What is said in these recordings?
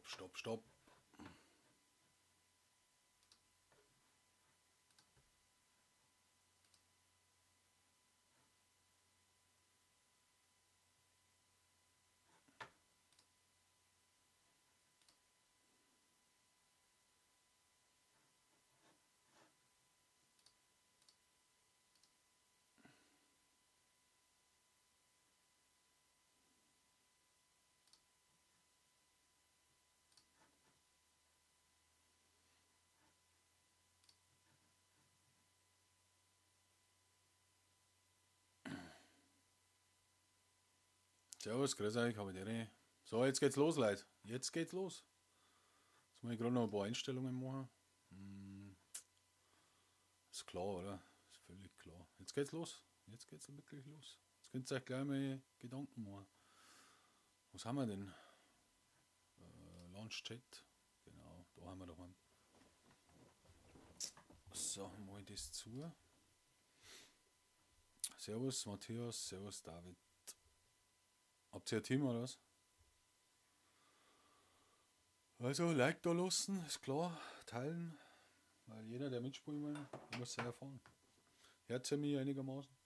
Stopp, stopp, stopp. Servus, grüß euch, habe ich. So, jetzt geht's los, Leute. Jetzt geht's los. Jetzt muss ich gerade noch ein paar Einstellungen machen. Ist klar, oder? Ist völlig klar. Jetzt geht's los. Jetzt geht's wirklich los. Jetzt könnt ihr euch gleich mal Gedanken machen. Was haben wir denn? Launch Chat. Genau, da haben wir doch einen. So, mach ich das zu. Servus Matthias, servus David. Habt ihr ein Team oder was? Also, Like da lassen, ist klar, teilen, weil jeder, der mitspielen will, muss es erfahren. Hört ihr mich einigermaßen?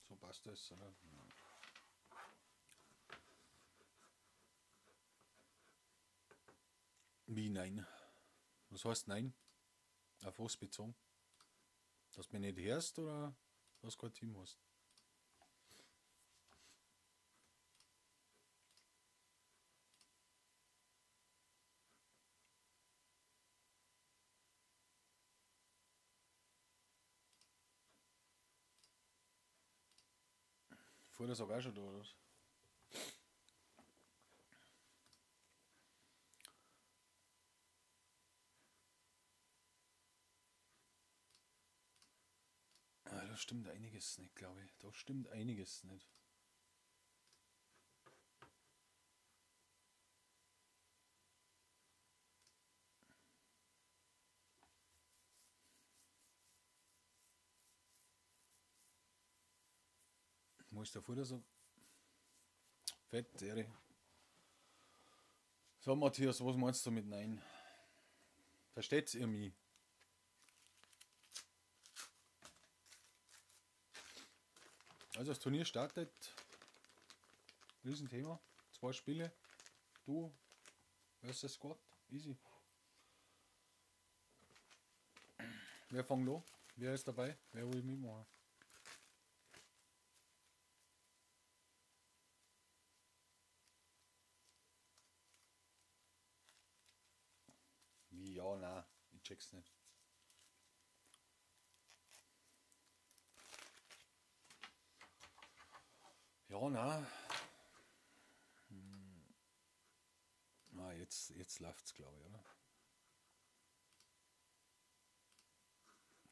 So passt das, oder? Wie nein? Was heißt nein? Auf was bezogen? Dass du mich nicht hörst oder dass du kein Team hast? Vorher ist auch schon da, oder was? Ah, da stimmt einiges nicht, glaube ich. Da stimmt einiges nicht. Wo ist der Futter so? Fett, Ehre. So, Matthias, was meinst du mit Nein? Versteht's ihr mich? Also das Turnier startet. Riesenthema. 2 Spiele. Du versus Squad. Easy. Wer fängt an? Wer ist dabei? Wer will mitmachen? Wie, ja, nein, ich check's nicht. Ja, nein. Ah, jetzt läuft's, glaub ich, oder?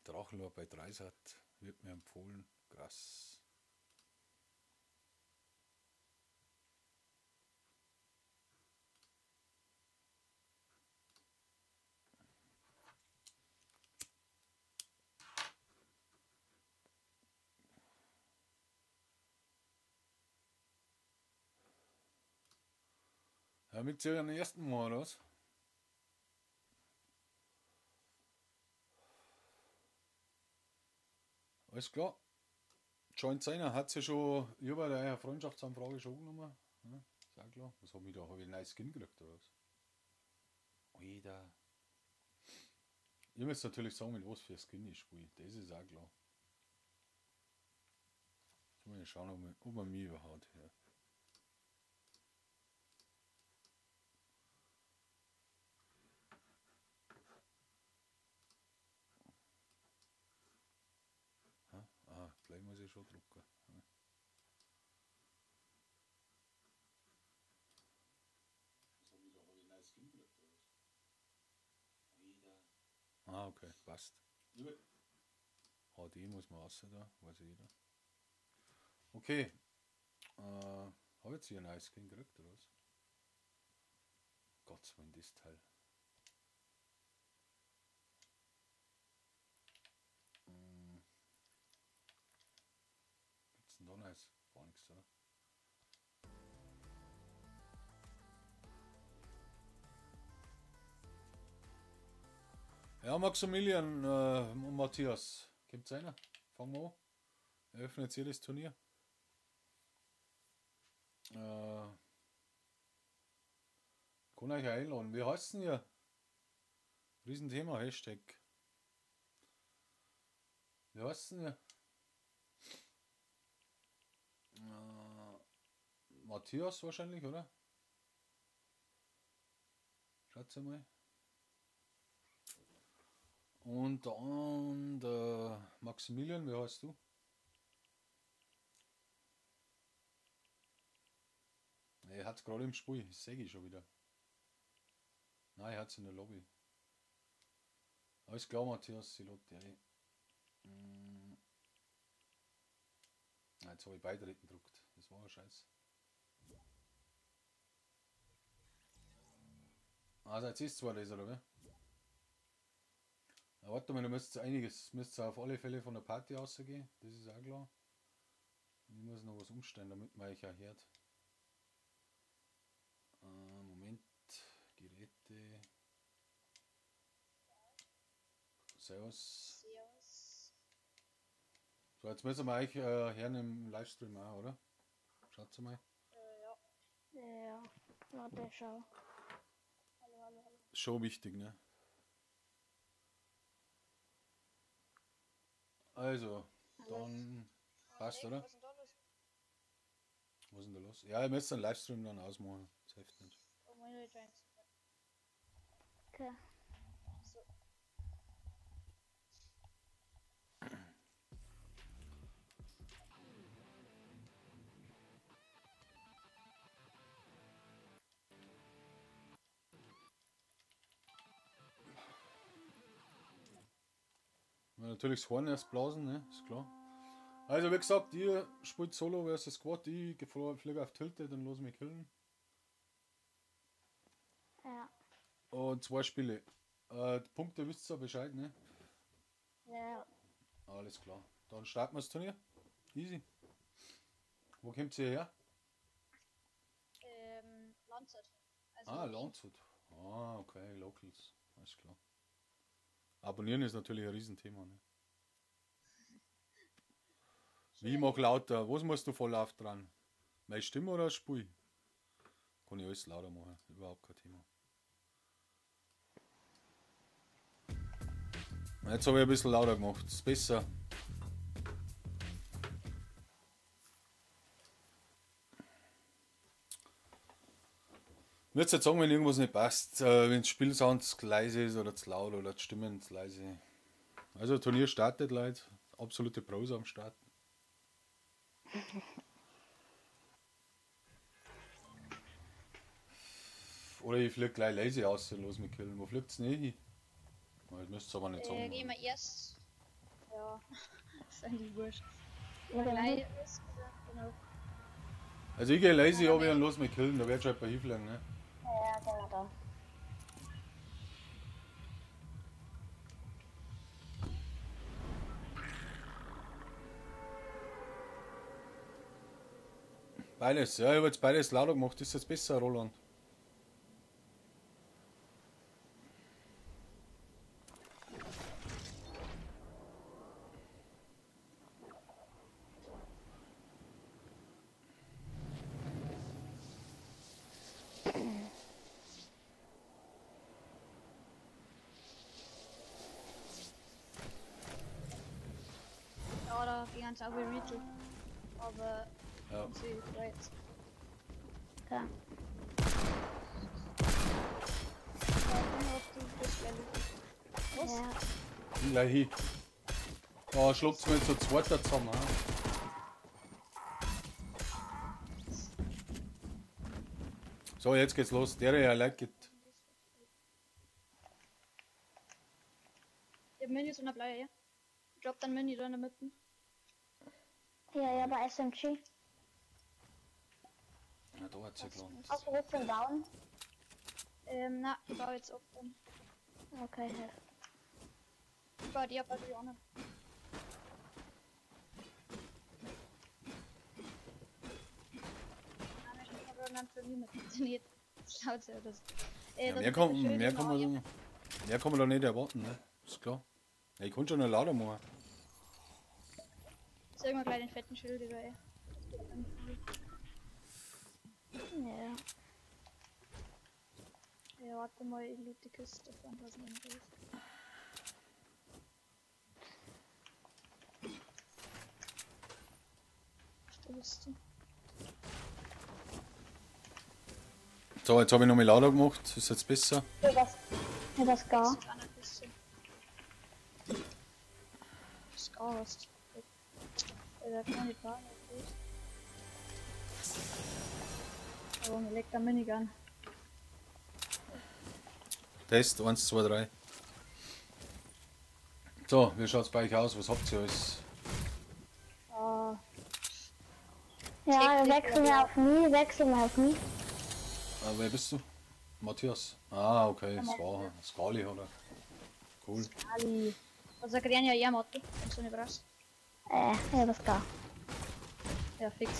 Drachenlord bei Dreisat wird mir empfohlen. Krass. Ja, mit dir am ersten Mal, oder was? Alles klar. Joint Seiner hat sie schon über der Freundschaftsanfrage schon angenommen. Ja, ist auch klar. Was hab ich da? Hab ich einen neuen Skin gekriegt, oder was? Alter. Ihr müsst natürlich sagen, mit was für Skin ich spiele. Das ist auch klar. Jetzt muss ich schauen, ob man mich überhaupt hört. Ah, gleich muss ich schon drucken. Ja. Was hab ich da? Hab ich ein neues Skin gekriegt, oder was? Ah, okay, passt. Ja. HD muss man raus da, weiß jeder. Okay. Hab ich jetzt hier ein neues Skin gekriegt, oder was? Gott, wenn das Teil. Gibt's denn da nice? gar nichts, oder? Ja, Maximilian und Matthias. Kommt's einer? Fangen wir an. Eröffnet hier das Turnier. Kann euch einladen. Wie heißt denn ihr? Riesenthema, Hashtag. Wie heißt denn ihr? Matthias wahrscheinlich, oder? Schaut mal. Und dann der Maximilian, wie heißt du? Er hat es gerade im Spiel, das sehe ich schon wieder. Nein, er hat es in der Lobby. Alles klar, Matthias, ich lade dich ein. Jetzt habe ich beitreten gedruckt. Das war ein Scheiß. Also jetzt ist zwar das, oder wie? Na, warte mal, du müsst einiges, müsst auf alle Fälle von der Party rausgehen, das ist auch klar. Ich muss noch was umstellen, damit man euch auch hört. Moment, Geräte. Servus. Servus. So, jetzt müssen wir euch hören im Livestream auch, oder? Schaut mal. Ja. Ja, warte, schau. Hallo, hallo, hallo. Schon wichtig, ne? Also, dann passt, oder? Was ist denn da los? Was ist denn da los? Ja, ihr müsst den Livestream dann ausmachen. Das hilft nicht. Oh, meine Joints. Okay. So. Ja, natürlich das Horn erst blasen, ne? Ist klar. Also wie gesagt, ihr spielt Solo versus Squad, ich fliege auf Tilted und los mich killen. Ja. Und 2 Spiele. Die Punkte wisst ihr Bescheid, ne? Ja. Alles klar. Dann starten wir das Turnier. Easy. Wo kommt ihr her? Landshut. Also ah, Landshut. Ah, okay, Locals. Alles klar. Abonnieren ist natürlich ein Riesenthema, ne? Wie mach lauter? Was musst du voll auf dran? Meine Stimme oder das Spiel? Kann ich alles lauter machen, überhaupt kein Thema. Jetzt habe ich ein bisschen lauter gemacht, ist besser. Ich würde jetzt sagen, wenn irgendwas nicht passt, wenn das Spielsound zu leise ist oder zu laut oder die Stimmen zu leise. Also Turnier startet, Leute. Absolute Pros am Start. Oder ich fliege gleich leise aus, los mit Killen. Wo fliegt's denn hin? Das müsst ihr aber nicht sagen. Gehen wir erst. Ja, ist eigentlich wurscht. Ja, gleich ist, genau. Also ich gehe leise runter und los mit Killen, da wird schon bei hinfliegen, ne? Ja, genau da. Beides, ja, ich habe jetzt beides lauter gemacht, ist jetzt besser, Roland? Ja, da ging es auch wie Retail. Aber ja. Sie freut. Ja. Was? Ja. Gleich hin. Da schlupft's mir jetzt so zweiter zusammen. He? So, jetzt geht's los. Der ja like it. Ich hab Minis und eine Blaue, ja. Drop dann Mini da in der Mitte. Ja, ja, bei SMG. Ja, da hat's ja gelandet. Hast du jetzt den Down? Na, ich baue jetzt auf dann. Okay, hilf. Ich baue die, aber die anderen. Turnier mit nicht laut sein oder so. Ja, Das mehr ist kann, schön, mehr kann man, mehr kann man da nicht erwarten, ne? Ist klar. Ja, ich kann schon noch lauter machen. Sag mal gleich den fetten Schild über, ey. Ja. Ja, warte mal, ich loot die Kiste von was denn ist. Da bist du. So, jetzt habe ich noch mal lauter gemacht. Ist jetzt besser. Ja, das gar. Das gar was. Da kann ich bauen. Aber mir legt der Minigun. Test 1, 2, 3. So, wie schaut's bei euch aus? Was habt ihr alles? Ja, wechseln wir auf mich, wechseln wir auf mich. Ah, wer bist du? Matthias. Ah, okay, das war Skali, oder? Cool. Skali. Also kriegen ja eh Motto, wenn du nicht brauchst. Ja, das gar. Ja, fix.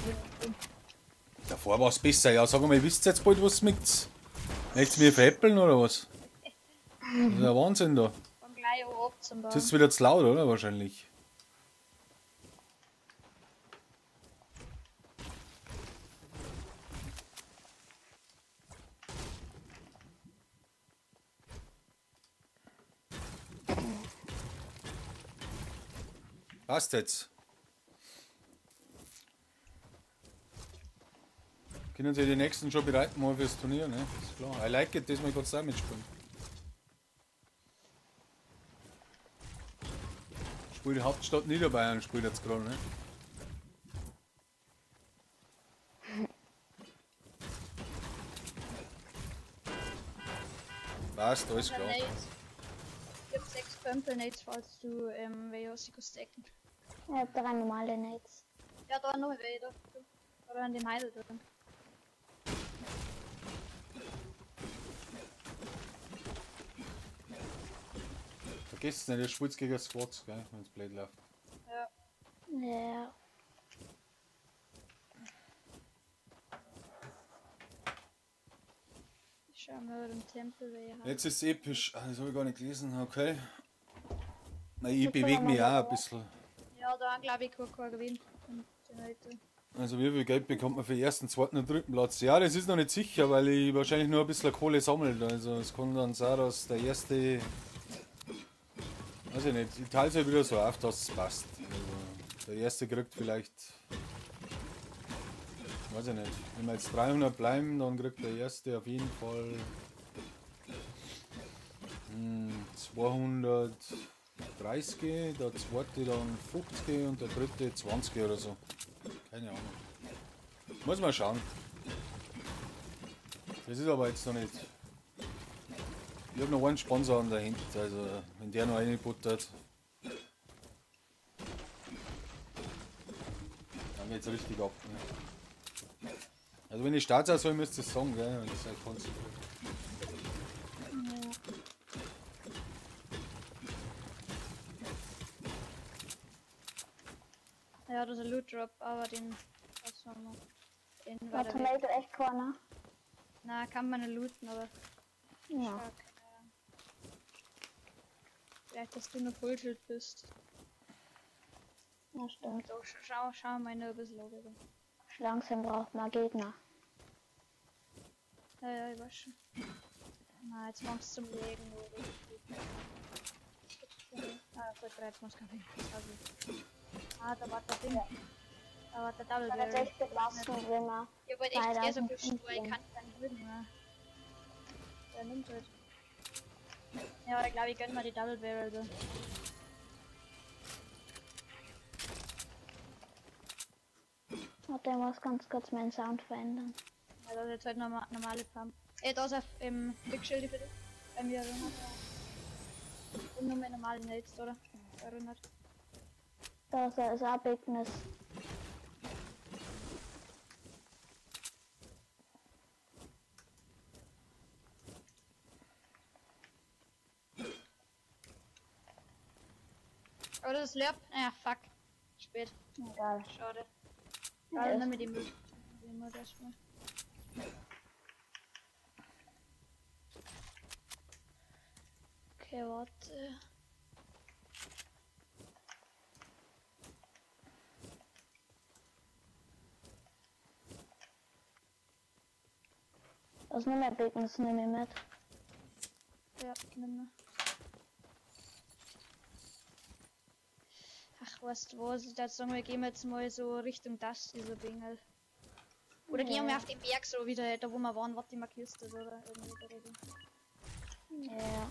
Davor war es besser. Ja, sag mal, wisst ihr jetzt bald, was mit? Möchtest du mir veräppeln oder was? Das ist ja Wahnsinn da. Fang gleich ab zum Bauen. Das ist wieder zu laut, oder? Wahrscheinlich. Passt jetzt. Können Sie die nächsten schon bereit machen fürs Turnier, ne? Ist klar. I like it, diesmal kannst du auch mitspielen. Spielt die Hauptstadt Niederbayern, spielt jetzt gerade, ne? Passt, alles klar. Ich hab 6 Pömpel Nades, falls du welche stecken. Ich hab 3 normale Nades. Ja, da noch welche, da. Oder an dem Heidel drin. Vergesst nicht, ihr spielt gegen Squads, gell, wenn's blöd läuft. Ja. Ja. Ich schau mal den Tempel, wer hier. Jetzt ist es episch. Ah, das habe ich gar nicht gelesen, okay. Na, ich bewege mich auch ein bisschen. Ja, da glaube ich, kein Gewinn. Also wie viel Geld bekommt man für den ersten, zweiten und dritten Platz? Ja, das ist noch nicht sicher, weil ich wahrscheinlich nur ein bisschen Kohle sammelt. Also es kann dann sein, dass der erste... Weiß ich nicht, ich teile es ja wieder so auf, dass es passt. Also der erste kriegt vielleicht... Weiß ich nicht. Wenn wir jetzt 300 bleiben, dann kriegt der erste auf jeden Fall 230, der zweite dann 50 und der dritte 20 oder so. Keine Ahnung. Muss mal schauen. Das ist aber jetzt noch nicht. Ich habe noch einen Sponsor an der Hand, also wenn der noch reinbuttert, dann geht's richtig ab. Ne? Also wenn ich Start soll, müsst ihr es sagen, gell? Wenn das euch konzentriert. Ja, das ist ein Loot Drop, aber den was haben wir. Den war Tomato echt keiner. Na, kann man nicht looten, aber. Ja. Stark. Vielleicht, dass du nur Fullschild bist. Ja, stimmt. So, schau mal nur ein bisschen runter. Langsam braucht man Gegner. Ja, ja, ich weiß schon. Na, jetzt machst du zum Legen. Oder? Ah, gut, 23 KP. Ah, da war der Ding. Da war der Double Barrel. Das ist echt belastend, wenn man. Ich wollte echt eher so ein bisschen, ich kann keinen Würden mehr. Der nimmt halt. Ja, ich glaube, ich gönn mal die Double Barrel da. Warte, ich muss ganz kurz meinen Sound verändern. Ja, das ist jetzt halt normale Pump. Ey, da ist auf Big Shield bitte. Bei mir erinnert. Und nur mehr normale Nades, oder? Erinnert. Da ist auch Bigness. Oh, das ist leer. Ah, fuck. Spät. Egal. Schade. Ja, dann mit dem Müll. Den Müll erstmal. Okay, warte. Das nur mehr Beacons nehme ich mit. Ja, nimm mal. Ach, weißt du was? Ich würde sagen, wir gehen jetzt mal so Richtung das, dieser Bengel. Oder gehen wir mal auf den Berg so wieder, da wo wir waren, was die markierst das, oder? Irgendwie oder so. Ja.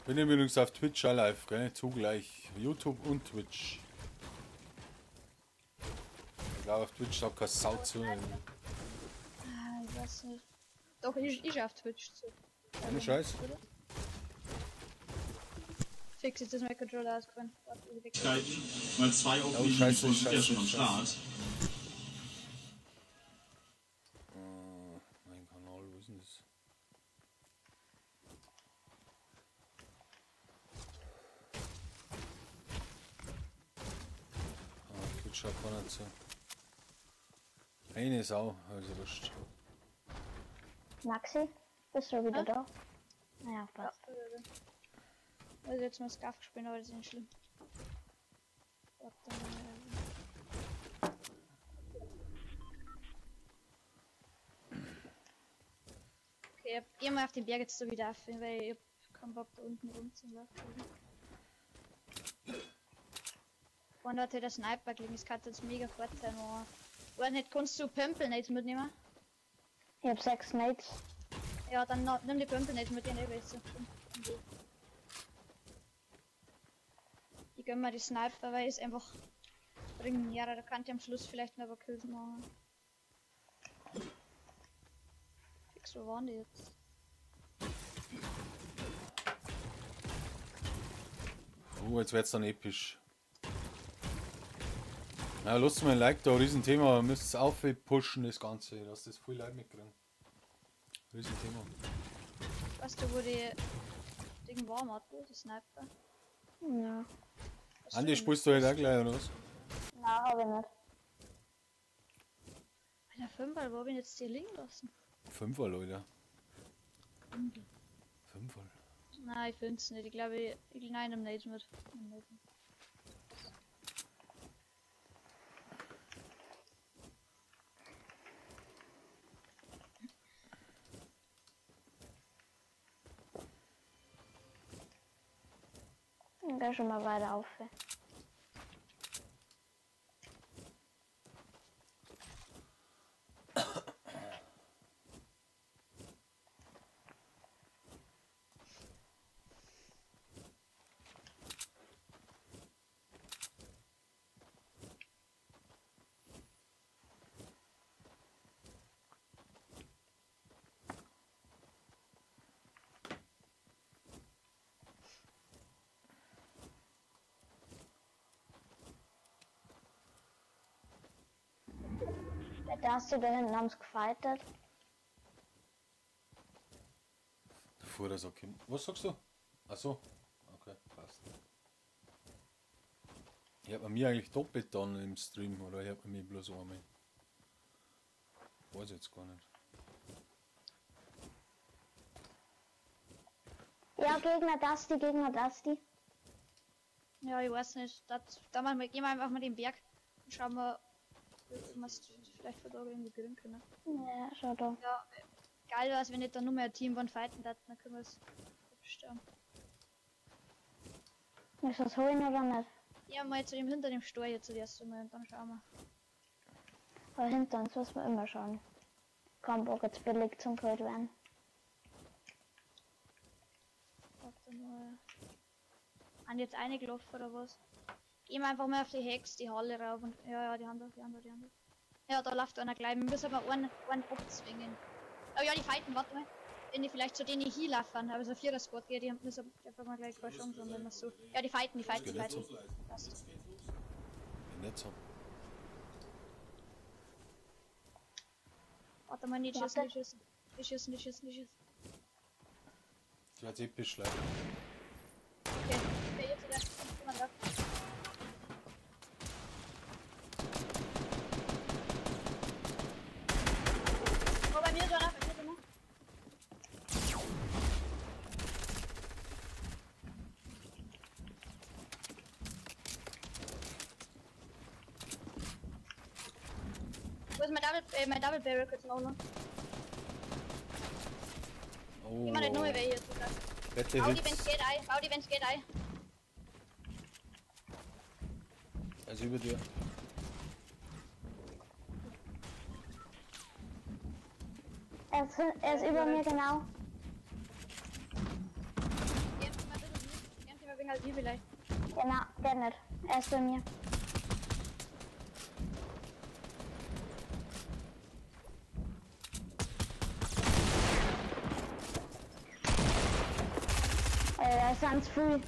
Bin übrigens auf Twitch auch live, gell? Zugleich. YouTube und Twitch. Ich glaube, auf Twitch sagt keine Sau zu. Ah, ich weiß nicht. Doch, ich auf Twitch zu. Ohne Scheiß. Fix, jetzt ist mein Controller ausgefallen. Weil zwei Oh, Scheiße, sind ja schon am Scheiße. Start. Mein Kanal, wo ist denn das? Ah, Twitch schaut gar nicht so. Eine Sau, also wurscht. Maxi, bist du wieder da? Naja, passt. Also jetzt mal Scarf gespielt, aber das ist nicht schlimm. Warte mal. Okay, geh mal auf den Berg jetzt so wieder auf, weil ich hab keinen Bock da unten rumzulaufen. Und hat der Sniper gelegen, das kann jetzt mega fort sein, aber. Weiß nicht, kannst du Pömpel nicht mitnehmen? Ich hab 6 Nades. Ja, dann nimm die Pömpel nicht mit, die nicht besser. Ich gönn mir die Sniper, weil es einfach bringen. Ja, da kann ich am Schluss vielleicht noch ein paar Kills machen. Fix, wo waren die jetzt? Oh, jetzt wird's dann episch. Ja, lasst mal ein Like da, Riesenthema. Müsst es aufpushen, das Ganze, dass das viel Like mitkriegen. Riesenthema. Weißt du, wo die Ding war, Marco, die Sniper? Ja. Weißt Andi, du, spielst du heute auch gleich, oder was? Nein, hab ich nicht. Alter, Fünferl, wo hab ich jetzt die liegen lassen? Fünferl, Leute. Fünferl. Nein, ich find's nicht. Ich glaube, ich nein, nimm nicht mit. Nimm nicht mit. Ich geh schon mal weiter auf. Da hast du da hinten haben's gefightet. Davor das okay. Was sagst du? Ach so. Okay, passt. Ich hab mir eigentlich doppelt dann im Stream, oder ich hab mir bloß einmal. Weiß jetzt gar nicht. Ja, Gegner Dusty, Gegner Dusty. Ja, ich weiß nicht. Das, da machen wir, gehen wir einfach mal den Berg und schauen wir, ob wir es vielleicht von da irgendwie gewinnen können. Ja, schau da. Ja, geil wäre es, wenn nicht da nur mehr ein Team von fighten hat, dann können wir es abstellen. Muss das holen oder nicht? Ja, mal zu dem hinter dem Stor jetzt zuerst einmal und dann schauen wir. Aber hinter uns müssen wir immer schauen. Kein Bock jetzt billig zum Gold werden. Warte mal. Haben die jetzt eingelaufen oder was? Gehen wir einfach mal auf die Hex, die Halle rauf und. Ja, ja, die haben da, die haben da, die haben da. Ja, da läuft einer gleich. Wir müssen aber einen abzwingen. Oh ja, die fighten, warte mal. Wenn die vielleicht zu denen hier laufen, aber so ein Vierer-Squad geht, die haben müssen einfach mal gleich keine Chance haben, wenn wir so. Ja, die fighten, die fighten, die fighten. Passt. Nicht so. Warte mal, nicht schießen, nicht schießen. Nicht schießen, nicht schießen, nicht schießen. Das wird episch, leider. Okay, okay, jetzt wieder. Jemand da. Wo ist mein Double Barrel kurz noch? Oh. Ich meine nicht nur, wer hier ist. Fette Bau die, Hits. wenn's geht, ein. Bau die, wenn's geht, ein. Also über dir. Er ist über mir, genau. Geben Sie mal ein bisschen, geben Sie mal wegen als vielleicht. Genau, der nicht. Er ist bei mir. Da ist ganz früh.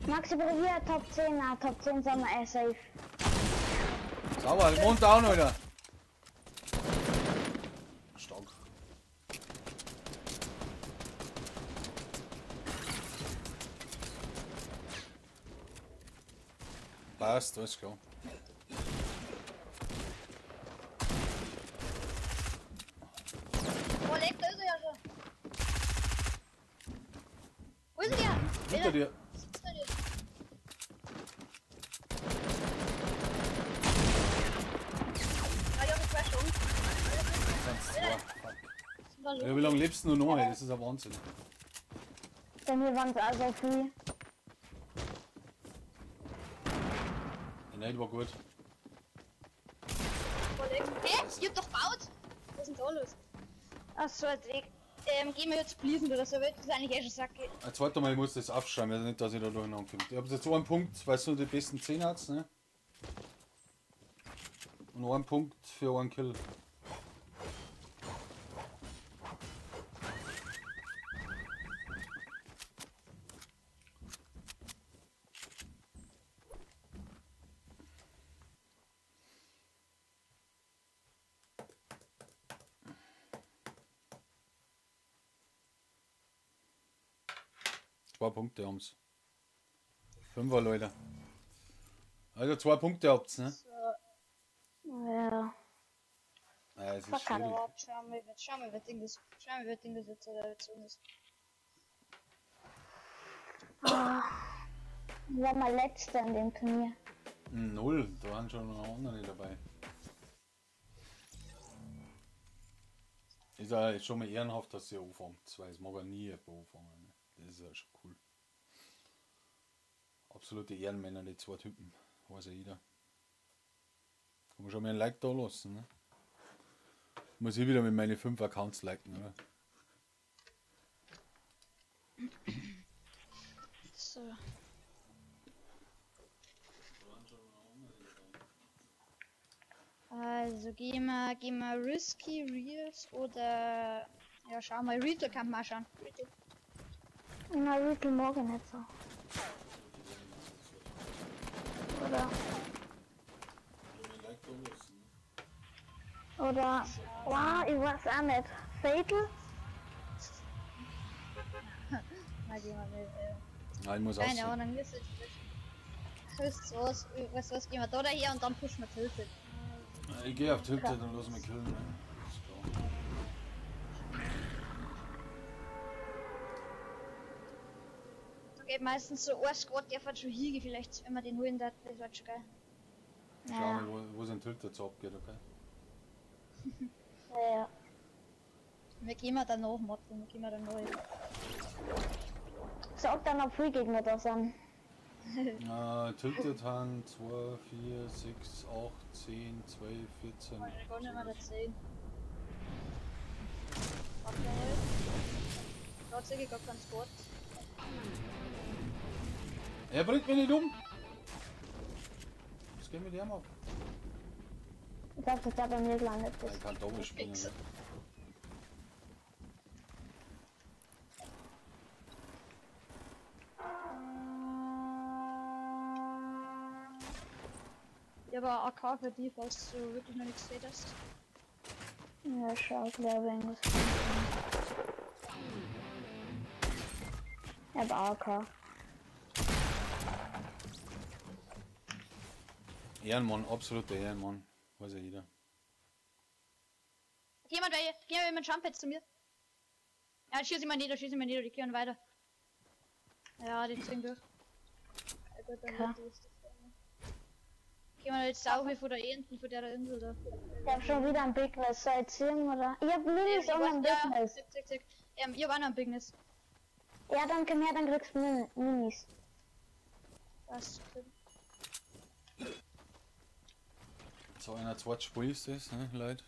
Maxi, probier Top 10. Na, Top 10 sind wir eh safe. Sauber, Mond down, Alter. Stark. Passt, alles klar. Wo lebt er ja schon? Wo ist der? Hinter dir. Ja, wie lange lebst du noch? Ey? Das ist ein Wahnsinn. Bei mir waren es auch so viel. Nein, war gut. Hä? Ich hab doch gebaut! Was ist denn da los? Ach so, ein Dreck. Gehen wir jetzt pleasen oder so, das ist eigentlich eh schon Sack. Ein zweites Mal, ich muss das aufschreiben, also nicht, dass ich da durcheinander komme. Ich hab jetzt einen Punkt, weil du die besten 10 hast, ne? Und einen Punkt für einen Kill. Zwei Punkte haben's. Fünfer, Leute. Also 2 Punkte habt's, ne? So. Ja. Ja, es ist schwierig. Schau mal, wer Ding das. Schau mal, wer Ding das jetzt oder jetzt ist. Ich war mal letzter in dem Turnier. 0, da waren schon noch andere dabei. Ist ja schon mal ehrenhaft, dass ihr anfangt, weil es mag ja nie jemand anfangen. Ne? Das ist ja schon cool. Absolute Ehrenmänner, die zwei Typen. Weiß ja jeder. Kann man schon mal ein Like da lassen, ne? Muss ich wieder mit meinen 5 Accounts liken, oder? So. Also gehen wir Risky Reels oder ja, schau mal, Retail kann man auch schauen. Retail. Na, Retail morgen nicht so. Oder? Oder, wow, ich weiß auch nicht. Fatal? Nein, gehen wir nicht. Nein, ich muss keine Ahnung, wir sind nicht. Weißt du was, gehen wir da daher und dann pushen wir Tilted. Ich gehe auf Tilted und lass mich killen. Ne? Ist klar. Da geht meistens so ein Squad, der fährt schon hier, vielleicht, wenn wir den holen, das wird schon geil. Ja. Schau mal, wo es in Tilted so abgeht, okay? Ja. Wir gehen mal danach, Martin, wir gehen mal danach. Sag dann, ob viele Gegner da sind. Tilted haben 2, 4, 6, 8, 10, 12, 14. Ich kann nicht mehr 10. Warte mal. Da sehe ich gar keinen Squad. Er bringt mich nicht um! Was geht mit dem ab? Ich glaube, dass der bei mir gelandet ist. Ich kann doppelt springen. Ne? Ich habe AK für die, falls du wirklich noch nichts gesehen hast. Ja, schau, glaube ich, irgendwas. Ich habe AK. Ehrenmann, absoluter Ehrenmann. Weiß ja jeder. Jemand, geh mal mit dem Jump zu mir. Ja, schieß ich mal nieder, die gehen weiter. Ja, die ziehen durch. gut, dann Okay. wird das. Gehen wir jetzt auch von der Enten, von der Insel da. Ich hab schon wieder ein Bigness. Soll ich ziehen, oder? Ich hab Minis Ich und weiß- ein ja, Bigness. zack, zack, zack. Ich hab auch noch ein Bigness. Ja, dann komm her, dann kriegst du Minis. Was? So, einer zweites Spiel ist das, ne, Leute?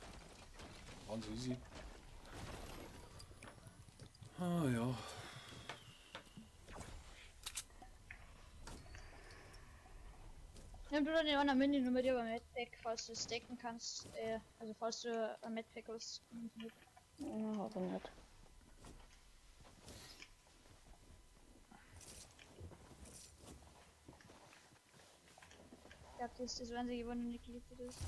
Ganz easy. Ah ja. Nimm du dann den anderen Mini nur mit dir beim Medpack, falls du es decken kannst. Also falls du ein Medpack hast. Nimm's mit. Ja, hab ich nicht. Ich glaube, das ist das einzige, wo noch nicht gelootet ist.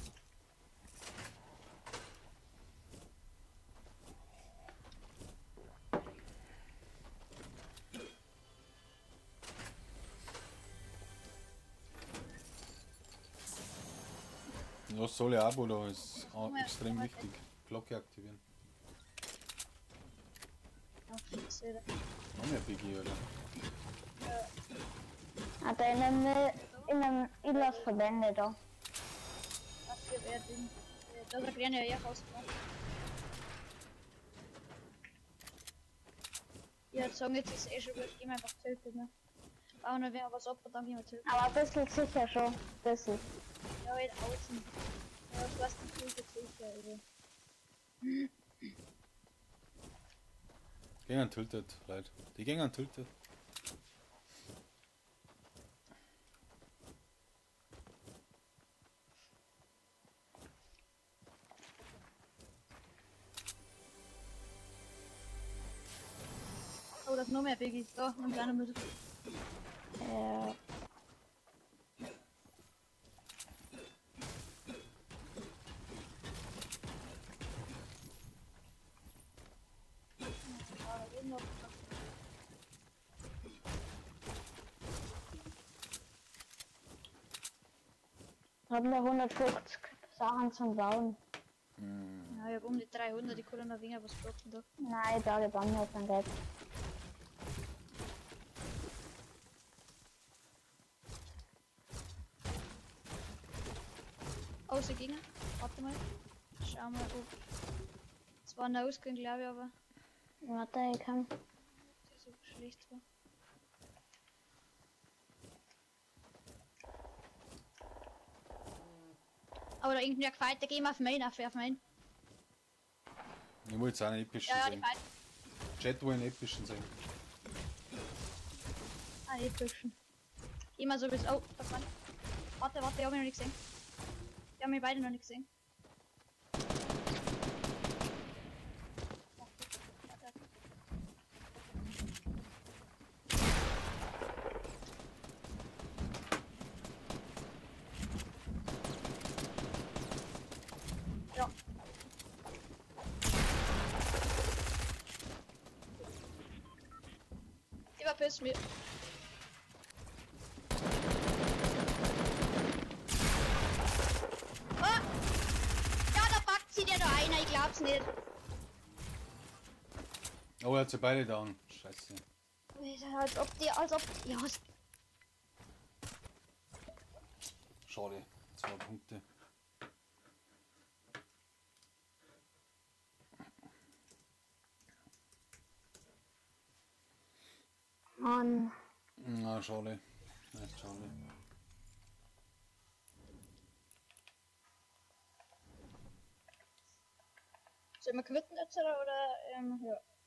Das soll ja Abo da ist auch Ja, extrem ja. wichtig. Glocke aktivieren. Ja, fix, Alter. Noch mehr Biggie, oder? Alter, in einem, ich lass Verbände da. Ach, ich hab eher Ding. Da ist ein kleiner Air rausgekommen. Ja, sagen jetzt ist eh schon gut, gehen wir einfach tilted, ne? Bauen wir wer was ab und dann gehen wir tilted. Aber ein bisschen sicher schon. Ein bisschen. Ja, halt außen. Ja, das war's nicht tilted sicher, also. Gehen an Tilted, Leute. Die gehen an Tilted. Oh, da ist noch mehr Biggies. Da, nimm einer mit. Ja. Ja, da oben noch. Hab nur 150 Sachen zum Bauen. Ja, ich hab um die 300, ich kann noch weniger was blocken da. Nein, da ich baue mir kein Geld. Oh, sie gingen. Warte mal. Schauen wir, ob. Es war ein Ausgang, glaube ich, aber Warte, ich kann. das so schlecht war. Aber da irgendwie ein Gefeiter, gehen wir auf Main, auf Main. Ich will jetzt auch einen epischen Ja, ja, die sehen. Fighter. Chat will einen epischen sehen. Ah, die epischen. Gehen wir so bis. Oh, da vorne. Warte, warte, ich hab mich noch nicht gesehen. Die haben mich beide noch nicht gesehen. Ja. Überpiss mir. Ah! Ja, da packt sie dir noch einer, ich glaub's nicht. Oh, er hat sie beide down. Scheiße. Alter, als ob die, als ob die. Ja, Schade. 2 Punkte. Mann. Na, schade. Echt schade. Sollen wir quitten jetzt oder? Ja,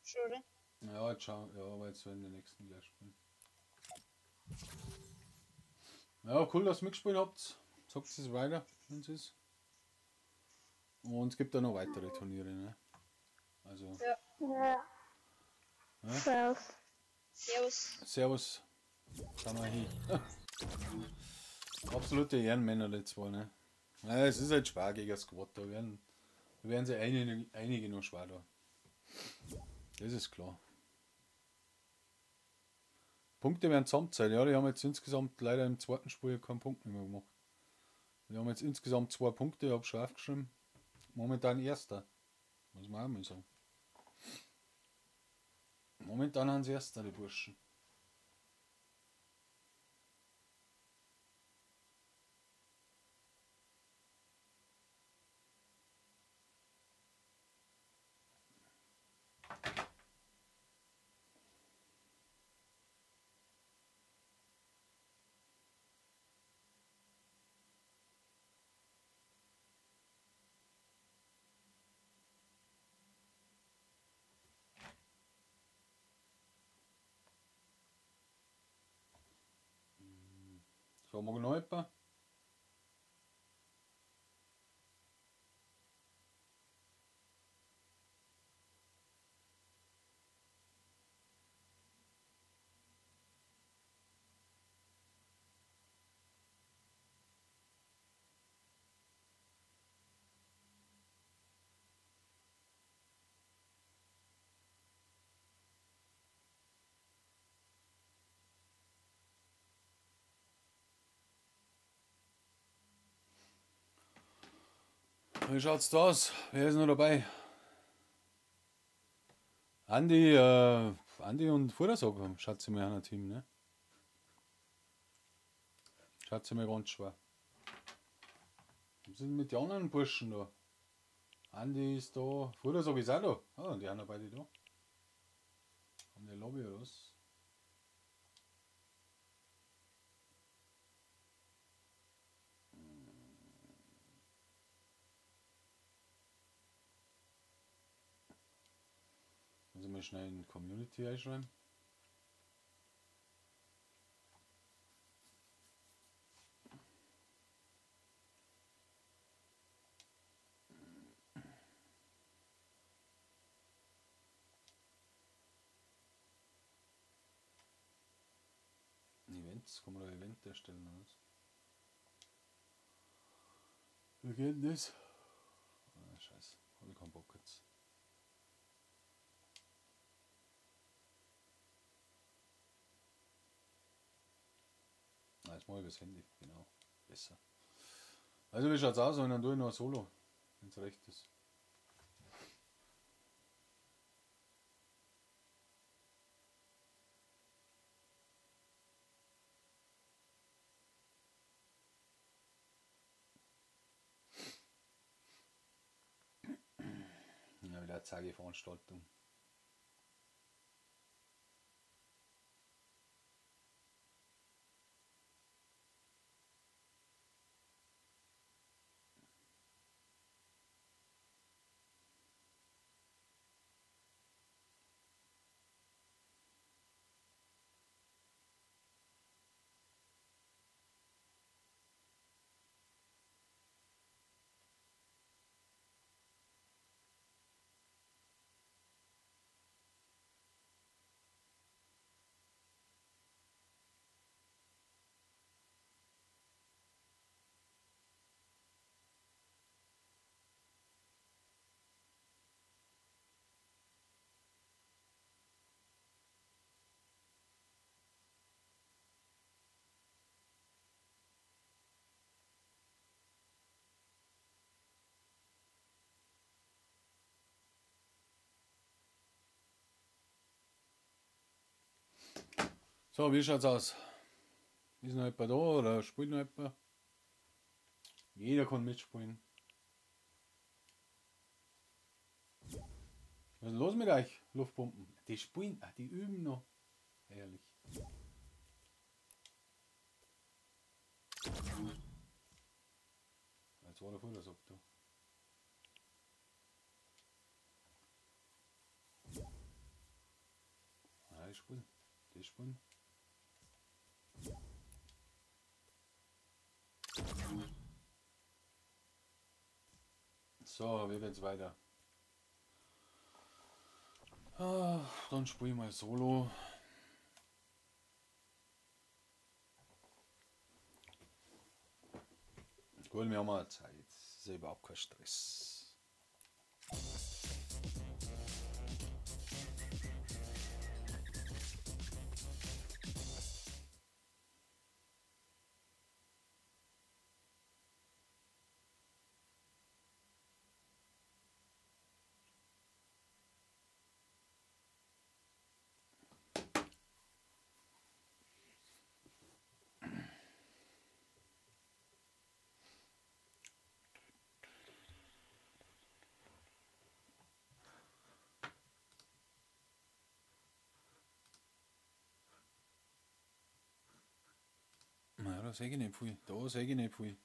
schon, oder? Ja, jetzt schau. Ja, aber jetzt werden die nächsten gleich spielen. Ja, cool, dass ihr mitgespielt habt. Sagt es weiter, wenn es ist. Und es gibt da noch weitere Turniere, ne? Also, Ja. Ja. Ja? Servus. Servus. Servus. Schau mal hin. Absolute Ehrenmänner, die zwei, ne? Ja, es ist halt schwer gegen Squad, da werden sie einige noch schwer da. Das ist klar. Punkte werden zusammenzählen. Ja, die haben jetzt insgesamt leider im zweiten Spiel keinen Punkt mehr gemacht. Die haben jetzt insgesamt 2 Punkte, ich habe schon aufgeschrieben. Momentan erster. Muss man auch mal sagen. Momentan haben sie erster, die Burschen. So, mag ich noch jemand? Wie schaut's da aus? Wer ist noch dabei? Andi, Andi und Vordersack schaut sie mal an ein Team, ne? Schaut sie mal ganz schwer. Was sind mit den anderen Burschen da? Andi ist da, Vordersack ist auch da. Ah, die haben ja beide da. Haben die Lobby oder was? Muss ich mal schnell in Community einschreiben. Events, kann man da Event erstellen oder was? Wie geht denn das? Ah, scheiße, hab ich keinen Bock jetzt. Jetzt mache ich das Handy, genau, besser. Also wie schaut's aus, und dann tue ich noch ein Solo, wenn's recht ist. Ja, wieder eine Zeigeveranstaltung. So, wie schaut's aus? Ist noch jemand da oder spielt noch jemand? Jeder kann mitspielen. Was ist los mit euch, Luftpumpen? Die spielen, ach, die üben noch. Ehrlich. Jetzt war der Vordersack da. Ah, die spielen. Die spielen. So, wir geht's weiter. Ah, dann spiele ich mal Solo. Gut, wir haben mal Zeit. Das ist überhaupt kein Stress. Ja, da sehe ich nicht viel. Da sehe ich nicht viel.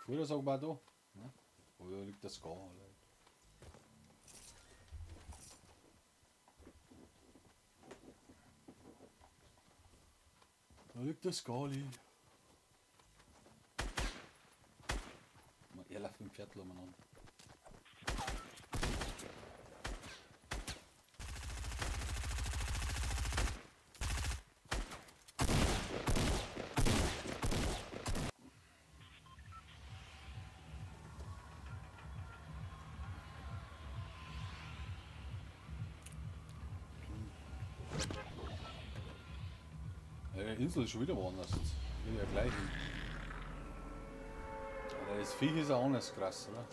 Früher war da. Ne? Oder liegt das gar? liegt der Skali. Er läuft mit dem Pferd umeinander. Die Insel ist schon wieder woanders. Wieder ja gleich hin. Aber das Viech ist auch anders krass, oder?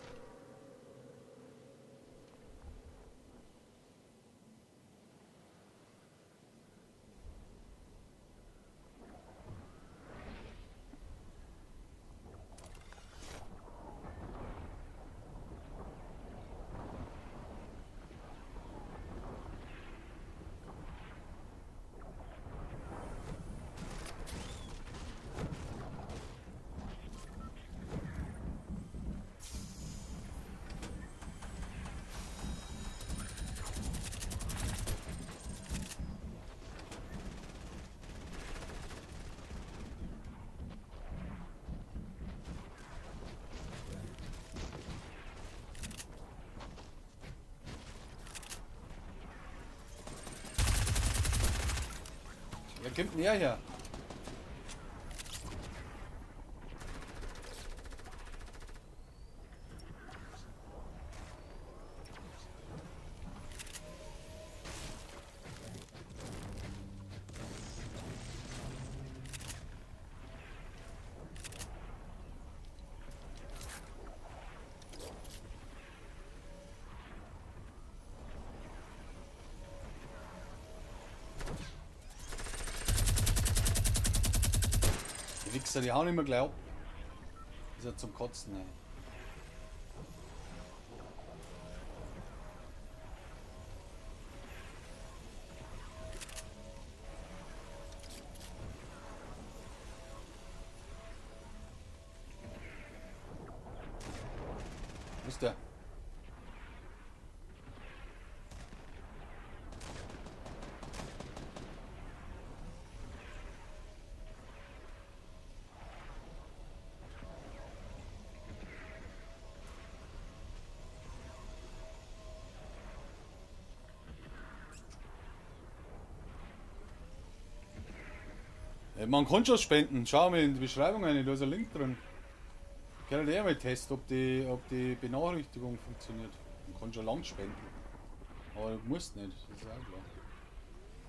Wer kommt denn her? Wichser, die hauen immer gleich ab. Ist ja zum Kotzen, ey. Wo ist der? Man kann schon spenden. Schau mal in die Beschreibung rein, da ist ein Link drin. Kann ich mal testen, ob die Benachrichtigung funktioniert. Man kann schon lang spenden. Aber du musst nicht, das ist auch klar.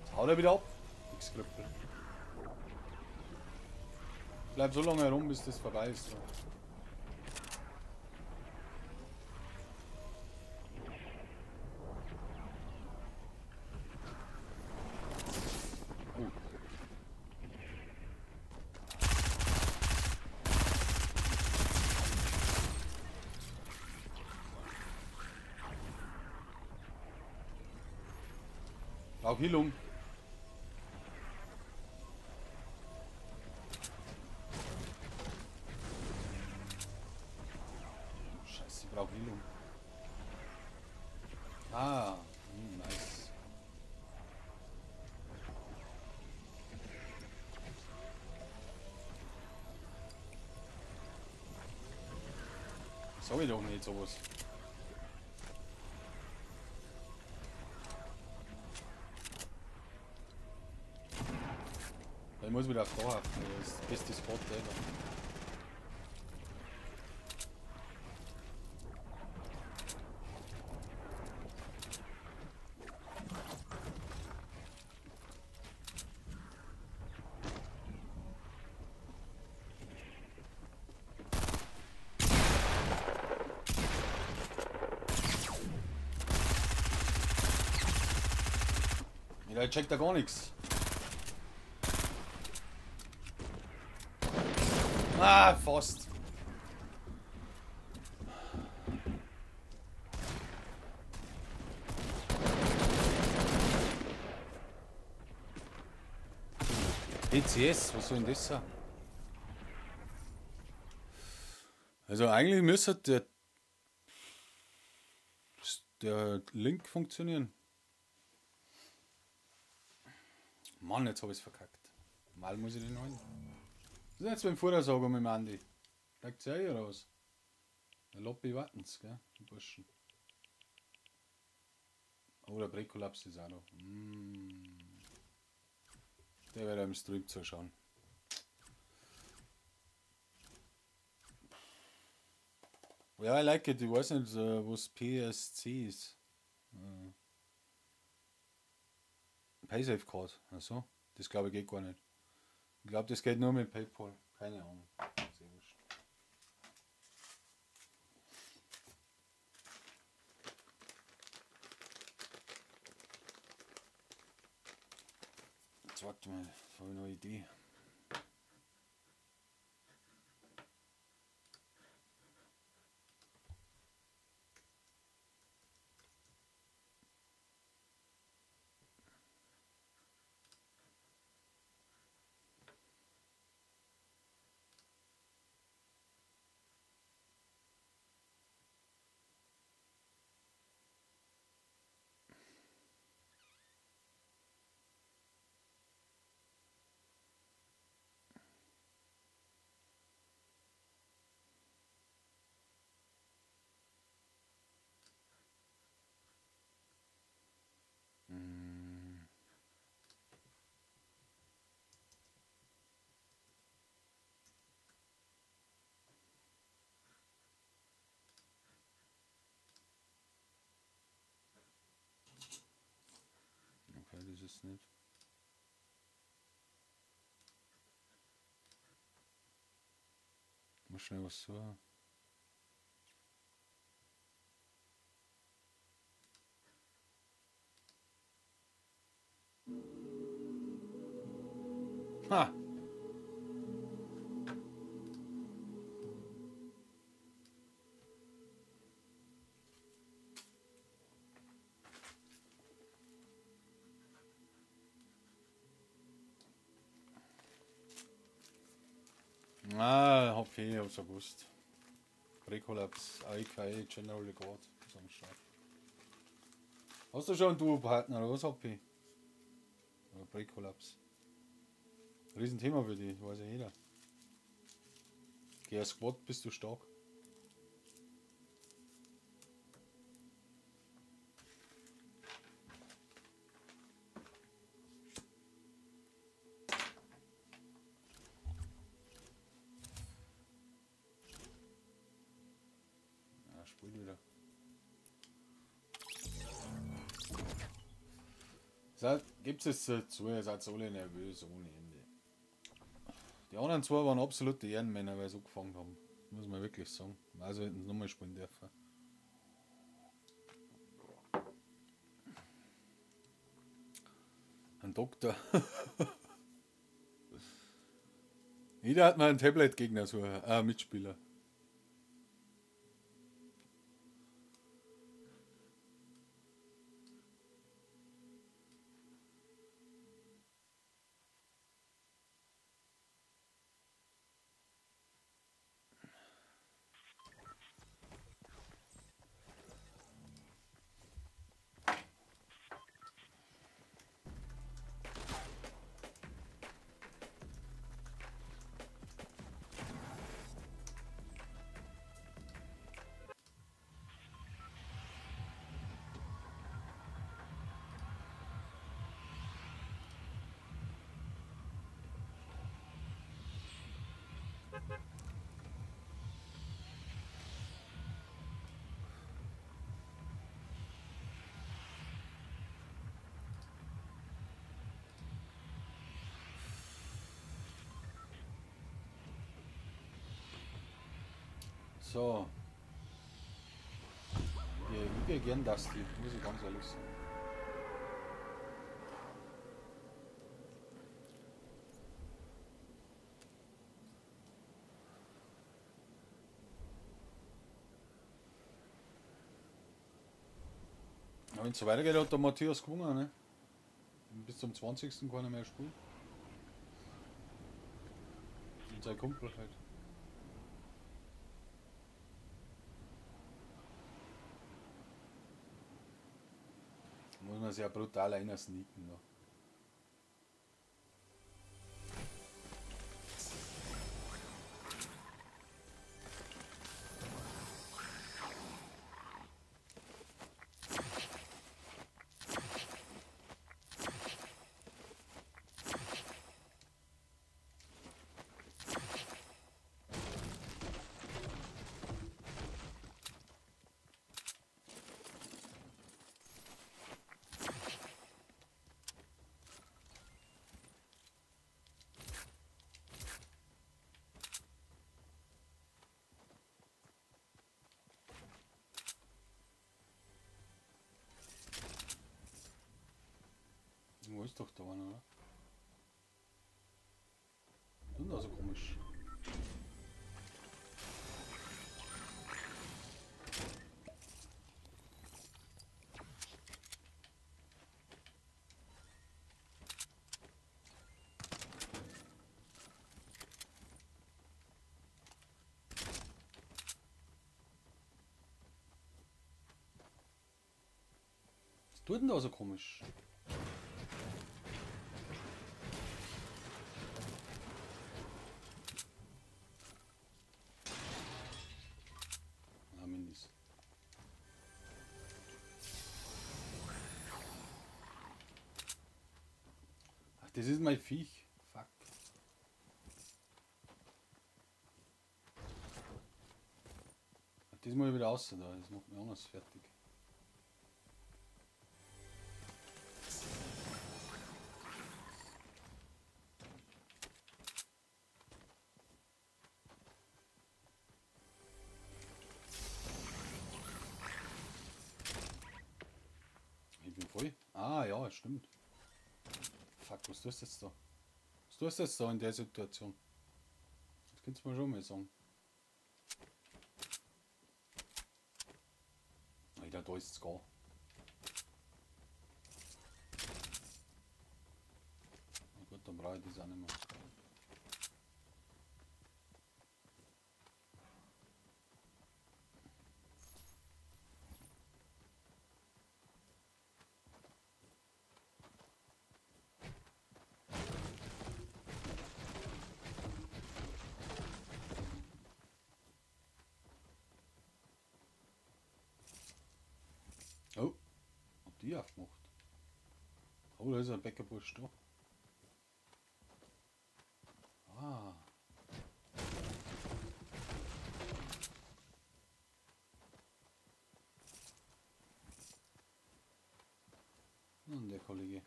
Jetzt haut er wieder ab. X-Krüppel. Bleib so lange herum, bis das vorbei ist. Oh. Brauch Heilung. Scheiße, ich brauche Heilung. Ah, nice. Sag ich doch nicht sowas. Ich muss wieder auf da haften, das ist das beste Spot ever. Ja, ich check da gar nichts. Ah, fast. PCS, was soll denn das sein? Also eigentlich müsste der Link funktionieren. Mann, jetzt habe ich es verkackt. Mal muss ich den holen. Was ist jetzt beim Vordersager mit dem Andi? Steigt ja hier raus. Der Lobby warten's, gell? Die Burschen. Oh, der Break-Kollaps ist auch noch. Mm. Der wird im Stream zuschauen. Ja, I like it. Ich weiß nicht, was PSC ist. Paysafe Card. Achso, das glaube ich geht gar nicht. Ich glaube, das geht nur mit PayPal. Keine Ahnung. Sehr wurscht. Jetzt warte mal, jetzt habe ich noch eine Idee. Okay, das ist nicht. Muss schnell was suchen. Ha! Ah, okay, ich hab's ja gewusst. Break-Kollaps, AIK, General Guard, ist am Start. Hast du schon einen Duo-Partner oder was, Hoppy? Oder Break-Kollaps? Riesenthema für dich, weiß ja jeder. Geh Squad, bist du stark. Ja, spiel wieder. Gibt es zu, ihr seid alle nervös ohne Ende. Die anderen zwei waren absolute Ehrenmänner, weil sie angefangen haben. Muss man wirklich sagen. Also hätten sie nochmal spielen dürfen. Ein Doktor. Jeder hat mal einen Tablet-Gegner, so, Mitspieler. So. Ich gehe gern das Team, muss ich ganz ehrlich sagen. Ja, wenn es so weitergeht, hat der Matthias gewonnen, ne? Bis zum 20. kann er mehr spielen. Und sein Kumpel halt. Muss man sehr brutal einer sneaken noch. Da ist doch da einer, oder? Und da so komisch. Was tut denn da so komisch? Ah, Minis. Ach, das ist mein Viech. Fuck. Ach, das muss ich wieder raus da. Das macht mich anders fertig. Ah ja, stimmt. Fuck, was tust du jetzt da? Was tust du jetzt da in der Situation? Das könntest du mir schon mal sagen. Alter, da ist es gar. Na gut, dann brauche ich das auch nicht mehr. Oh, hab die aufgemacht. Oh, da ist ein Bäckerbursch da. Ah. Und der Kollege.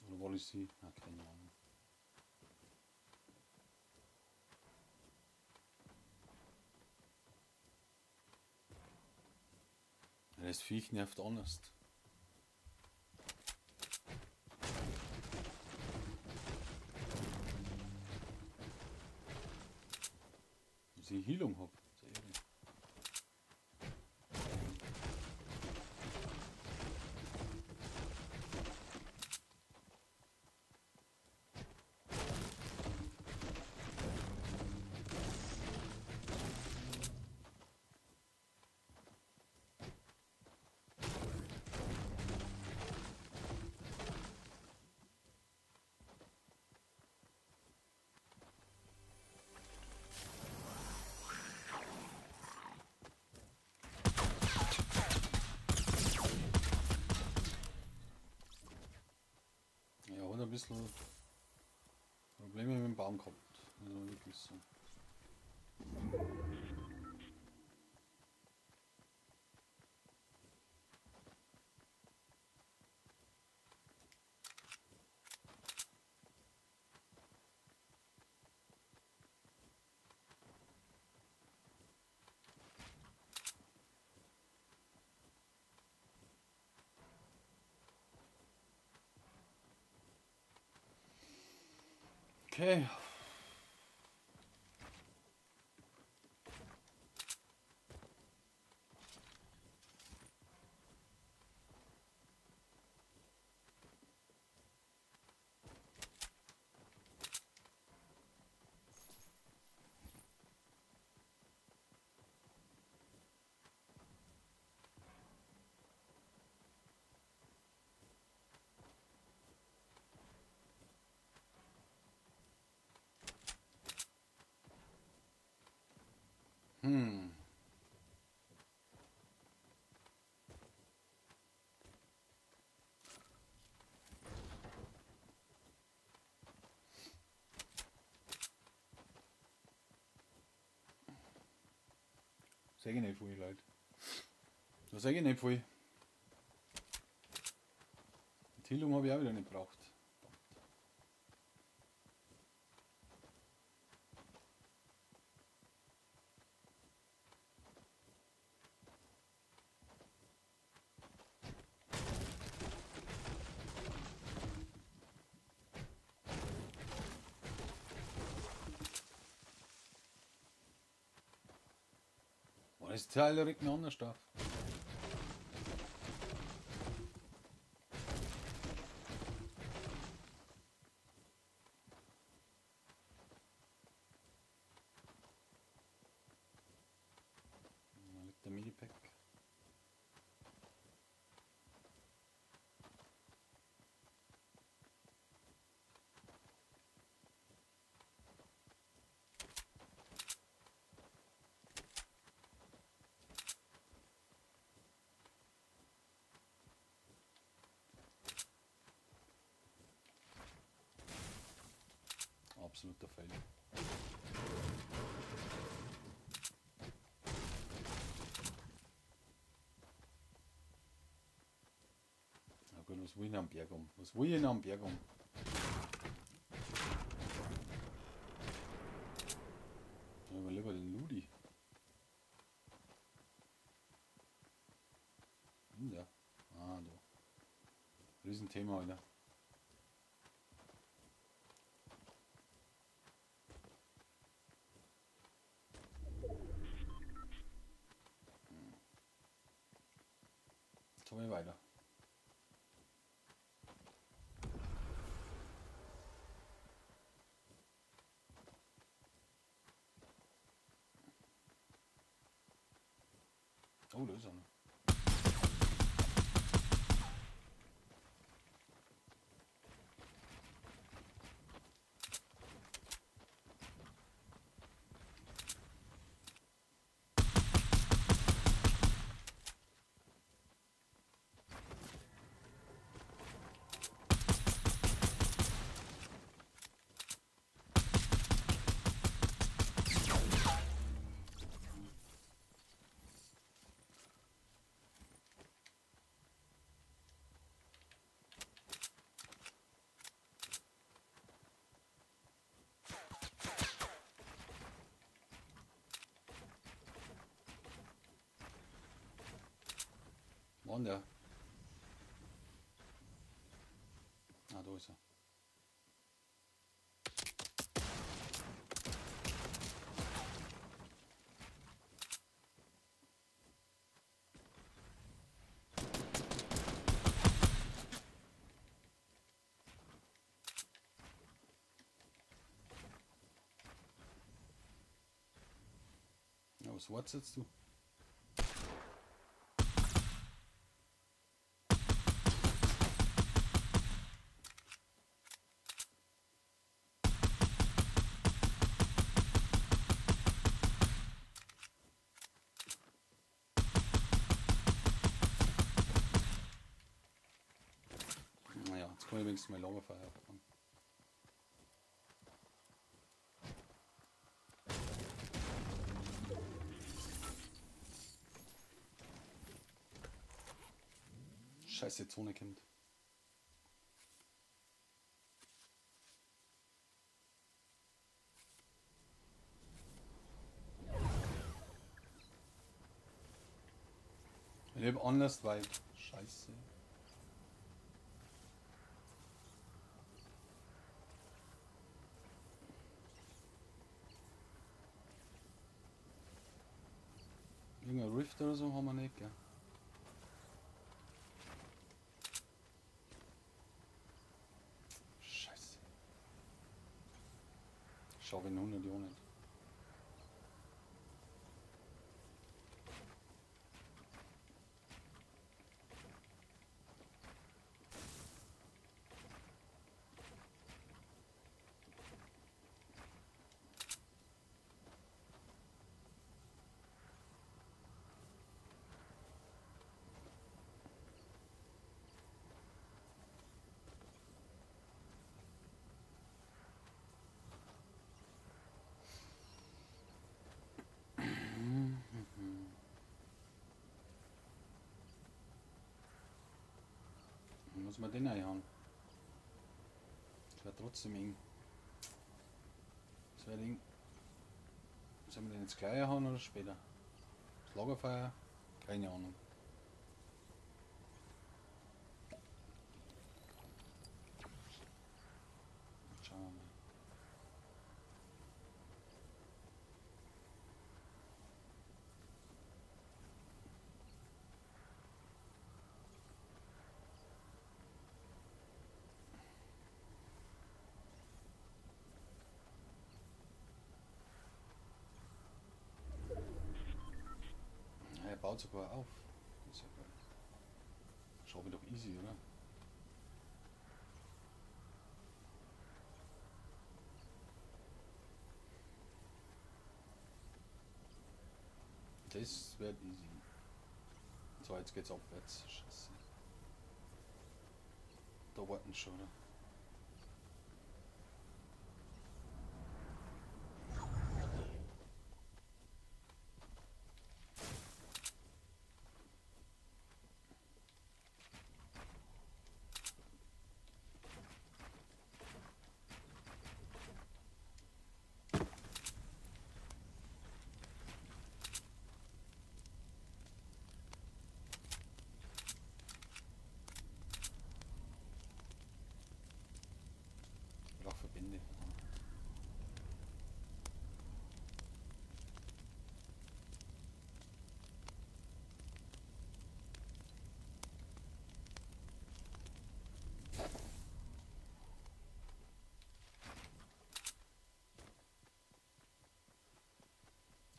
Oder war ich sie? Ah, keine Ahnung. Das Viech nervt anders. Dass ich Heilung hab. Ein bisschen Probleme mit dem Baum gehabt. Also wirklich so. Okay. Sag ich nicht viel, Leute. Das sag ich nicht viel. Die Heilung habe ich auch wieder nicht gebraucht. Das Teil regt mir anders auf. Da liegt der Medipack. Absoluter Fail. Na gut, was will ich denn am Berg um? Was will ich denn am Berg um? Aber lieber den Ludi. Ja. Ah, da. Riesenthema, Alter. Jetzt kommen wir weiter. Oh, da ist einer. Mann, der. Ah, da ist er. Ja, was wartest jetzt du? Naja, jetzt kann ich wenigstens mein Lagerfeuer abbauen. Scheiße, Zone kommt. Ich lebe anders weit. Scheiße. Irgendein Rift oder so haben wir nicht, gell? Scheiße. Schau, wenn 100 Jahre nicht. Muss man den einhauen? Das wäre trotzdem eng. Das wäre eng. Sollen wir den jetzt gleich einhauen oder später? Das Lagerfeuer? Keine Ahnung. Schauen wir mal. baut sogar auf. Das ist ja geil. Schau mir doch easy, oder? Das wird easy. So, jetzt geht's abwärts. Scheiße. Da warten schon, oder? Verbände.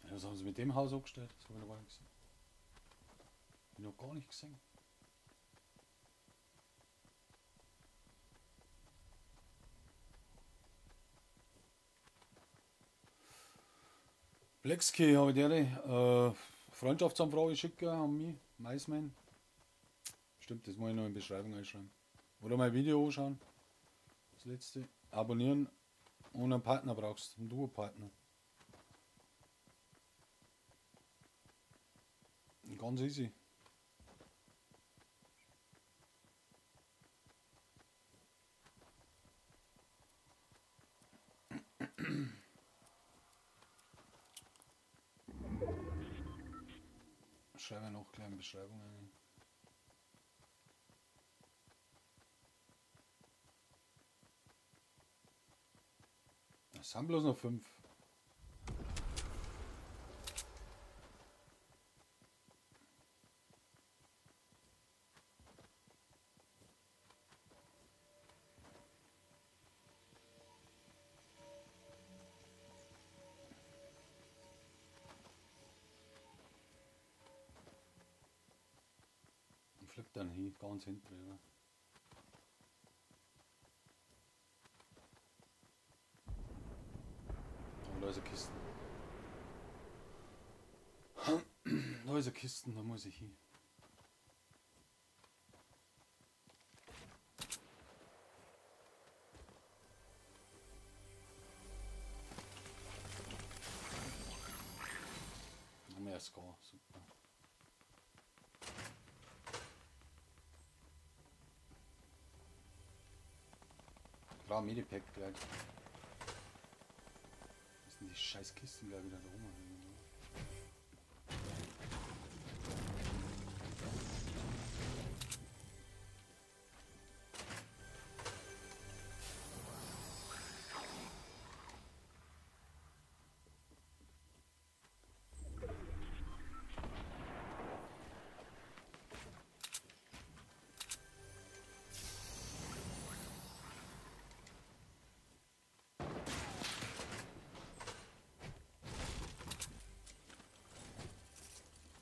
Ja, was haben sie mit dem Haus angestellt? Das habe ich noch gar nicht gesehen. Hab ich noch gar nicht gesehen. Blacksky habe ich dir Freundschaftsanfrage geschickt an mich, Maisman. Stimmt, das muss ich noch in die Beschreibung einschreiben. Oder mein Video anschauen. Das letzte. Abonnieren und einen Partner brauchst. Einen Duo-Partner. Ganz easy. Schreibe noch gleich in Beschreibung ein. Es sind bloß noch 5. Fliegt dann hin, ganz hinten, oder? Oh, da ist eine Kiste. Da ist eine Kiste, da muss ich hin. Noch mehr Score, super. Brauche Medipack gleich. Was sind die scheiß Kisten gleich wieder da oben?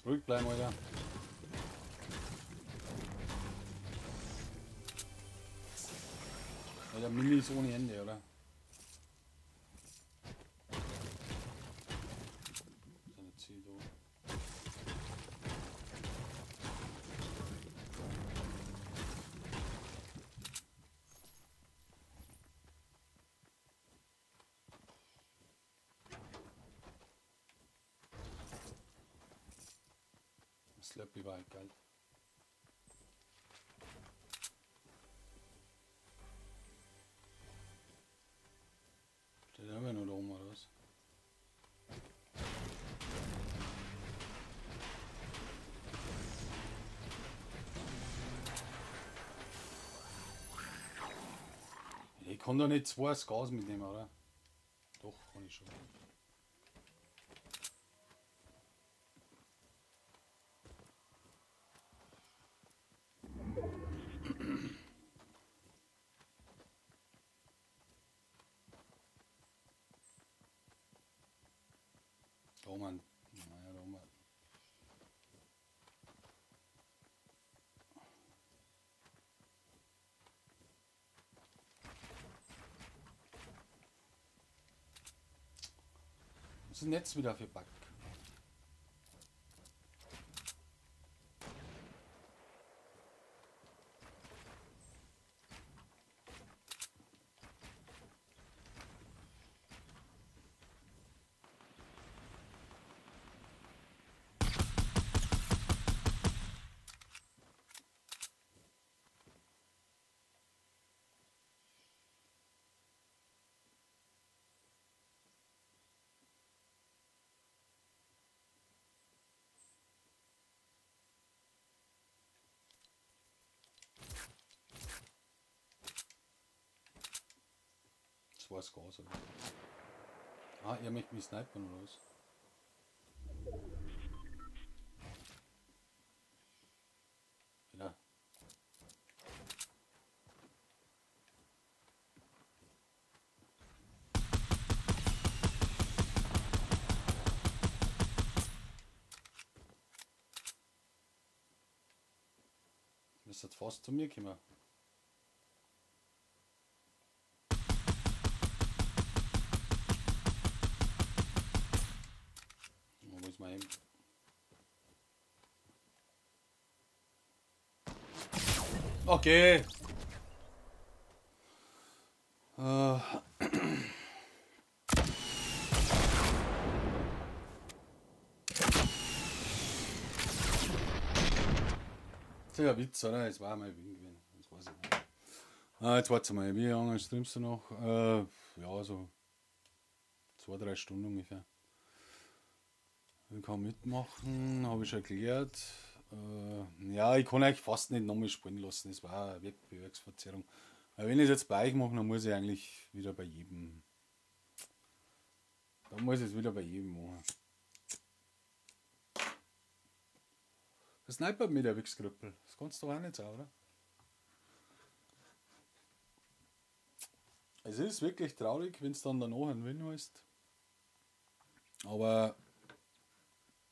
Ruhig bleiben, Alter. Alter, Minis ohne Ende, oder? So eine Ziel da. Slurpee war halt geil. Steht immer nur da oben, oder was? Ich kann doch nicht 2 Gas mitnehmen, oder? Doch, kann ich schon. Oh Mann, naja, da oben. Was ist denn jetzt wieder für Bug? Das war's gar so. Ah, er möchte mich snipern oder was? Ja. Ist jetzt fast zu mir gekommen. Okay. Das ist ja ein Witz, oder? Es war mal Win gewesen. Das weiß ich nicht. Jetzt warte mal, wie lange streamst du noch? Ja, so 2-3 Stunden ungefähr. Ich kann mitmachen, habe ich schon erklärt. Ja, ich kann euch fast nicht nochmal spielen lassen, das war eine Wettbewerbsverzerrung. Weil wenn ich es jetzt bei euch mache, dann muss ich eigentlich wieder bei jedem. Dann muss ich es wieder bei jedem machen. Das snipert mit der Wichskrüppel, das kannst du auch nicht sagen, oder? Es ist wirklich traurig, wenn es dann danach ein Win heißt. Aber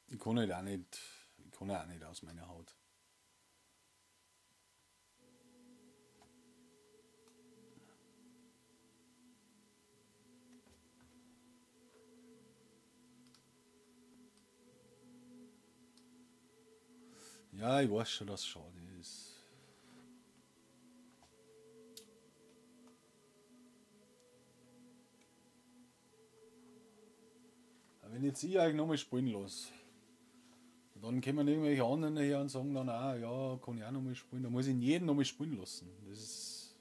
ich kann halt auch nicht. Ich kann auch nicht aus meiner Haut. Ja, ich weiß schon, dass es schade ist. Aber wenn jetzt ich eigentlich nochmal spielen lasse, dann kommen irgendwelche anderen her und sagen dann auch, ja, kann ich auch nochmal spielen. Da muss ich jeden nochmal spielen lassen. Das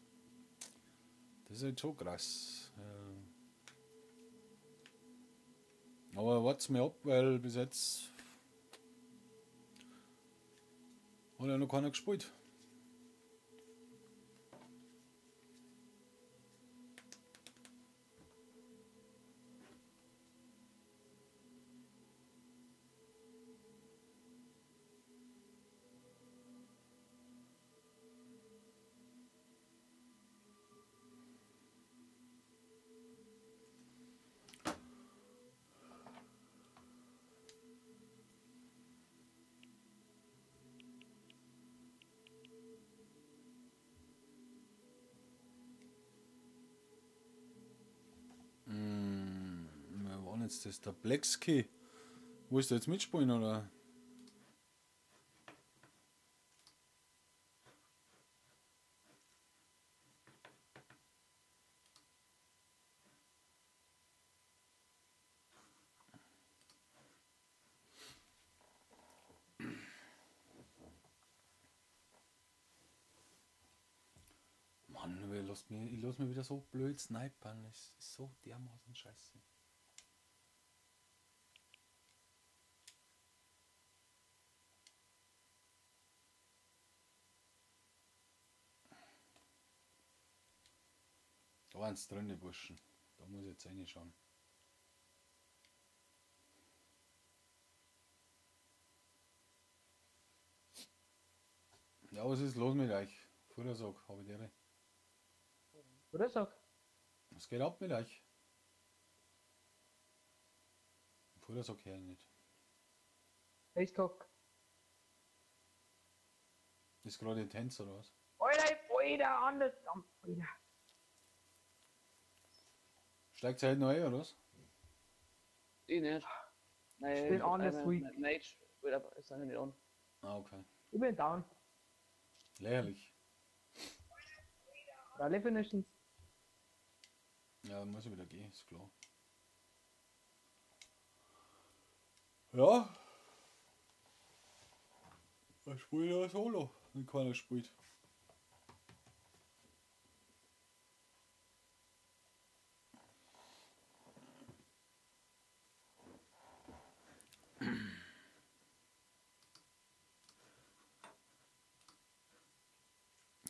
ist halt schon krass. Aber wart's mir ab, weil bis jetzt hat ja noch keiner gespielt. Jetzt das der Blackski. Wo ist der jetzt mitspielen oder? Mann, ich lass mich wieder so blöd snipern. Es ist so dermaßen scheiße. Da waren es drin, die Burschen. Da muss ich jetzt reinschauen. Ja, was ist los mit euch? Futtersack, habe ich dir. Futtersack? Was geht ab mit euch? Futtersack her nicht. Facecock. Ist gerade intens oder was? Alter, Alter, anders. Alter. Steigt ihr halt neu, oder was? Ich nicht. Nein, Ich bin on this week. Mage wird aber ist noch nicht on. Ah, okay. Ich bin down. Lächerlich. Alle finishen. Ja, muss ich wieder gehen, ist klar. Ja. Ich spiele ja Solo, wenn keiner spielt.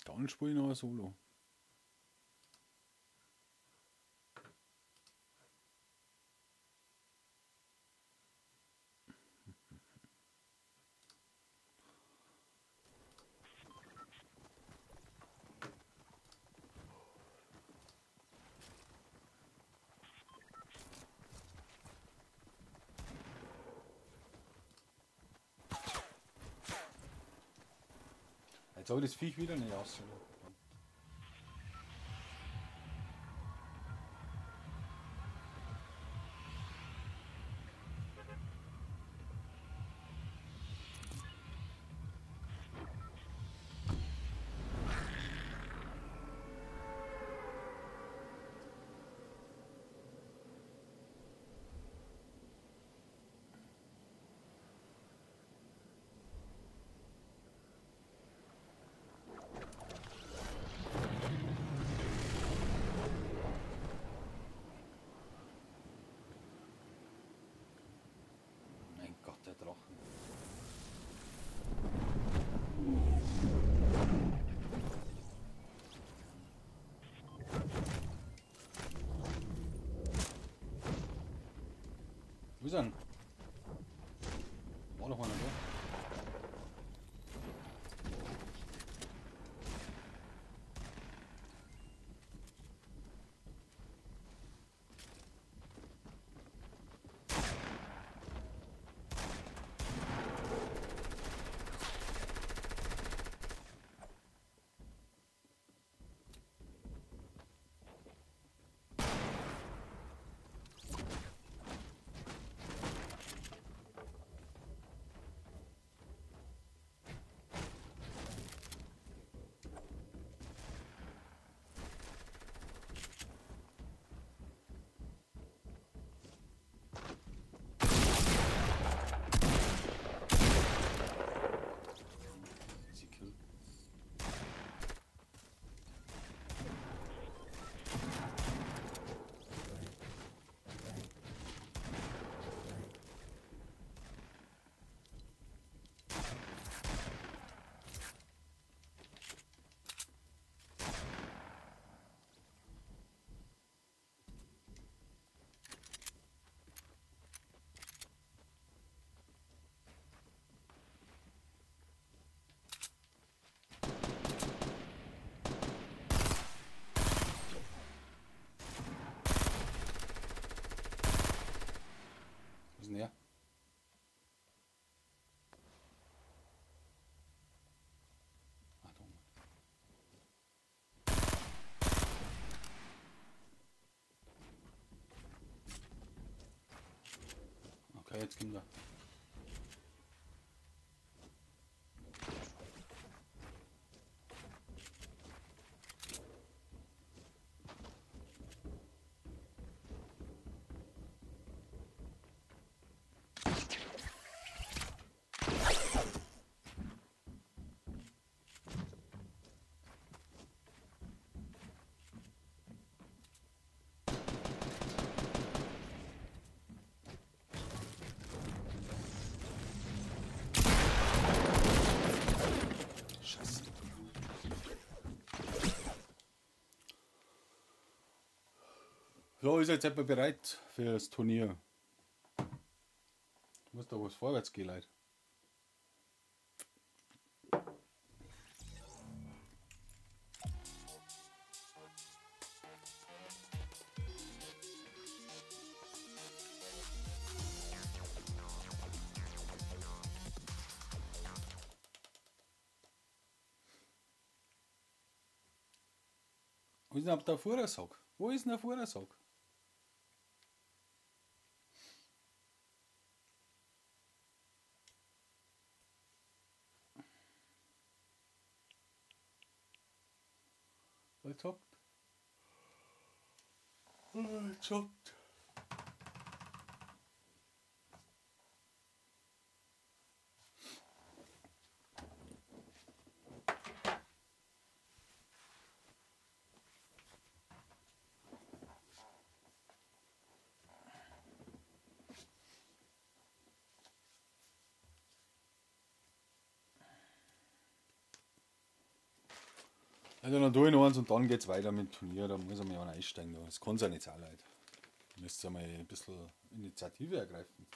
Dann spiele ich noch ein Solo. Jetzt habe ich das Viech wieder nicht aus. Mein Gott, der Drachen. Wo ist er denn? War doch einer da. Easy kill. Wo ist denn der? Ah, da oben. Okay, jetzt kommt er. Scheiße. So, ist jetzt etwa bereit für das Turnier. Muss da was vorwärts gehen, Leute. Wo ist denn der Fuhrersack? Wo ist denn der Fuhrersack? Alle zockt. Alle zockt. Also dann tue ich noch eins und dann geht's weiter mit dem Turnier, da muss ich mal einsteigen. Das kann ja nicht sein, Leute. Müsst ihr mal ein bisschen Initiative ergreifen.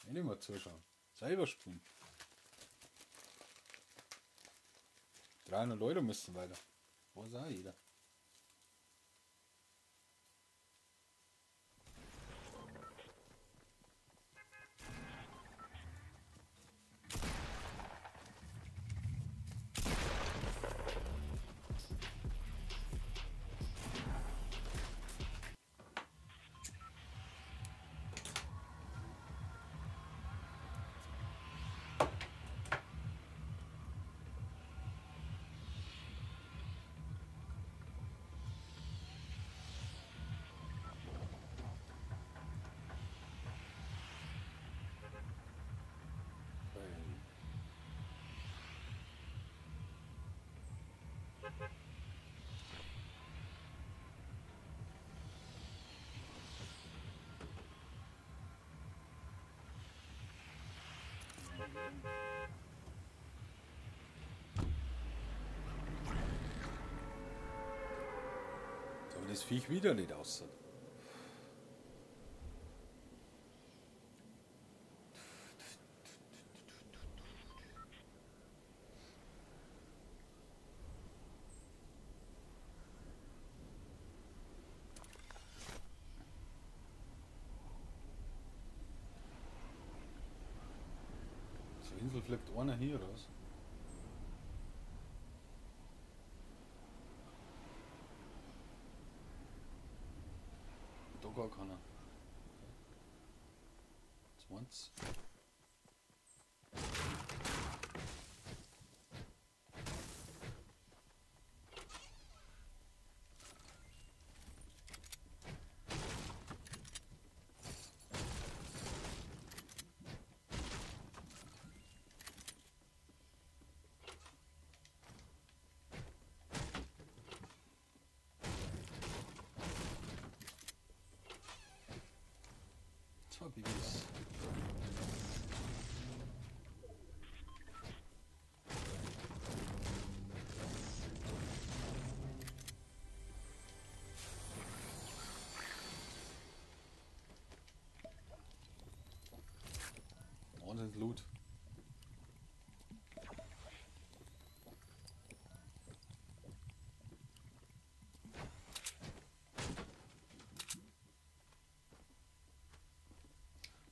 Nicht immer zuschauen. Selber spielen. 300 Leute müssen weiter. Weiß auch jeder. Aber das Viech wieder nicht aussieht. So, Insel fliegt einer hier raus. Da gar keiner. 20. Zwei Babys. Wahnsinn Loot.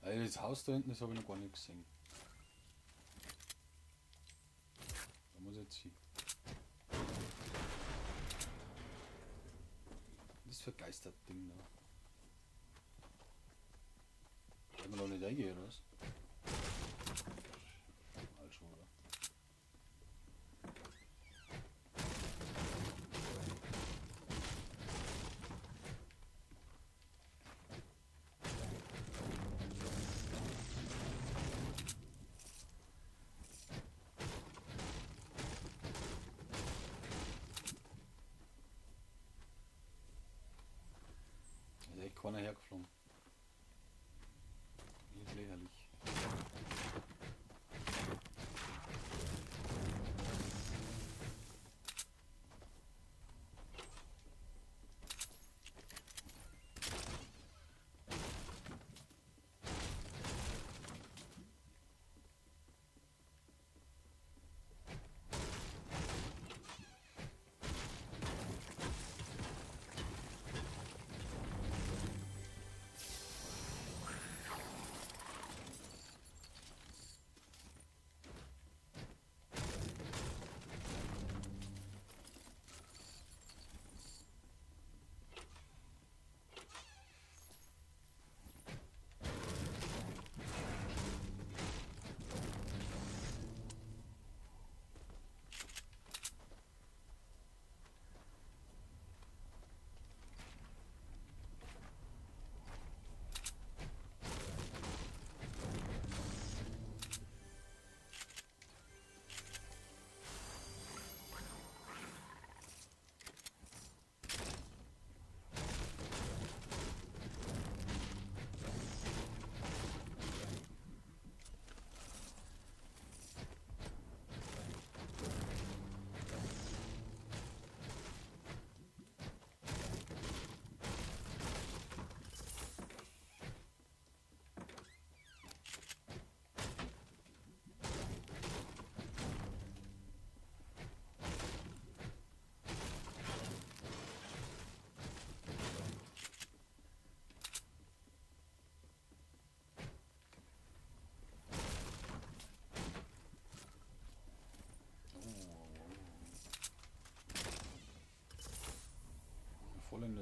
Das Haus da hinten, das habe ich noch gar nicht gesehen. Da muss ich jetzt hin. Das vergeistert Ding da. Kann man doch nicht reingehen, oder was? Halt schon, oder? Keiner hergeflogen. Nicht lächerlich.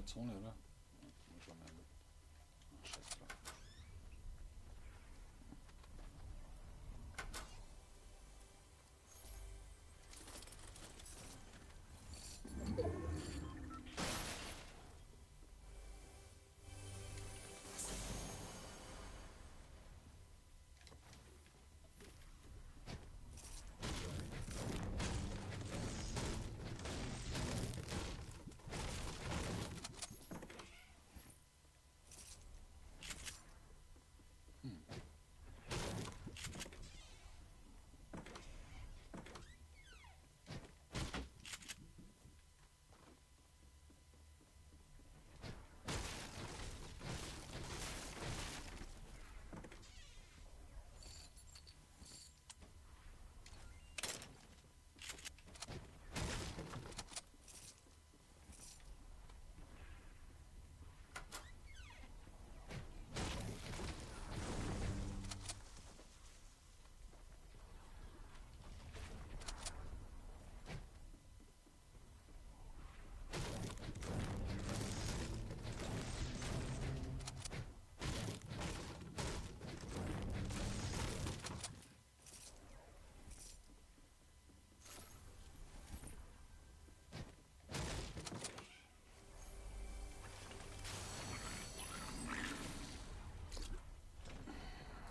der Zone, oder? Ja, mal schauen, mal. Ach, scheiß drauf.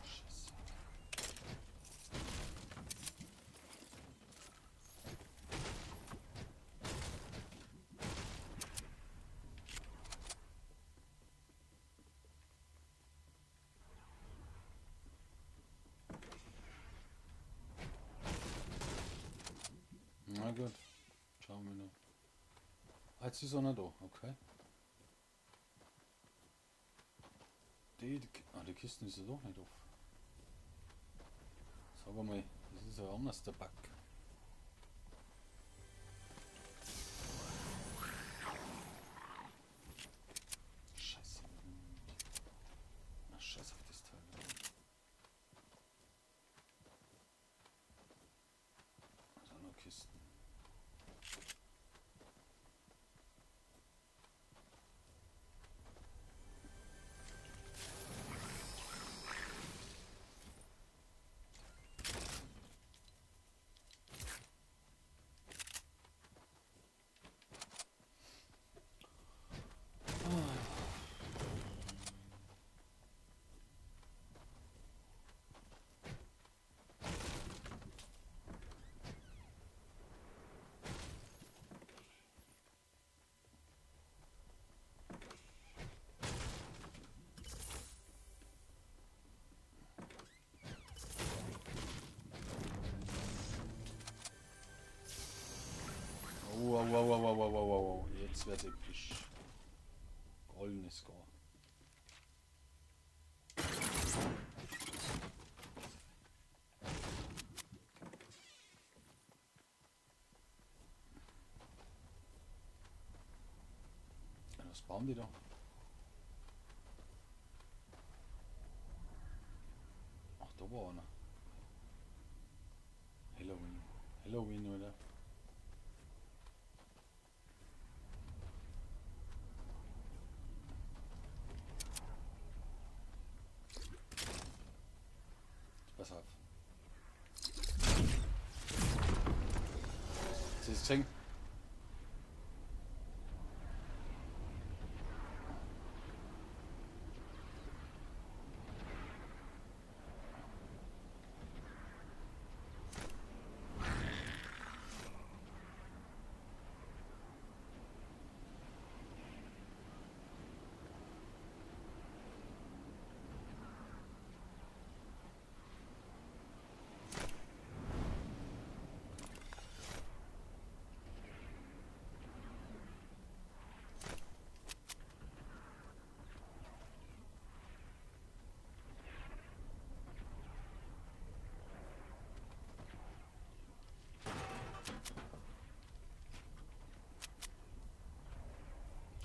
Scheiße. Na gut, schauen wir noch. Ah, jetzt ist er noch da, okay. Die Kisten ist ja doch nicht auf. Sag mal, das ist ja anders der Bug. Scheiße. Na, scheiß auf das Teil. Also noch Kisten. Wow, wow, wow, wow, wow, wow, wow. Jetzt wird's episch. Goldenes Score. Was bauen die da? Ach, da war einer. Halloween. Halloween, oder? Pass auf. Hast du das gesehen?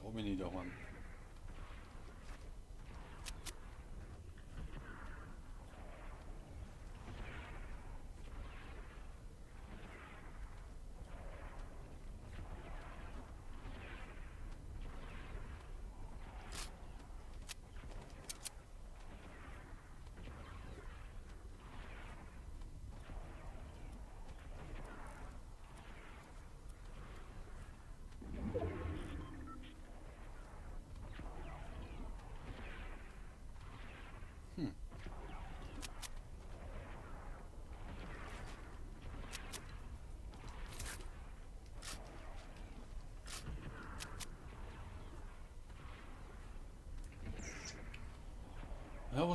Da bin ich daheim.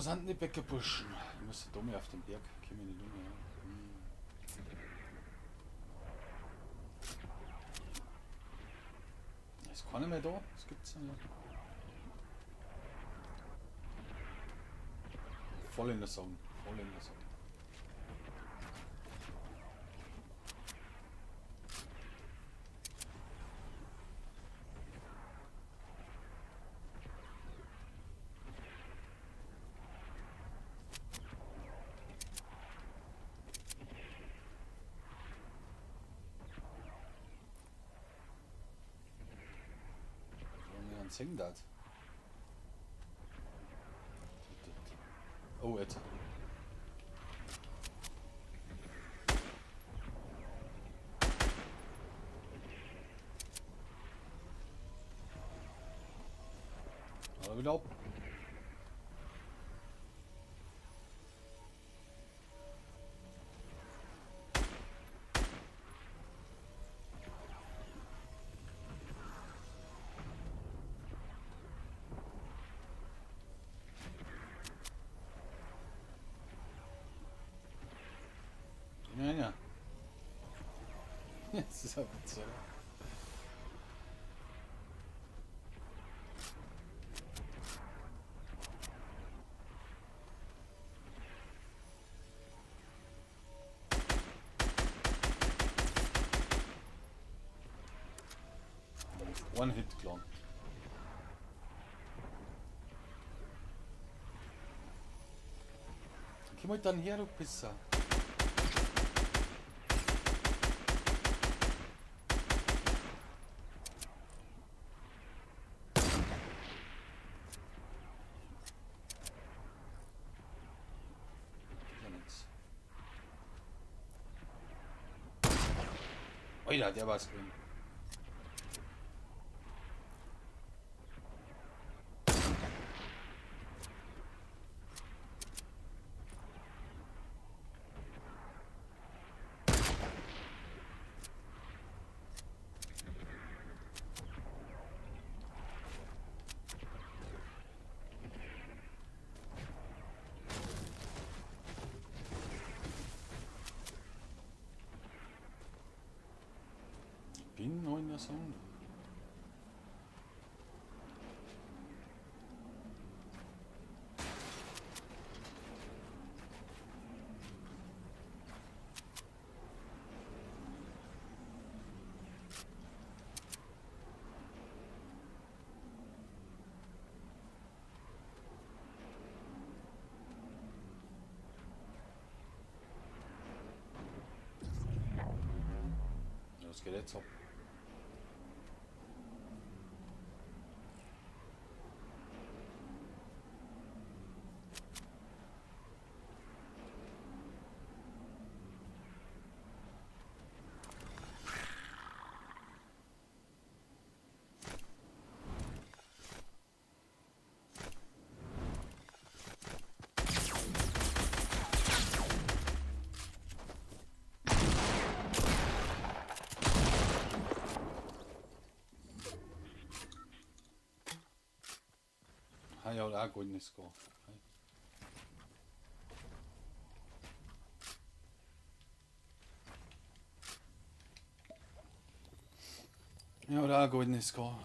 Wo sind denn die Bäckerburschen? Ich muss da mal auf den Berg, komm ich nicht um. Ja. Ist keiner mehr da? Das gibt's ja nicht. Voll in der Sonne, voll in der Sonne. Sing das. Oh, jetzt. Aber wieder ab. Ja. Das ist ja witzig. One Hit gelangt. Komm halt dann her, du Pisser. Alter, der war's gewesen. Bin noch in der Zone. Was geht jetzt ab? Ja, oder auch goldenes Score. Ja, oder auch goldenes Score.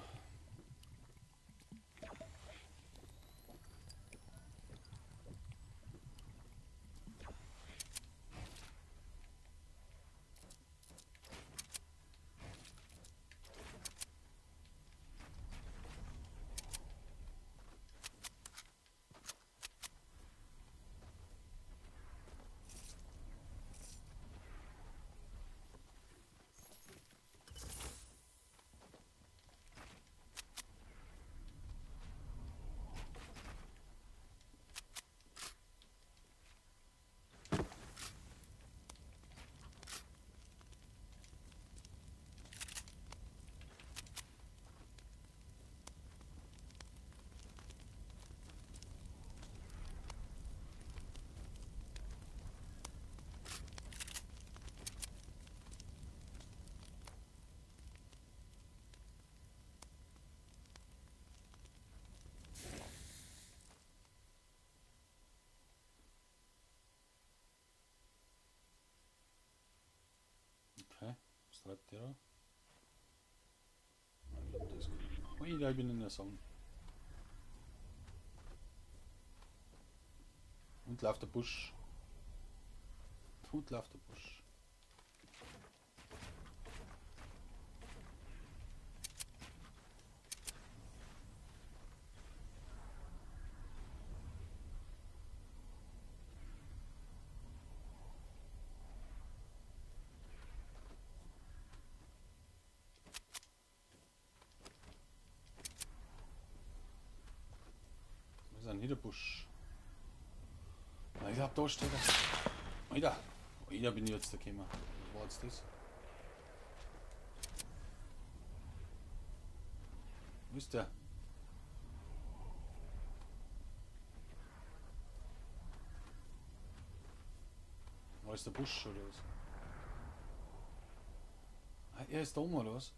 Was treibt der da? Ich glaub, der ist gut. Ui, da bin ich in der Zone. Und läuft der Busch. Und läuft der Busch. Busch. Na, ich glaub, da steht er. Alter. Alter, bin ich jetzt da gekommen. Was war jetzt das? Wo ist der? Wo ist der Busch oder was? Ah, er ist da oben oder was?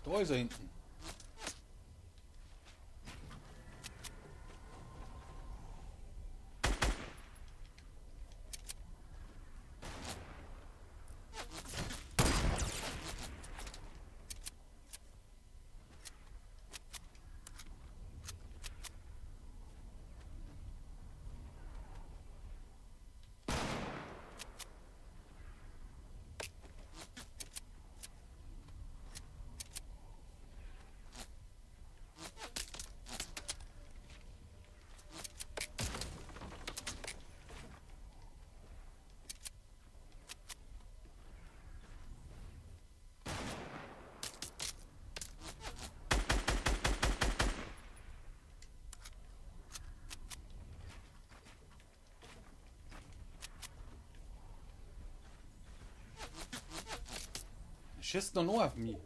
Da ist er hinten. Schießt noch auf mich.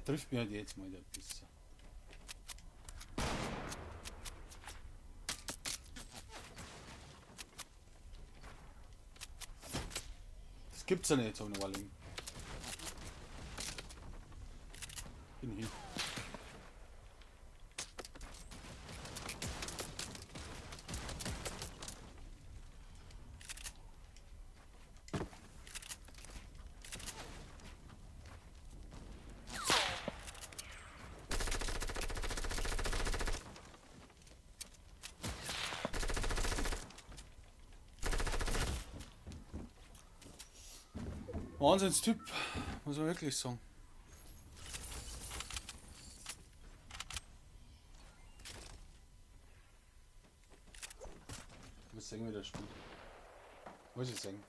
Trifft mir halt jetzt mal der Pisser. Das gibt's ja nicht so eine Walling. Bin hin. Wahnsinnstyp, muss man wirklich sagen. Ich muss sehen, wie der spielt. Muss ich sehen.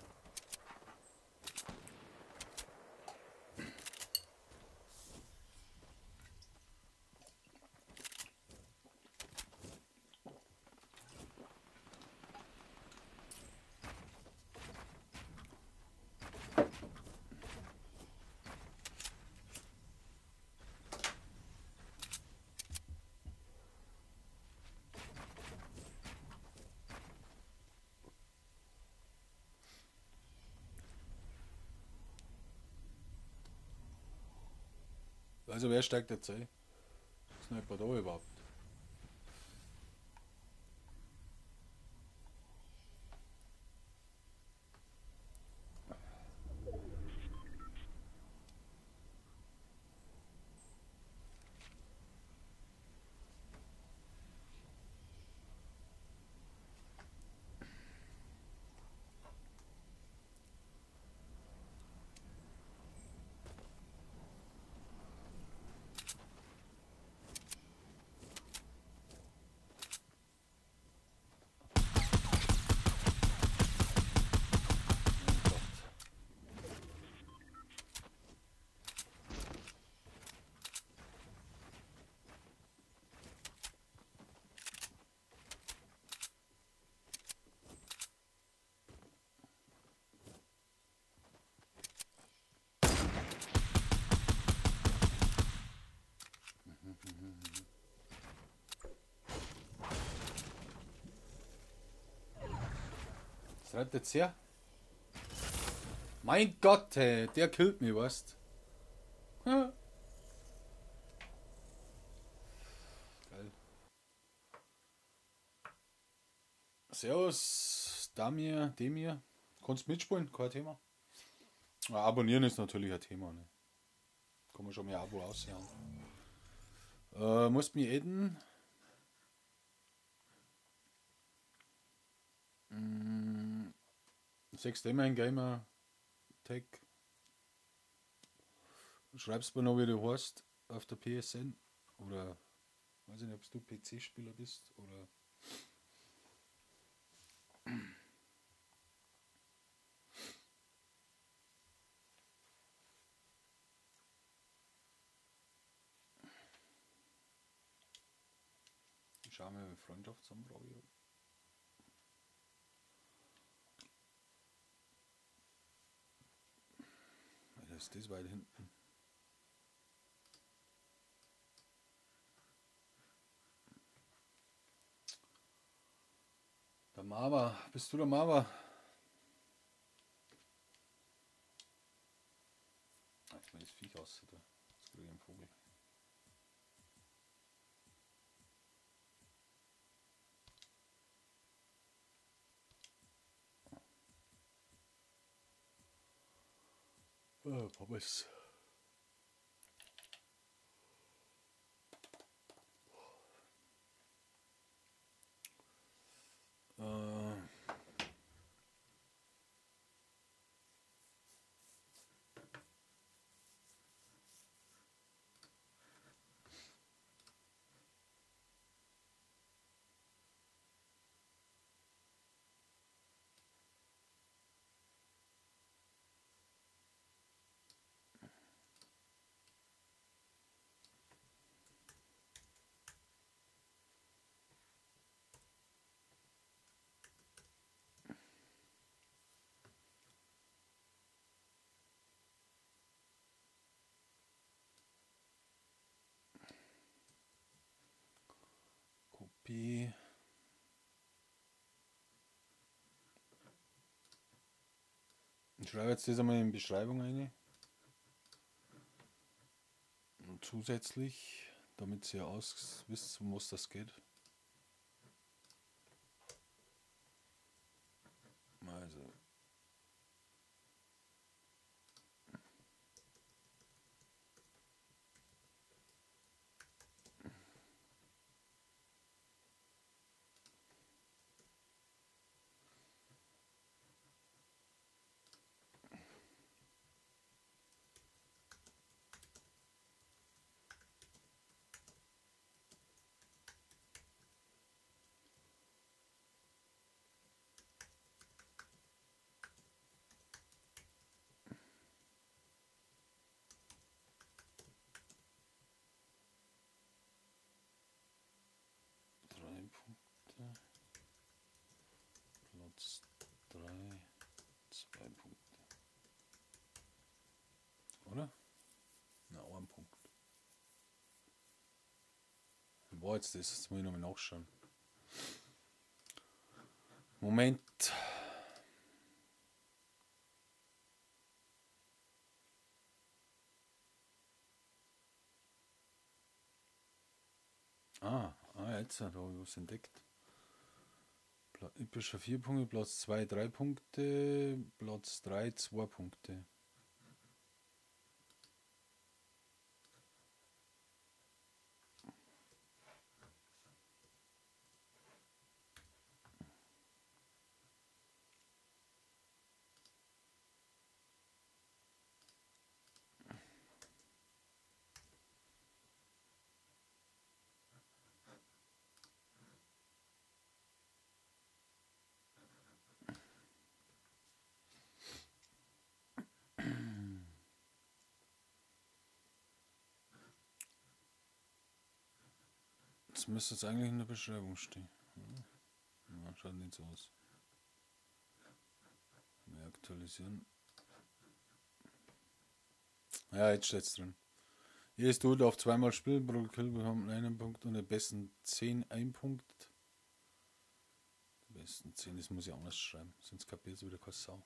Also wer steigt jetzt ein? Ist noch jemand da überhaupt? Was treibt jetzt her? Mein Gott, hey, der killt mich, weißt. Geil. Servus, Damir, Demir. Kannst mitspielen, kein Thema. Ja, abonnieren ist natürlich ein Thema, ne? Kann man schon mehr Abo aussehen. Musst mich adden. 6 Gamer Gamer Tag. Schreibst mir noch, wie du heißt, auf der PSN. Oder weiß ich nicht, ob du PC-Spieler bist oder. Ich schaue mir Freundschaftsanfrage an. Alter, ist das weit hinten. Der Mava, bist du der Mava? Jetzt mal das Viech aus, da. Jetzt krieg ich einen Vogel. Oh, Pommes. Kopie. Ich schreibe jetzt das einmal in die Beschreibung rein. Und zusätzlich, damit ihr aus wisst, um was das geht. Also. Punkte. Platz 3, 2 Punkte. Oder? Na, 1 Punkt. Wo war jetzt das? Jetzt muss ich nochmal nachschauen. Moment. Ah, jetzt da habe ich was entdeckt. Ich bin schon 4 Punkte, Platz 2 3 Punkte, Platz 3 2 Punkte. Das müsste jetzt eigentlich in der Beschreibung stehen. Ja, schaut nicht so aus. Mehr aktualisieren. Ja, jetzt steht es drin. Jedes Duo darf zweimal spielen, pro Kill bekommt einen Punkt und der besten 10 einen Punkt. Besten 10, das muss ich anders schreiben, sonst kapiert es wieder keine Sau.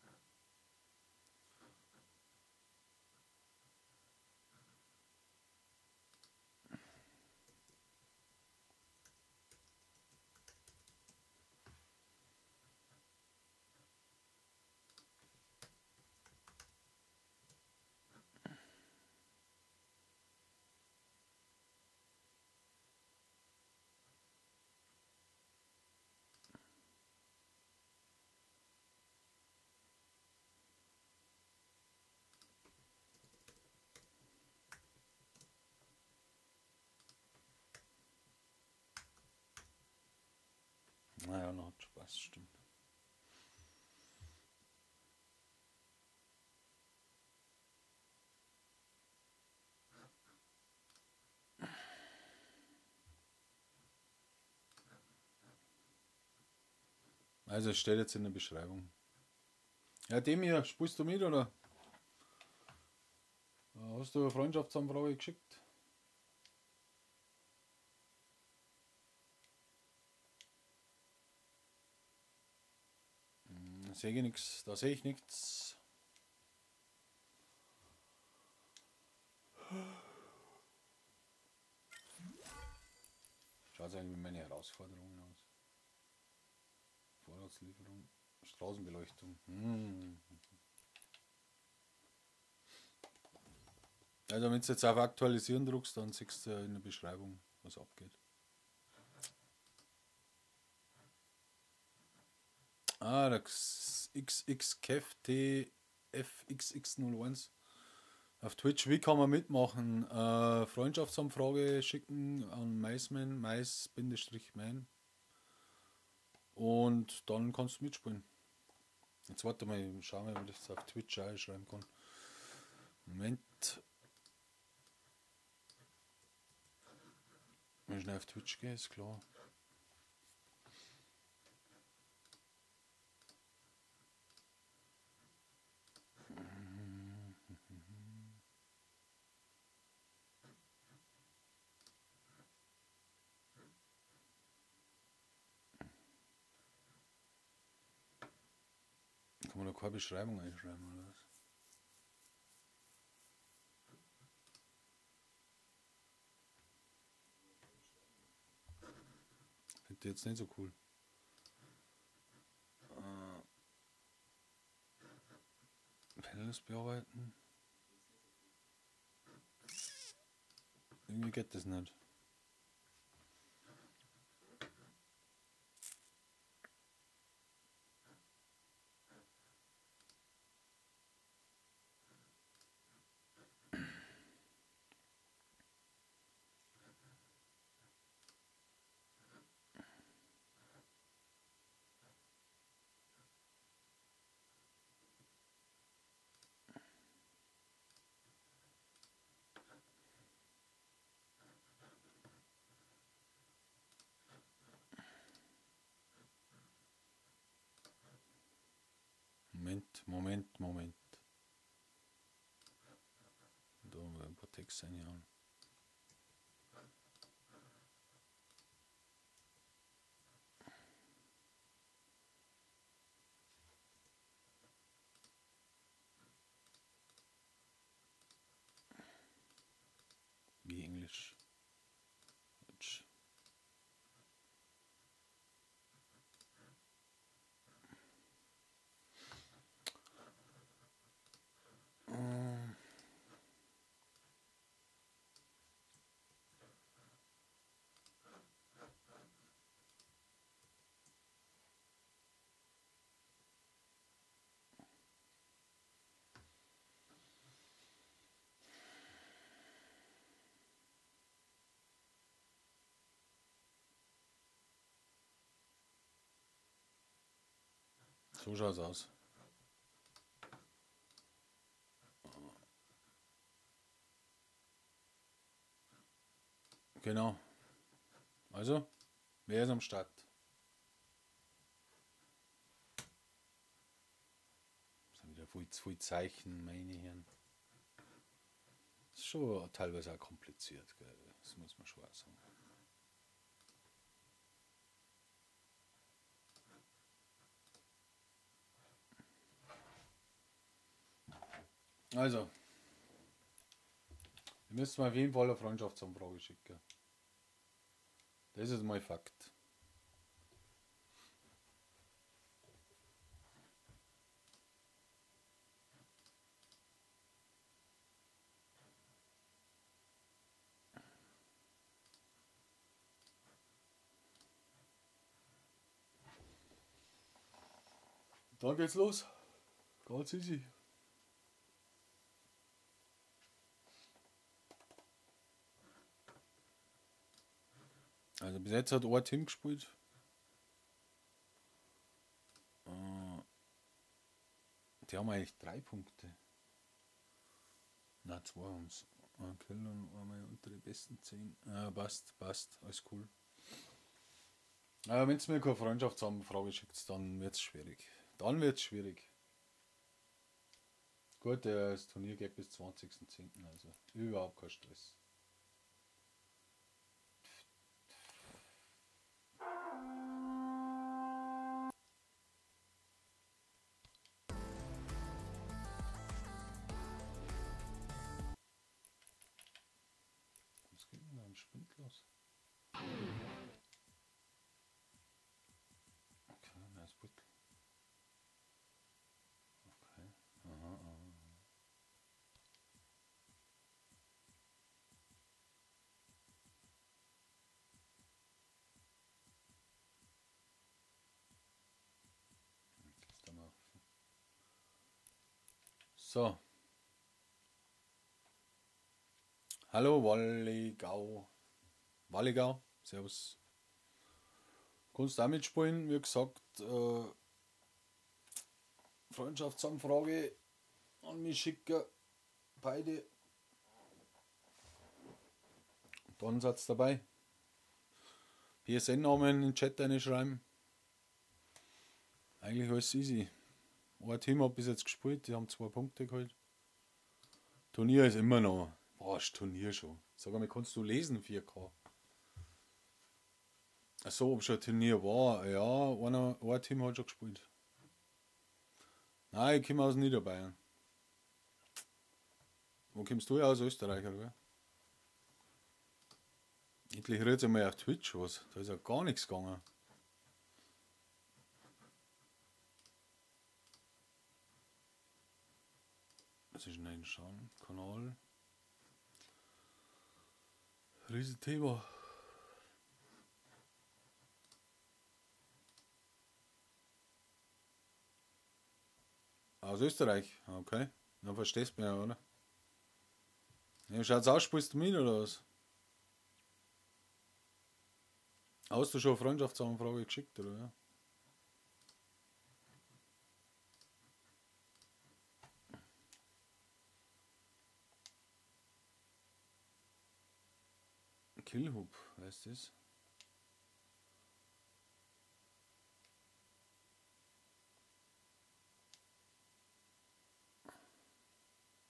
Naja, noch hat Spaß, stimmt. Also es steht jetzt in der Beschreibung. Ja, dem hier, spielst du mit oder? Hast du eine Freundschaftsanfrage geschickt? Sehe ich nichts, da sehe ich nichts. Schaut eigentlich mit meinen Herausforderungen aus. Vorratslieferung, Straßenbeleuchtung. Also wenn du jetzt auf Aktualisieren drückst, dann siehst du in der Beschreibung, was abgeht. Ah, der XXKFTFXX01 auf Twitch. Wie kann man mitmachen? Freundschaftsanfrage schicken an Maisman, mais-man. Und dann kannst du mitspielen. Jetzt warte mal, schauen wir, ob ich das auf Twitch auch schreiben kann. Moment. Wenn ich schnell auf Twitch gehe, ist klar. Kann man da keine Beschreibung einschreiben oder was? Finde ich jetzt nicht so cool. Panels bearbeiten. Irgendwie geht das nicht. Moment, Moment, Moment. Da haben wir ein paar Texte reinhauen. Wie Englisch. Deutsch. So schaut's aus. Genau. Also, wer ist am Start? Das sind wieder viel zu viel Zeichen, meine Herren. Das ist schon teilweise auch kompliziert, gell? Das muss man schon auch sagen. Also, ihr müsst mir auf jeden Fall eine Freundschaftsanfrage schicken. Das ist mal Fakt. Dann geht's los. Ganz easy. Also bis jetzt hat ein Team gespielt. Die haben eigentlich 3 Punkte. Na, 2 haben's. Ein Kill und einmal unter die besten 10. Ja, passt, passt, alles cool. Aber wenn es mir keine Freundschaftsanfrage schickt, dann wird's schwierig. Dann wird's schwierig. Gut, das Turnier geht bis 20.10., also überhaupt kein Stress. Was geht denn da im Spind los? Okay, nice Beutel. Okay, aha, aha. So. Hallo Walligau. Walligau, servus. Kannst auch mitspielen, wie gesagt, Freundschaftsanfrage an mich schicken. Beide. Dann seid ihr dabei. PSN-Namen in den Chat reinschreiben. Eigentlich alles easy. Ein Team hat bis jetzt gespielt, die haben 2 Punkte geholt. Turnier ist immer noch. Boah, ist Turnier schon. Sag mal, kannst du lesen 4K? Achso, ob schon ein Turnier war. Ja, ein Team hat schon gespielt. Nein, ich komme aus Niederbayern. Wo kommst du her? Aus Österreich, oder? Endlich rührt sich mal auf Twitch was. Da ist ja gar nichts gegangen. Was ist denn ein Schauen? Kanal. Riesenthema. Aus Österreich, okay. Dann verstehst du mich ja, oder? Ja, schaut's aus, spielst du mit oder was? Hast du schon eine Freundschaftsanfrage geschickt, oder? Ja? Killhub, weißt du das?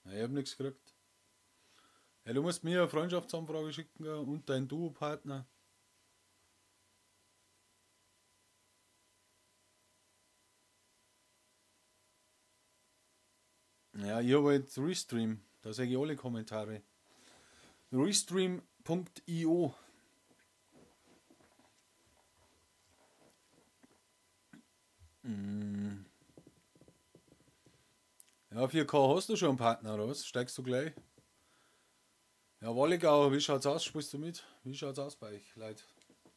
Ich hab nichts gekriegt. Ja, du musst mir eine Freundschaftsanfrage schicken und deinen Duo-Partner. Ja, ich habe jetzt Restream. Da sehe ich alle Kommentare. Restream.io. Ja, 4K hast du schon einen Partner, oder was? Steigst du gleich? Ja, Walligau, wie schaut's aus? Spielst du mit? Wie schaut's aus bei euch, Leute?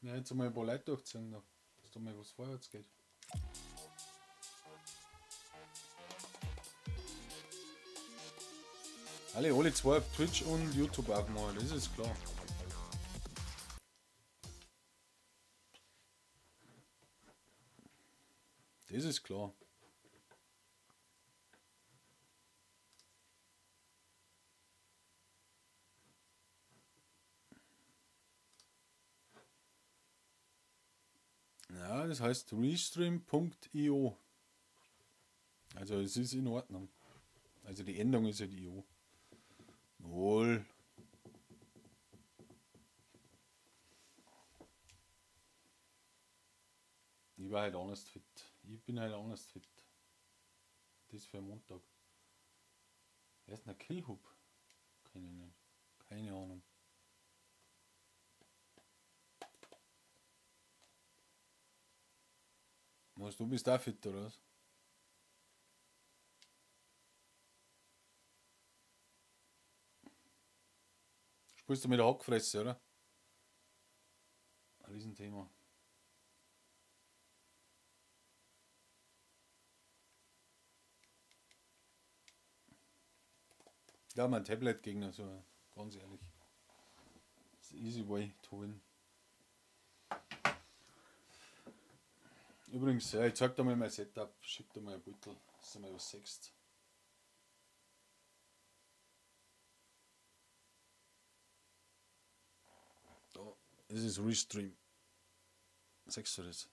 Wir jetzt mal ein paar Leute durchziehen, noch, dass da mal was vorwärts geht. Alle zwei auf Twitch und YouTube aufmachen, das ist klar. Das ist klar. Ja, das heißt restream.io. Also es ist in Ordnung. Also die Endung ist halt .io. Null. Ich war halt anders fit. Ich bin halt anders fit. Das für Montag. Wer ist denn der Killhub? Keine Ahnung. Keine Ahnung. Was, du bist da fit, oder was? Spielst du mit der Hackfresse, oder? Ein Riesenthema. Ja, mein Tablet-Gegner, so ganz ehrlich. Das ist easy way to win. Übrigens, ja, ich zeig dir mal mein Setup, schick dir mal ein Beutel, dass du mal was siehst. Da, das ist Restream. Siehst du das?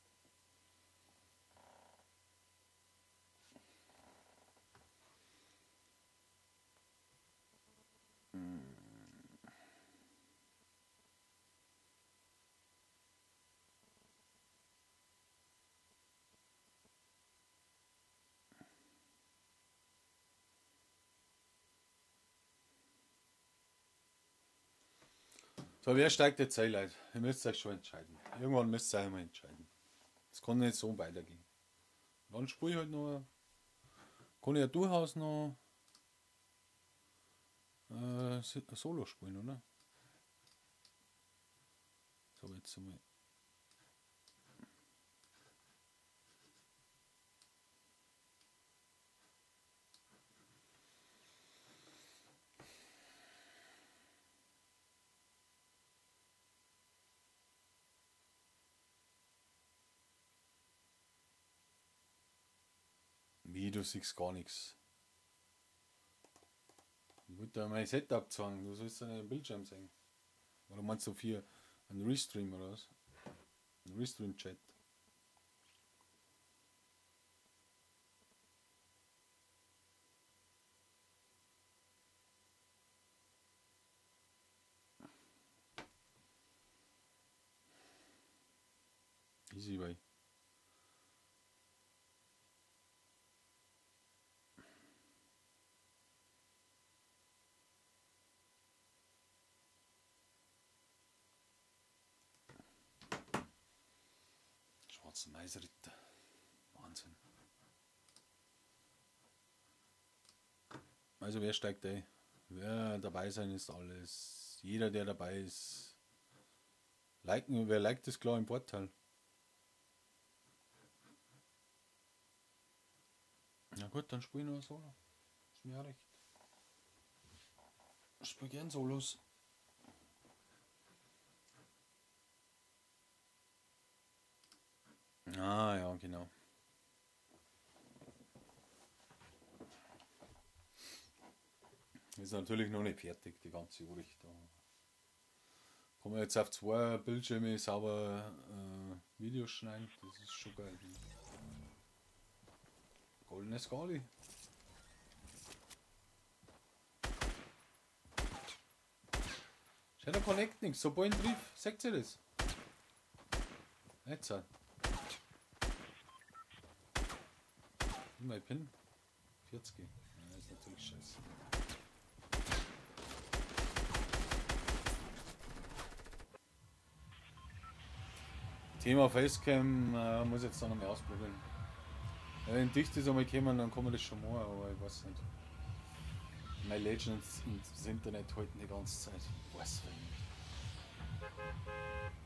So, wer steigt jetzt ein, Leute? Ihr müsst euch schon entscheiden. Irgendwann müsst ihr euch mal entscheiden. Es kann nicht so weitergehen. Dann spiele ich halt noch. Kann ich ja durchaus noch Solo spielen, oder? So, jetzt einmal. Wie, du siehst gar nichts. Ich wollte da mein Setup zeigen, du sollst ja nicht den Bildschirm sehen. Oder meinst du für einen Restream oder was? Ein Restream-Chat. Easy way. Schwarze Maisritter. Wahnsinn. Also wer steigt ein? Wer dabei sein ist alles. Jeder, der dabei ist. Liken, wer liked, ist klar im Vorteil. Na gut, dann spiel ich noch ein Solo. Ist mir auch recht. Ich spiel gern Solos. Ah ja, genau. Ist natürlich noch nicht fertig, die ganze Urricht. Da kann man jetzt auf zwei Bildschirme sauber Videos schneiden, das ist schon geil. Goldene Skali. Shadow Connect nichts, so bald trifft, seht ihr das? Jetzt. Mein Pin 40. Ja, ist natürlich scheiße. Thema Facecam muss ich jetzt noch mal ausprobieren. Ja, wenn dicht ist einmal kommen, dann kann man das schon machen, aber ich weiß nicht. My Legends und das Internet halten die ganze Zeit. Ich weiß nicht.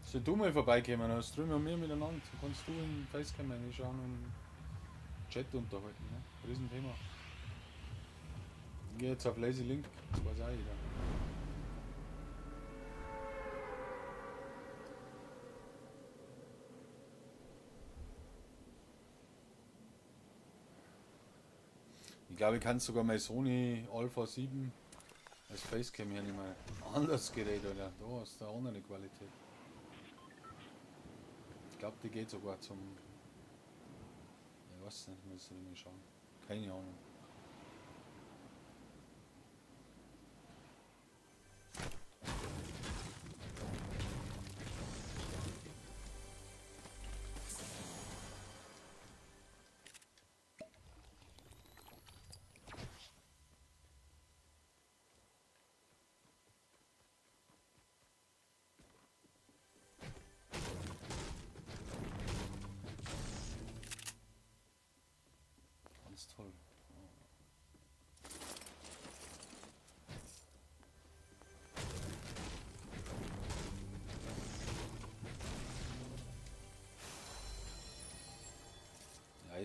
Soll du mal vorbeikommen, dann streamen wir miteinander. Dann kannst du in Facecam reinschauen und Chat unterhalten, ne? Riesenthema. Ich gehe jetzt auf Lazy Link, das weiß auch jeder. Ich glaube, ich kann sogar mein Sony Alpha 7 als Facecam hernehmen. Anderes Gerät, oder? Da ist da auch eine Qualität. Ich glaube, die geht sogar zum. Ich weiß nicht, muss ich mal schauen. Keine Ahnung.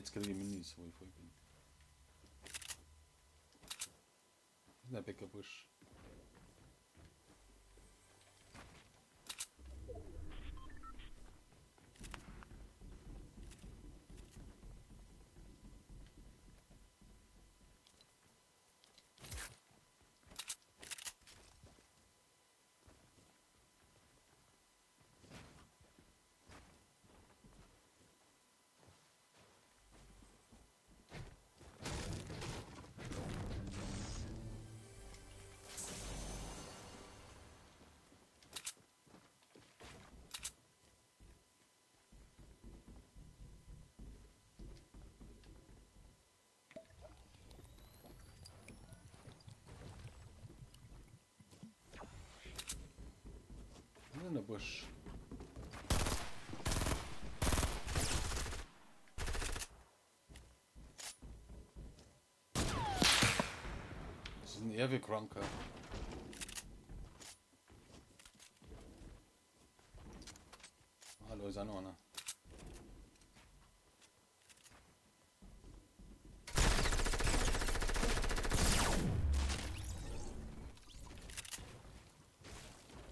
Jetzt kriege ich Minis, wo ich voll bin. Das ist ein Bäckerbusch. In der Busch. Das ist ein Erwe-Kranker. Ah, da ist auch noch einer.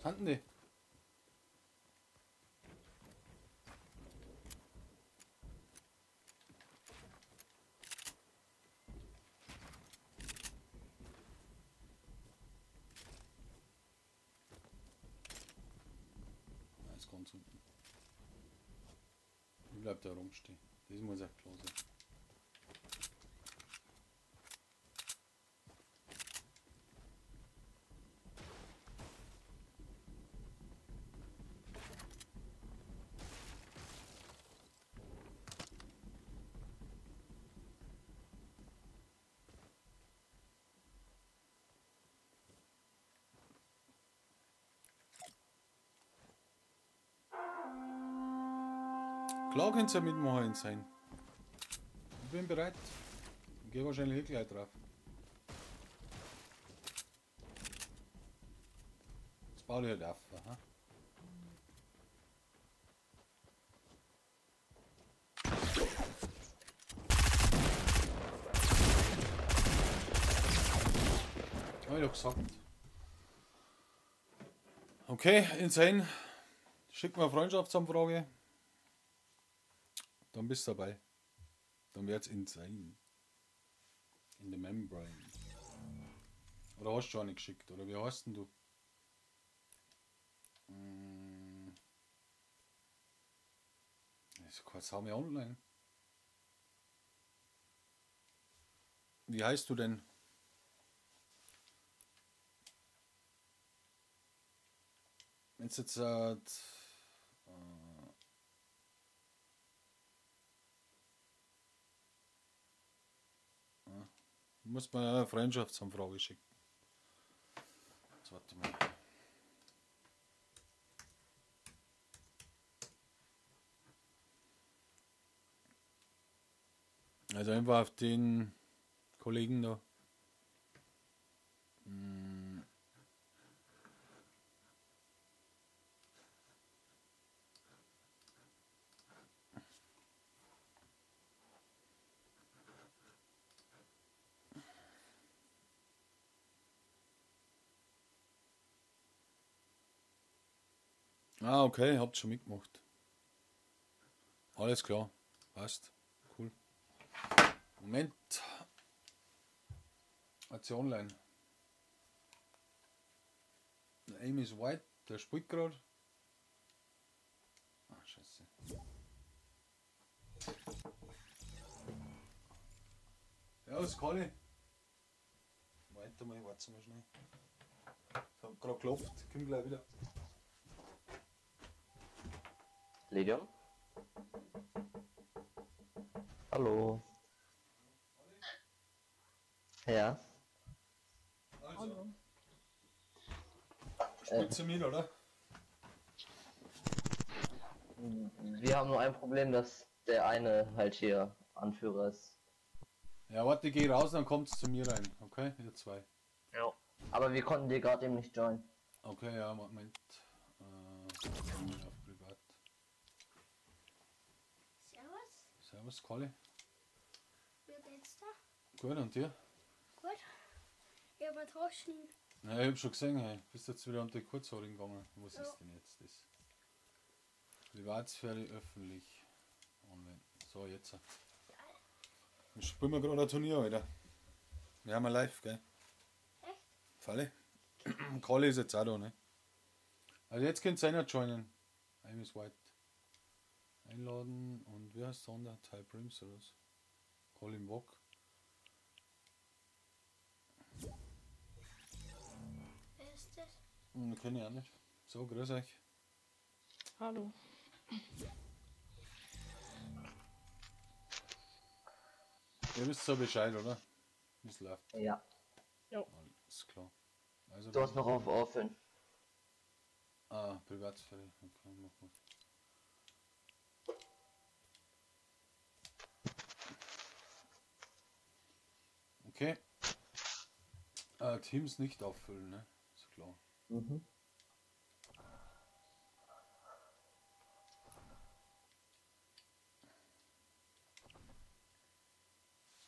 Was haben die? Ganz unten. Ich bleib da rumstehen. Das muss auch klar sein. Klar könnt's ja mitmachen sein. Ich bin bereit. Ich gehe wahrscheinlich eh gleich drauf. Jetzt baue ich halt auf. Aha. Hab ich doch gesagt. Okay, Insane. Schick mir eine Freundschaftsanfrage. Dann bist du dabei. Dann wird's insane. In the membrane. Oder hast du schon eine geschickt? Oder wie heißt denn du? Das ist kein Sau mehr online. Wie heißt du denn? Wenn's jetzt muss man eine Freundschaftsanfrage schicken. Jetzt warte mal. Also einfach auf den Kollegen da. Ah, okay, habt schon mitgemacht. Alles klar, passt. Cool. Moment. Hat sie online. Der Aim is White, der spielt gerade. Ah, scheiße. Ja, was kann ich? Warte mal, warte mal schnell. Ich hab gerade geklopft, komm gleich wieder. Legion? Hallo. Ja. Also. Spielst du mit, oder? Wir haben nur ein Problem, dass der eine halt hier Anführer ist. Ja, warte, geh raus, dann kommt's zu mir rein. Okay, ihr zwei. Ja. Aber wir konnten dir gerade eben nicht joinen. Okay, ja, Moment. Auf privat. Servus. Servus, Colli. Geht's da? Gut, und dir? Gut. Ich hab einen Taschen. Ja, ich hab schon gesehen, hey. Bist jetzt wieder unter die Kurzhaarigen gegangen. Was Ja. ist denn jetzt das? Privatsphäre öffentlich. Online. So, jetzt. Wir spielen wir gerade ein Turnier, Alter. Wir haben live, gell? Echt? Falle. Kalle ist jetzt auch da, ne? Also jetzt könnt ihr einer joinen. I'm is White. Einladen und wie heißt der andere? Ty Prims oder was? Colin Walk. Wer ist das? Kenn ich auch nicht. So, grüß euch. Hallo. Ihr wisst so Bescheid, oder? Wie es läuft. Ja. Jo. Alles klar. Also Du hast noch auf Offen. Ah, Privatsphäre. Okay, mach mal. Okay. Teams nicht auffüllen, ne? Ist klar. Mhm.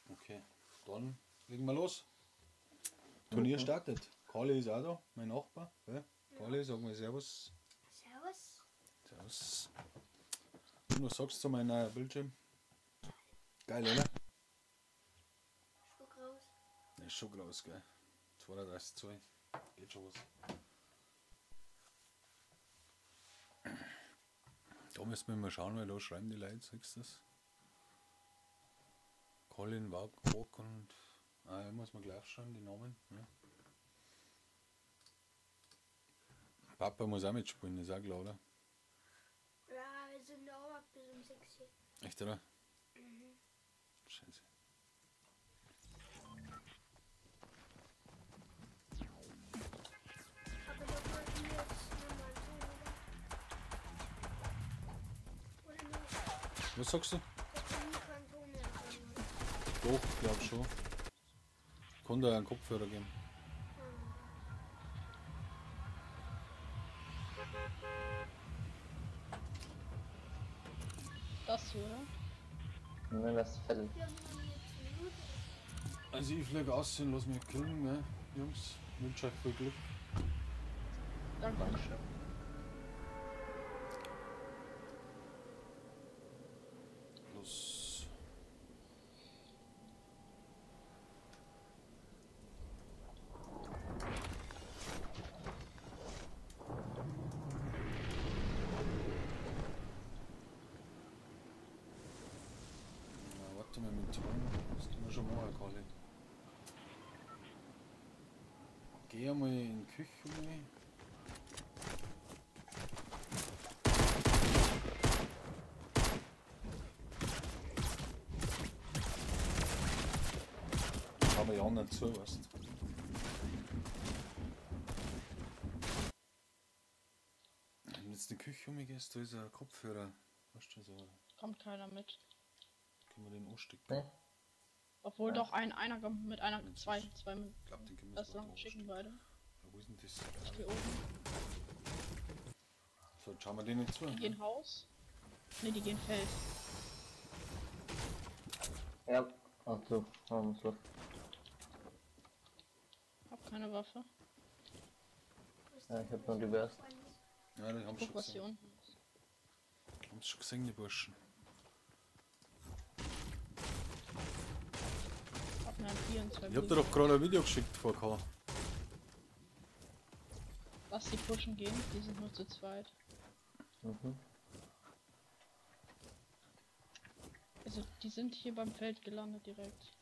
Okay, dann legen wir los. Turnier startet. Kali ist auch da, mein Nachbar. Gell? Kali, sag mal Servus. Servus. Servus. Und was sagst du zu meinem neuen Bildschirm? Geil, oder? Schon groß. Ja, ist schon groß, gell? 32 Zoll. Geht schon was. Da müssen wir mal schauen, weil da schreiben die Leute, siehst du das? Colin Walk und. Ah, da muss man gleich schreiben, die Namen. Ne? Papa muss auch mitspielen, ist auch klar, oder? Ja, wir sind da auch bis um 6 Uhr. Echt, oder? Mhm. Scheiße. Aber da wollten wir jetzt nochmal tun, oder? Oder nicht? Was sagst du? Da können wir keinen Ton mehr drin, oder? Doch, glaub schon. Kann da einen Kopfhörer geben. Das hier, oder? Nein, das Fell. Wir haben nur jetzt Minuten. Also ich flieg aus und lass mich killen, ne? Jungs, wünsche euch viel Glück. Danke. Dankeschön. Los. Na, warte mal mit Ton. Das können wir schon machen, Kali. Geh einmal in die Küche. Mal. Schauen wir die anderen zu, weißt du. Wenn du jetzt in die Küche umgehst, da ist ein Kopfhörer. Weißt du, so Kommt keiner mit. können wir den anstecken. Ne? Obwohl Ja. doch einer kommt mit einer, zwei mit. Ich glaube, den können wir Das sogar lang da schicken anstecken. beide. Ja, wo ist denn das? Ich geh oben. So, jetzt schauen wir denen zu. Die Ne? gehen Haus. Ne, die gehen Feld. Ja. Ach so, haben wir los. Hab keine Waffe. Ja, ich hab nur die Burst. Ja, die haben Guck, schon was hier gesehen. unten ist. Haben schon gesehen, die Burschen. Hab mir ein 4 und zwei Ich hab dir doch gerade ein Video geschickt vor K. Lass die pushen gehen, die sind nur zu zweit. Mhm. Also die sind hier beim Feld gelandet direkt.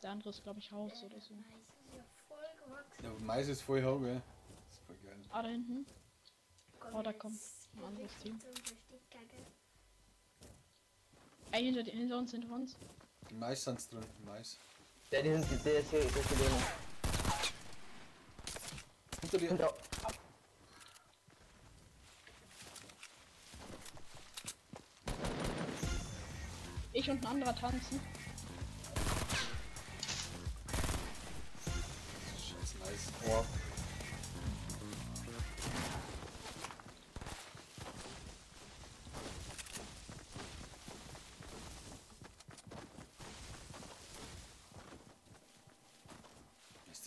Der andere ist, glaube ich, Haus oder so. Mais ist ja voll gewachsen. Ja, Mais ist voll hoch, gell? Das ist voll geil. Ah, da hinten. Komm, Oh, da jetzt kommt ein anderes Team. zum Versteck, gell? Ey, hinter uns, hinter uns. Die Mais sind's drin, die Mais. Der, die sind, der ist hier, der ist hier drin. Hinter dir. Hinter. Ich und ein anderer tanzen. Scheiß nice. Wow.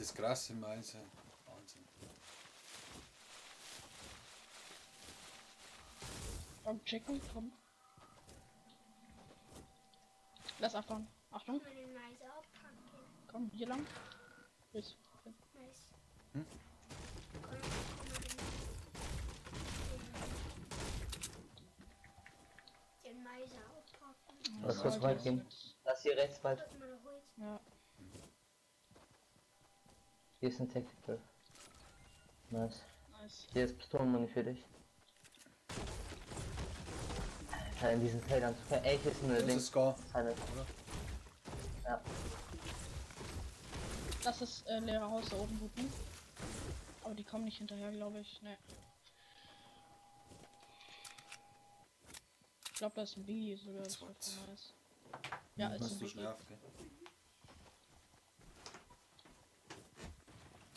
das krass im Eis. Wahnsinn. Komm, checken, komm. Lass abfahren. Achtung. Komm, hier lang. Jetzt. Nice. Hm? Den Mais aufpacken. Lass kurz weit gehen. Lass hier rechts weit. Ja. Hier ist ein Tactical. Nice. Nice. Hier ist Pistolenmuni für dich. Alter, in diesen Feldern zu. Ey, hier ist eine Das Ding. ist Scar, Keine. oder? Ja. Lass das leere Haus da oben looten. Aber die kommen nicht hinterher, glaube ich. Ne. Ich glaube, da ist ein Biggie sogar. Das wäre voll nice. Ja, ist ein Hast du Biggie. schnell auf, gell?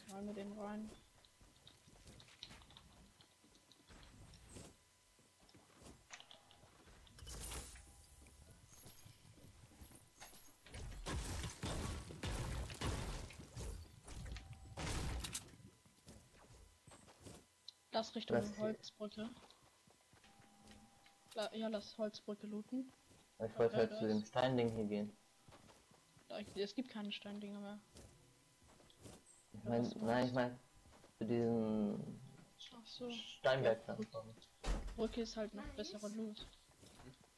Mal mit dem rein. Lass Richtung Lass die- Holzbrücke. Ja, lass Holzbrücke looten. Ich wollte Ja, halt da zu dem ist- Steinding hier gehen. Es gibt keine Steindinger mehr. Ich Ja, meine, was nein, ich meine, zu diesem Ach so. Steinberg da. Brücke ist halt noch Nice. besserer Loot.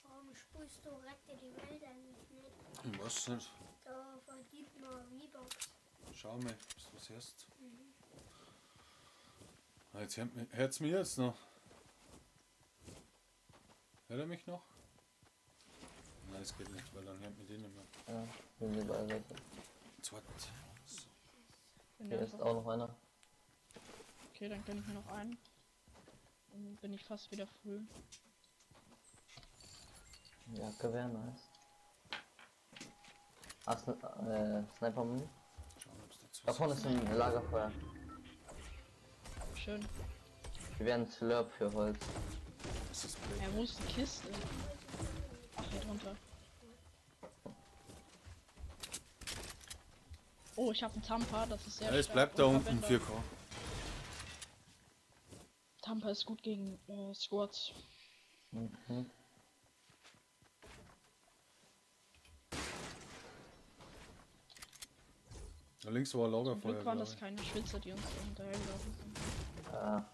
Warum spielst du Rette die Welt eigentlich nicht? Ich weiß nicht. Da verdient man V-Bucks. Schau mal, ob du was hörst. Ah, jetzt hört's mich jetzt noch. Hört er mich noch? Nein, das geht nicht, weil dann hört mich die nicht mehr. Ja, sind wir überall welche. Zweit. So. Bin Hier ist einfach- auch noch einer. Okay, dann gönn ich mir noch einen. Dann bin ich fast wieder früh. Ja, Gewehr, nice. Ah, Sniper Muni. Schauen, ob's dazu Da vorne ist ein Lagerfeuer. Schön. Wir werden Slurp für Holz. Das ist blöd. Ja, wo ist die Kiste? Ach, hier drunter. Oh, ich habe einen Tampa, das ist sehr Ja, es stark. bleibt da Und unten Verbänder. 4K. Tampa ist gut gegen Squads. Mhm. Da links war ein Zum Lagerfeuer. Glück waren glaub das ich. keine Schwitzer, die uns da hinterhergelaufen sind. Ah,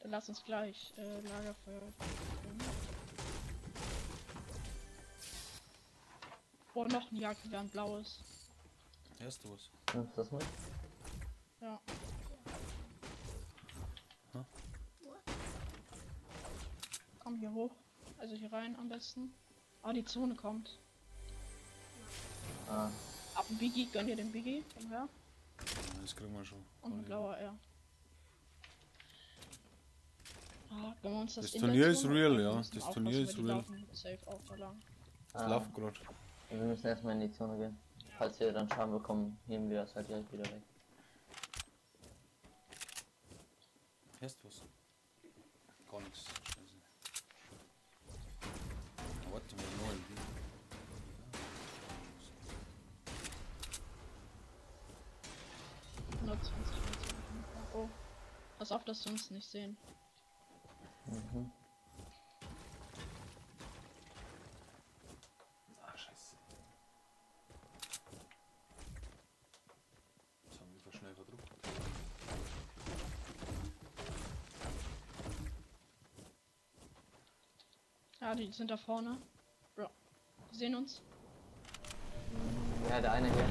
Dann lass uns gleich Lagerfeuer. gönnen. Oh, noch ein Jagdgewehr, ein blaues. Hörst du was? nimmst du das mit? Ja. Hm? Komm hier hoch. Also hier rein am besten. Ah, die Zone kommt. Ah, Ab ein Biggie, gönn dir den Biggie. Komm her. Ja, das kriegen wir schon. Und ein blauer R. Ah, wenn wir uns das Das in der Turnier ist Zone real, wir ja. müssen Das aufpassen, Turnier weil ist die real. laufen Safe auch da lang. Das ah. läuft gerade. Wir müssen erstmal in die Zone gehen. Falls wir dann Schaden bekommen, nehmen wir das halt direkt wieder weg. Hörst du was? Gar nichts. Scheiße. Ah, warte mal, noch ein Ding. Ja. 120, 120. Oh. Pass auf, dass sie uns nicht sehen. Mhm. Ah, scheiße. Das haben wir voll schnell verdruckt. Ja, die sind da vorne. Bro. Die sehen uns. Ja, der eine hier.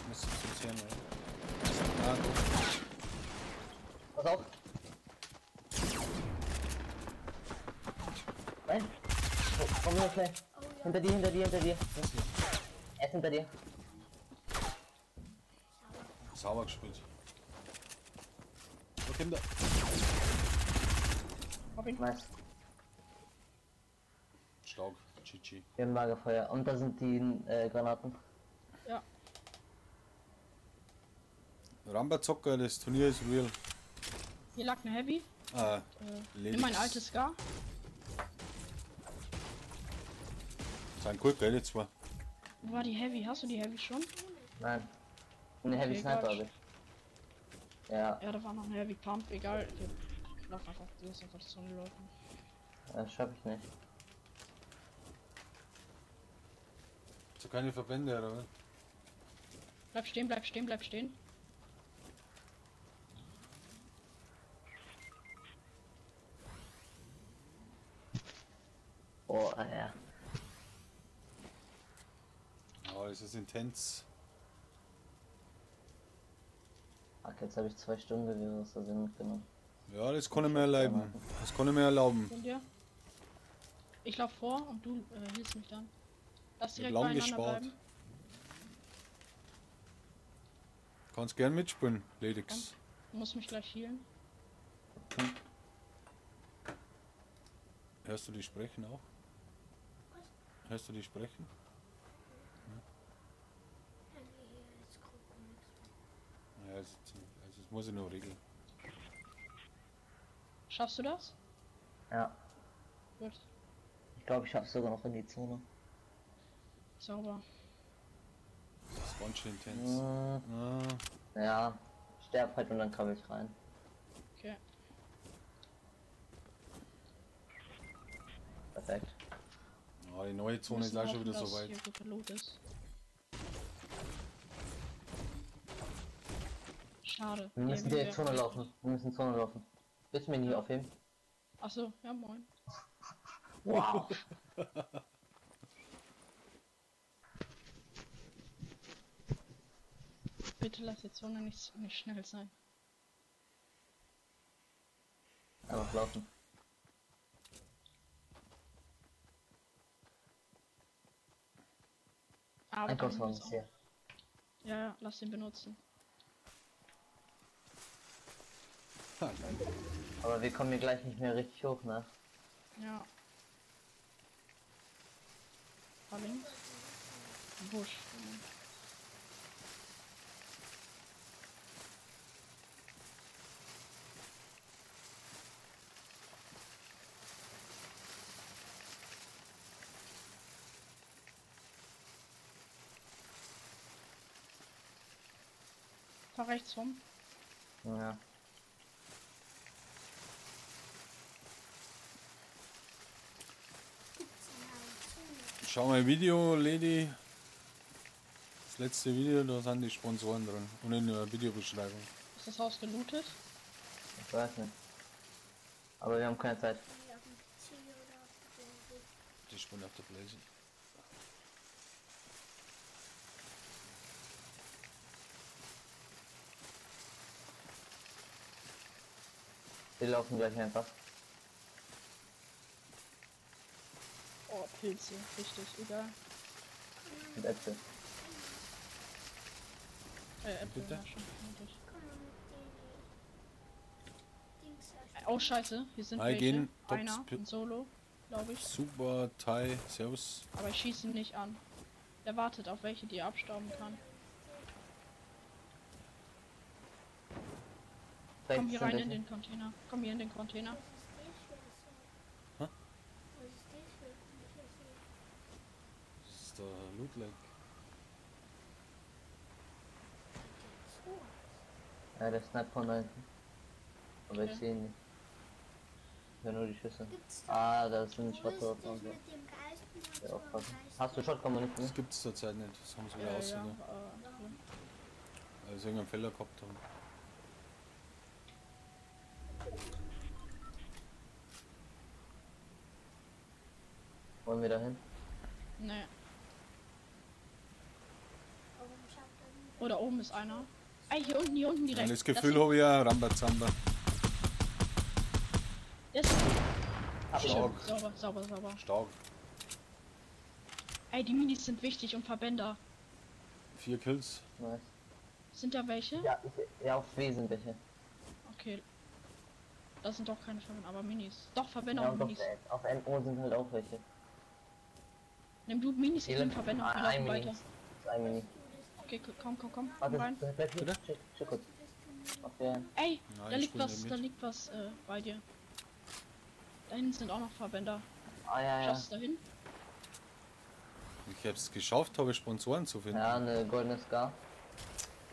Müssen wir uns hören, oder? Ah, doch. Pass auf! Nein! Oh, komm nur schnell! Oh ja, Hinter dir, hinter dir, hinter dir! Das hier. Er ist hinter dir. Sauber gespielt. Wo kommt der? Hab ihn. Nice. Stark. GG. Wir haben Lagerfeuer. Und da sind die Granaten. Ja. Ramba Zocker, das Turnier ist real. Hier lag eine Heavy. Ah, Nimm mein altes Scar. Sind gut, gell, die zwei. Wo war die Heavy? Hast du die Heavy schon? Nein. Eine Heavy Okay, Sniper egal. habe ich. Ja, Ja, da war noch eine Heavy Pump. Egal. Wir laufen einfach, lass einfach die Zone laufen. das schaffe ich nicht. So keine Verbände, oder was? Bleib stehen, bleib stehen, bleib stehen. Oh, ja. Oh, das ist intens. Ach, jetzt habe ich 2 Stunden gewesen, aus Versehen mitgenommen. Ja, das kann ich mir erlauben. Das kann ich mir erlauben. Von dir. Ich lauf vor und du hilfst mich dann. Lass Ich hab direkt lang beieinander gespart. bleiben. Kannst gern mitspielen, Ledix. Du musst mich gleich healen. Hörst du die sprechen auch? Hörst du die sprechen? Ja, nee, hier ist grob gar nichts mehr. Ja, also, das muss ich noch regeln. Schaffst du das? Ja. Gut. Ich glaube, ich schaff's sogar noch in die Zone. Sauber. Das ist ganz schön intens. Mhm. Ah, Ja, ich sterb halt und dann komme ich rein. Okay. Perfekt. ah, die neue Zone ist Wir auch müssen schon wieder hoffen, so dass weit. Hier guter Loot ist. Schade. Wir müssen Die direkt wäre- Zone laufen. Wir müssen Zone laufen. Willst du mich nicht aufheben? Achso, ja moin. Wow. Bitte lass die Zone nicht schnell sein. Einfach laufen. Aber da hinten Einkaufswagen ist ist auch- hier. Ja, ja, lass den benutzen. Ha, geil. Aber wir kommen hier gleich nicht mehr richtig hoch, ne? Ja. Da links. Busch. Fahr rechts rum. Ja. Gibt's eine Zone? Schau mal Video, Lady. Das letzte Video, da sind die Sponsoren drin. Und in der Videobeschreibung. Ist das Haus gelootet? Ich weiß nicht. Aber wir haben keine Zeit. Nee, auf dem PC oder auf der Playstation. Die spielen auf der Playstation. Wir laufen gleich einfach. Oh, Pilze. Richtig, egal. Mit Äpfel. Äpfel, Bitte? ja, schon, natürlich. Kann man mit den Dings erstellen. Oh, scheiße. Hier sind Hi, welche. gehen. Tops, Einer, Pi- ein Solo, glaube ich. Super Thai, Servus. Aber ich schieße ihn nicht an. Der wartet auf welche, die er abstauben kann. Rechts Komm hier sind rein in welche. den Container. Komm hier in den Container. Was ist das für ein Song? Hä? Was ist das für ein komischer Song? Das ist der Loot Lake. Der Zoo. Ja, der sniped von da hinten. Aber ich Okay. sehe ihn nicht. Ich höre nur die Schüsse. Gibt's da? Ah, da sind Wo schwarze ist das Waffen. und so. mit dem Geist? und Ja, so am aufpassen. Geist? Hast du Shotgun nicht, Das ne? gibt es zurzeit nicht. Das haben sie wieder Ja, aus, ja, ne? ja. Weil sie irgendeinen Fehler gehabt haben. Wollen wir da hin? Nee. Warum schaut er nicht? Oh, da oben ist einer. Ey, hier unten direkt. Ja, das Gefühl habe ich ja, Rambazamba. Das ist Stark, sauber, sauber, sauber. stark. Ey, die Minis sind wichtig und Verbänder. 4 Kills. Nice. Sind da welche? Ja, ja, auf W sind welche. Okay. Das sind doch keine Verbänder, aber Minis. Doch, Verbänder Ja, und und auf, Minis. auf NO sind halt auch welche. Nimm du Minis, ich nimm Verbänder und wir Ah, ein laufen Mini. weiter. Das ist ein Mini. Okay, komm, komm, komm. Komm Warte, rein. bleib hier. Bitte? Chill, chill kurz. Das Okay. Ey, Nein, da ich liegt spiel was, nicht da mit. liegt was bei dir. Da hinten sind auch noch Verbänder. Ah, ja, ja. Schaffst du dahin? Ich hab's geschafft, habe Sponsoren zu finden. Ja, eine goldene Scar.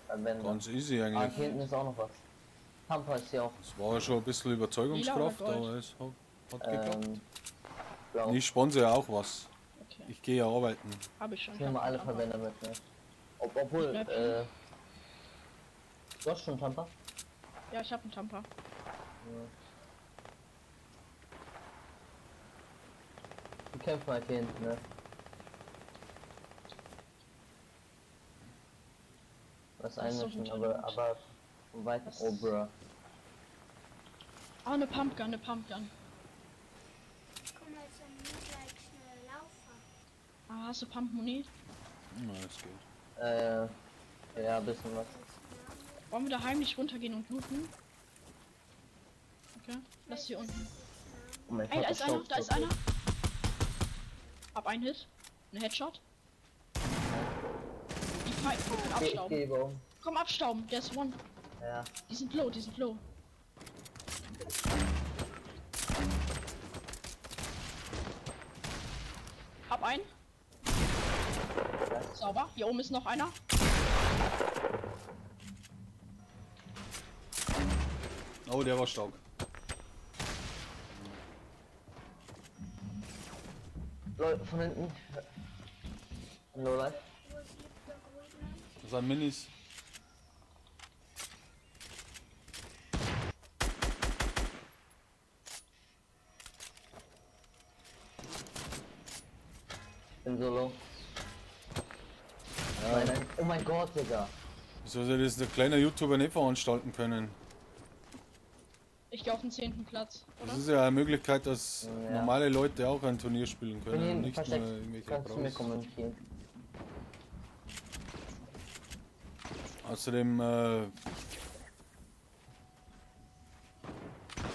Verbände. Ganz easy Ah, eigentlich. hier hinten ist auch noch was. Pampa ist hier auch. Es war schon ein bisschen Überzeugungskraft, Lila oder Gold? aber es hat geklappt. Blau. Ich sponsor ja auch was. Okay. Ich gehe ja arbeiten. Habe ich schon. Ich nehme hab alle Pampa. Verbände mit, ne? Obwohl, Ich bleib hier. du hast schon Tampa? Ja, ich habe einen Tampa. Die kämpfen halt hier hinten, ne? Was Das ist doch einmischen, ein aber von weitem. Was? Oh, bruh. Ah, eine Pumpgun, eine Pumpgun. Komm jetzt an nicht gleich schnell laufen. Ah, hast du Pump-Muni? Na, es geht. Ja, ein bisschen was. Wollen wir da heimlich runtergehen und looten? Okay, lass hier unten. Oh mein Ey, Gott, da das ist einer, staubt da ist so einer. Hab einen Hit. Ein Headshot. Die Fight, wir können viel. Ich abstauben. geh über um. Komm, abstauben, der ist one. Ja. Die sind low, die sind low. Hab einen. Sauber. Hier oben ist noch einer. Oh, der war stark. Leute, von hinten. Lowlife. Wo ist der Goldmann? Das sind Minis. Bin solo. Nein, nein. Oh mein Gott, Digga. Wieso soll das ein kleiner YouTuber nicht veranstalten können? Ich gehe auf den 10. Platz, oder? Das ist ja eine Möglichkeit, dass Ja. normale Leute auch ein Turnier spielen Bin hier können und hinten nicht nur versteckt. irgendwelche Kannst du mir Pros. kommentieren? Außerdem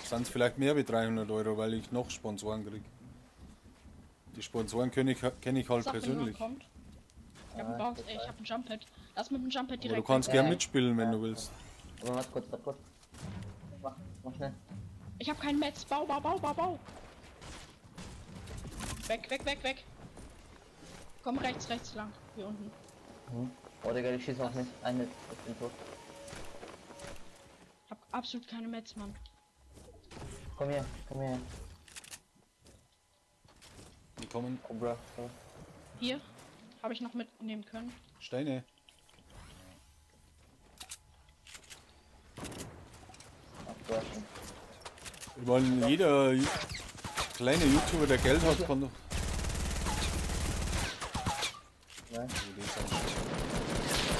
sind es vielleicht mehr wie 300 Euro, weil ich noch Sponsoren kriege. Die Sponsoren kenne ich, kenn ich halt Sag, wenn jemand persönlich. kommt. Ich hab Ah, einen Bounce, ey, ich hab einen Jump-Pad. Lass mit dem Jump-Pad Aber du direkt. kannst Ja, gern ja. mitspielen, wenn du willst. Aber warte kurz, warte kurz. Mach schnell. Ich hab keinen Metz. Bau, bau, bau, bau, bau. Weg, weg, weg, weg. Komm rechts, rechts lang. Hier unten. Oh Digga, die schießen auf mich. Ein Hit, ich bin tot. Ich hab absolut keine Metz, Mann. Komm her, komm her. Die kommen Oh bruh. Sorry. Hier. Habe ich noch mitnehmen können. Steine. Ach, bruh. Ich meine, jeder kleine YouTuber, der Geld hat, kann doch. Nein. Oh, die ist auch schon-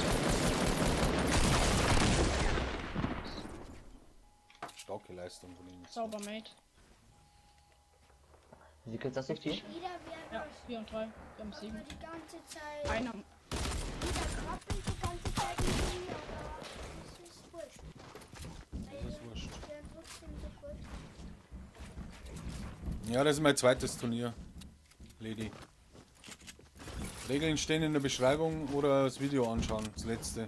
Starke Leistung von ihnen. Sauber, Mate. Wie viel Kills hast du? Vier? Wieder wer Ja, das 4 und 3. Wir haben aber 7. die ganze Zeit. Einer. Wieder krabbelt die ganze Zeit mit mir, aber es ist wurscht. Das ist wurscht. Wir werden trotzdem so gut. Ja, das ist mein zweites Turnier. Lady. Regeln stehen in der Beschreibung oder das Video anschauen, das letzte.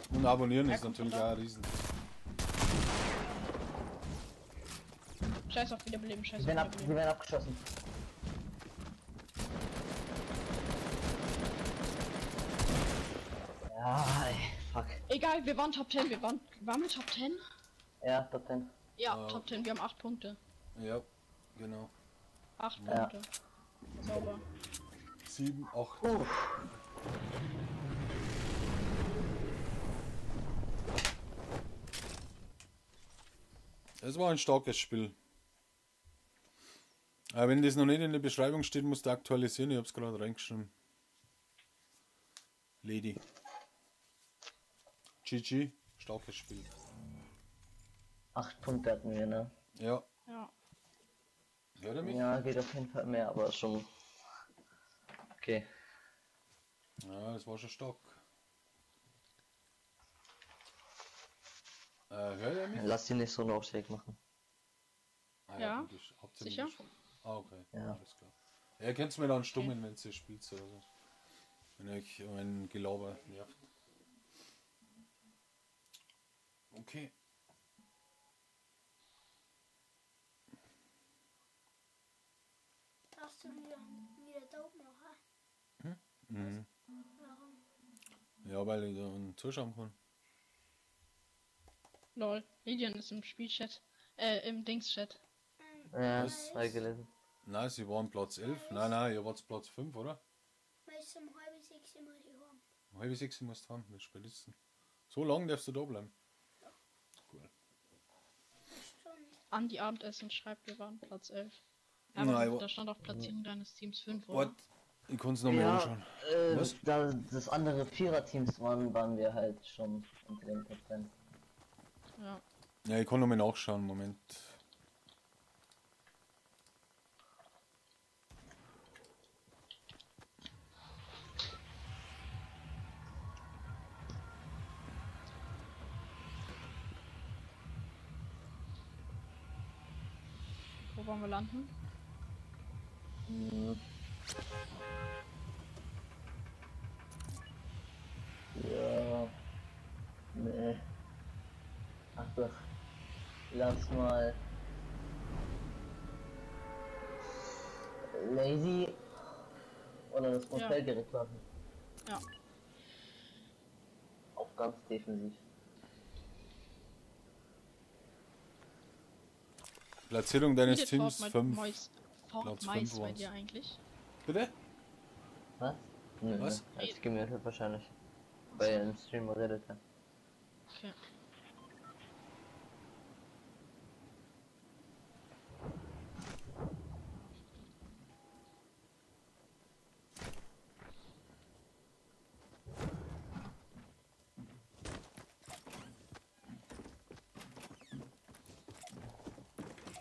Und abonnieren Wer ist kommt natürlich von da? auch ein Riesen. Scheiß auf Wiederbeleben, scheiß Die auf werden, ab, die Wiederbeleben. werden abgeschossen. Ja, ey, fuck. Egal, wir waren Top 10. Wir waren. Waren wir Top 10? Ja, Top 10. Ja, Ja. Top 10. Wir haben 8 Punkte. Ja, genau. 8 Ja. Punkte. Sauber. 7, 8. Uff. Das war ein starkes Spiel. Aber wenn das noch nicht in der Beschreibung steht, musst du aktualisieren. Ich hab's gerade reingeschrieben. Lady. GG. Starkes Spiel. 8 Punkte hatten wir, ne? Ja. Ja. Hört er mich? Ja, geht auf jeden Fall mehr, aber schon. Okay. Ja, das war schon stark. Hört er mich? Lass die nicht so einen Aufschlag machen. Ah, Ja. habt ihr habt ihr Sicher? mich Ah, okay. Ja. Alles klar. Ja, ihr könnt mir dann stummen, wenn ihr spielt oder so. Wenn euch mein Gelaber nervt. Okay. Darfst du wieder taub machen? Hm? Mhm. Warum? Ja, weil ich dann zuschauen kann. Lol, Lilian ist im Spielchat. Im Dings-Chat. Ja, Was? hab ich gelesen. Nein, sie waren Platz 11. Nein, nein, ihr wart Platz 5, oder? Weil ich um 5:30 muss ich heim. Um 5:30 musst du heim, mit Spätestens. So lange darfst du da bleiben. Cool. Andi Abendessen schreibt, wir waren Platz 11. Aber Nein, da stand auch Platzierung deines Teams 5, oder? What? Ich konnte es noch mal Ja, anschauen. Was? Da das andere Vierer-Teams waren, waren wir halt schon unter den Top 10. Ja. Ja, ich kann noch mal nachschauen, Moment. Wo wollen wir landen? Mhm. Ja. Nee. Ach doch. Lass mal. Lazy. Oder das Hotel Ja. direkt machen. Ja. Auch ganz defensiv. Platzierung deines Bietet Teams Fort 5. Mais, Fort Platz Mais 5 bei waren's. dir eigentlich? Bitte? Was? Nö, Was? Nö. Hat sich gemutet wahrscheinlich. Weil er im Stream redet hat. Okay.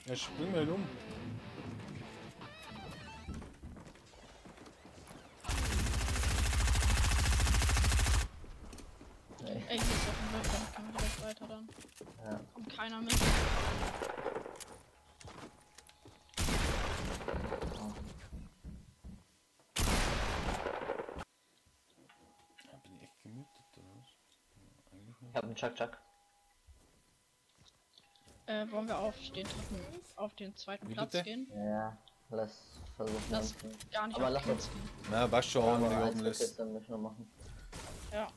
Ja, spring mal um. Nee. Ey, hier ist auch ein Rift, dann können wir direkt weiter dann. Ja. Kommt keiner mit. Ja, bin ich echt gemutet, oder was? Ja, eigentlich nicht. Ich hab einen Chuck Chuck. Wollen wir auf den dritten, auf den zweiten Wie Platz bitte? gehen? Ja, lass versuchen. Lass gar nicht Aber auf lass Kills uns. gehen. Na, passt schon, Aber die eins oben lässt. Kills dann müssen wir machen. Ja.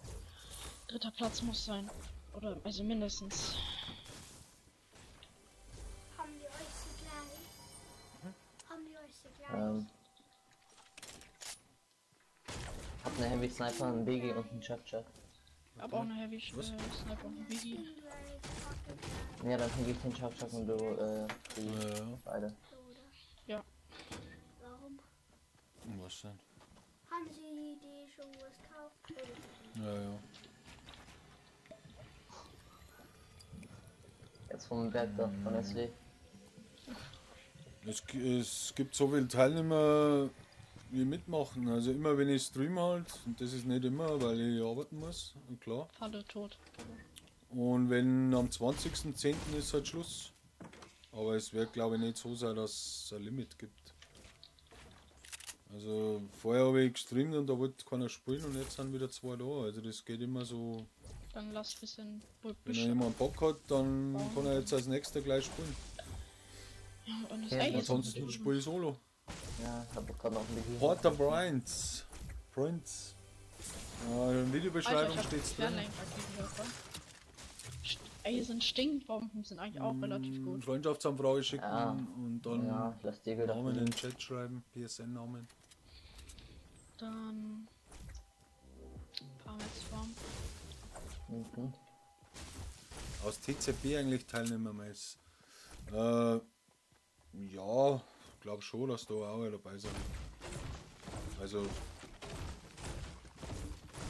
Dritter Platz muss sein. Oder also mindestens. Haben wir euch so gleich? Haben wir euch so gleich? Hab eine Heavy Sniper, einen Biggie und einen Chuck Chuck. Aber auch eine Heavy Was? Sniper und eine Biggie. Gleich, Ja, dann krieg ich den Chuck Chuck und du, die Ja, beide. oder? Ja. Warum? was denn? Haben Sie die schon was gekauft? Oder? Ja, ja. Jetzt vom Berg da, von SW. Es gibt so viele Teilnehmer, die mitmachen. Also immer wenn ich streame halt, und das ist nicht immer, weil ich arbeiten muss, klar. Falle tot. Und wenn am 20.10. ist halt Schluss. Aber es wird glaube ich nicht so sein, dass es ein Limit gibt. Also vorher habe ich gestreamt und da wollte keiner spielen und jetzt sind wieder zwei da. Also das geht immer so. Dann lass ein bisschen Wenn Büsche. jemand Bock hat, dann kann er jetzt als nächster gleich spielen. Ja, und das Ja, ey, hier ist Ansonsten ein spiele ich solo. Ja, hab grad noch einen Biggie. Porter Bryant. Prince. Ja, in der Videobeschreibung Alter, ich hab steht's drin. Fernlenkraketen Ey, hier sind Stinkbomben, sind eigentlich auch relativ gut. Freundschaftsanfrage schicken Ja. und dann Ja, ich lass Deagle Namen in da. den Chat schreiben, PSN-Namen. Dann. Farm jetzt Farm. Mhm. Aus TCP eigentlich Teilnehmer meist. Ja, glaube schon, dass da auch wer dabei sind. Also, du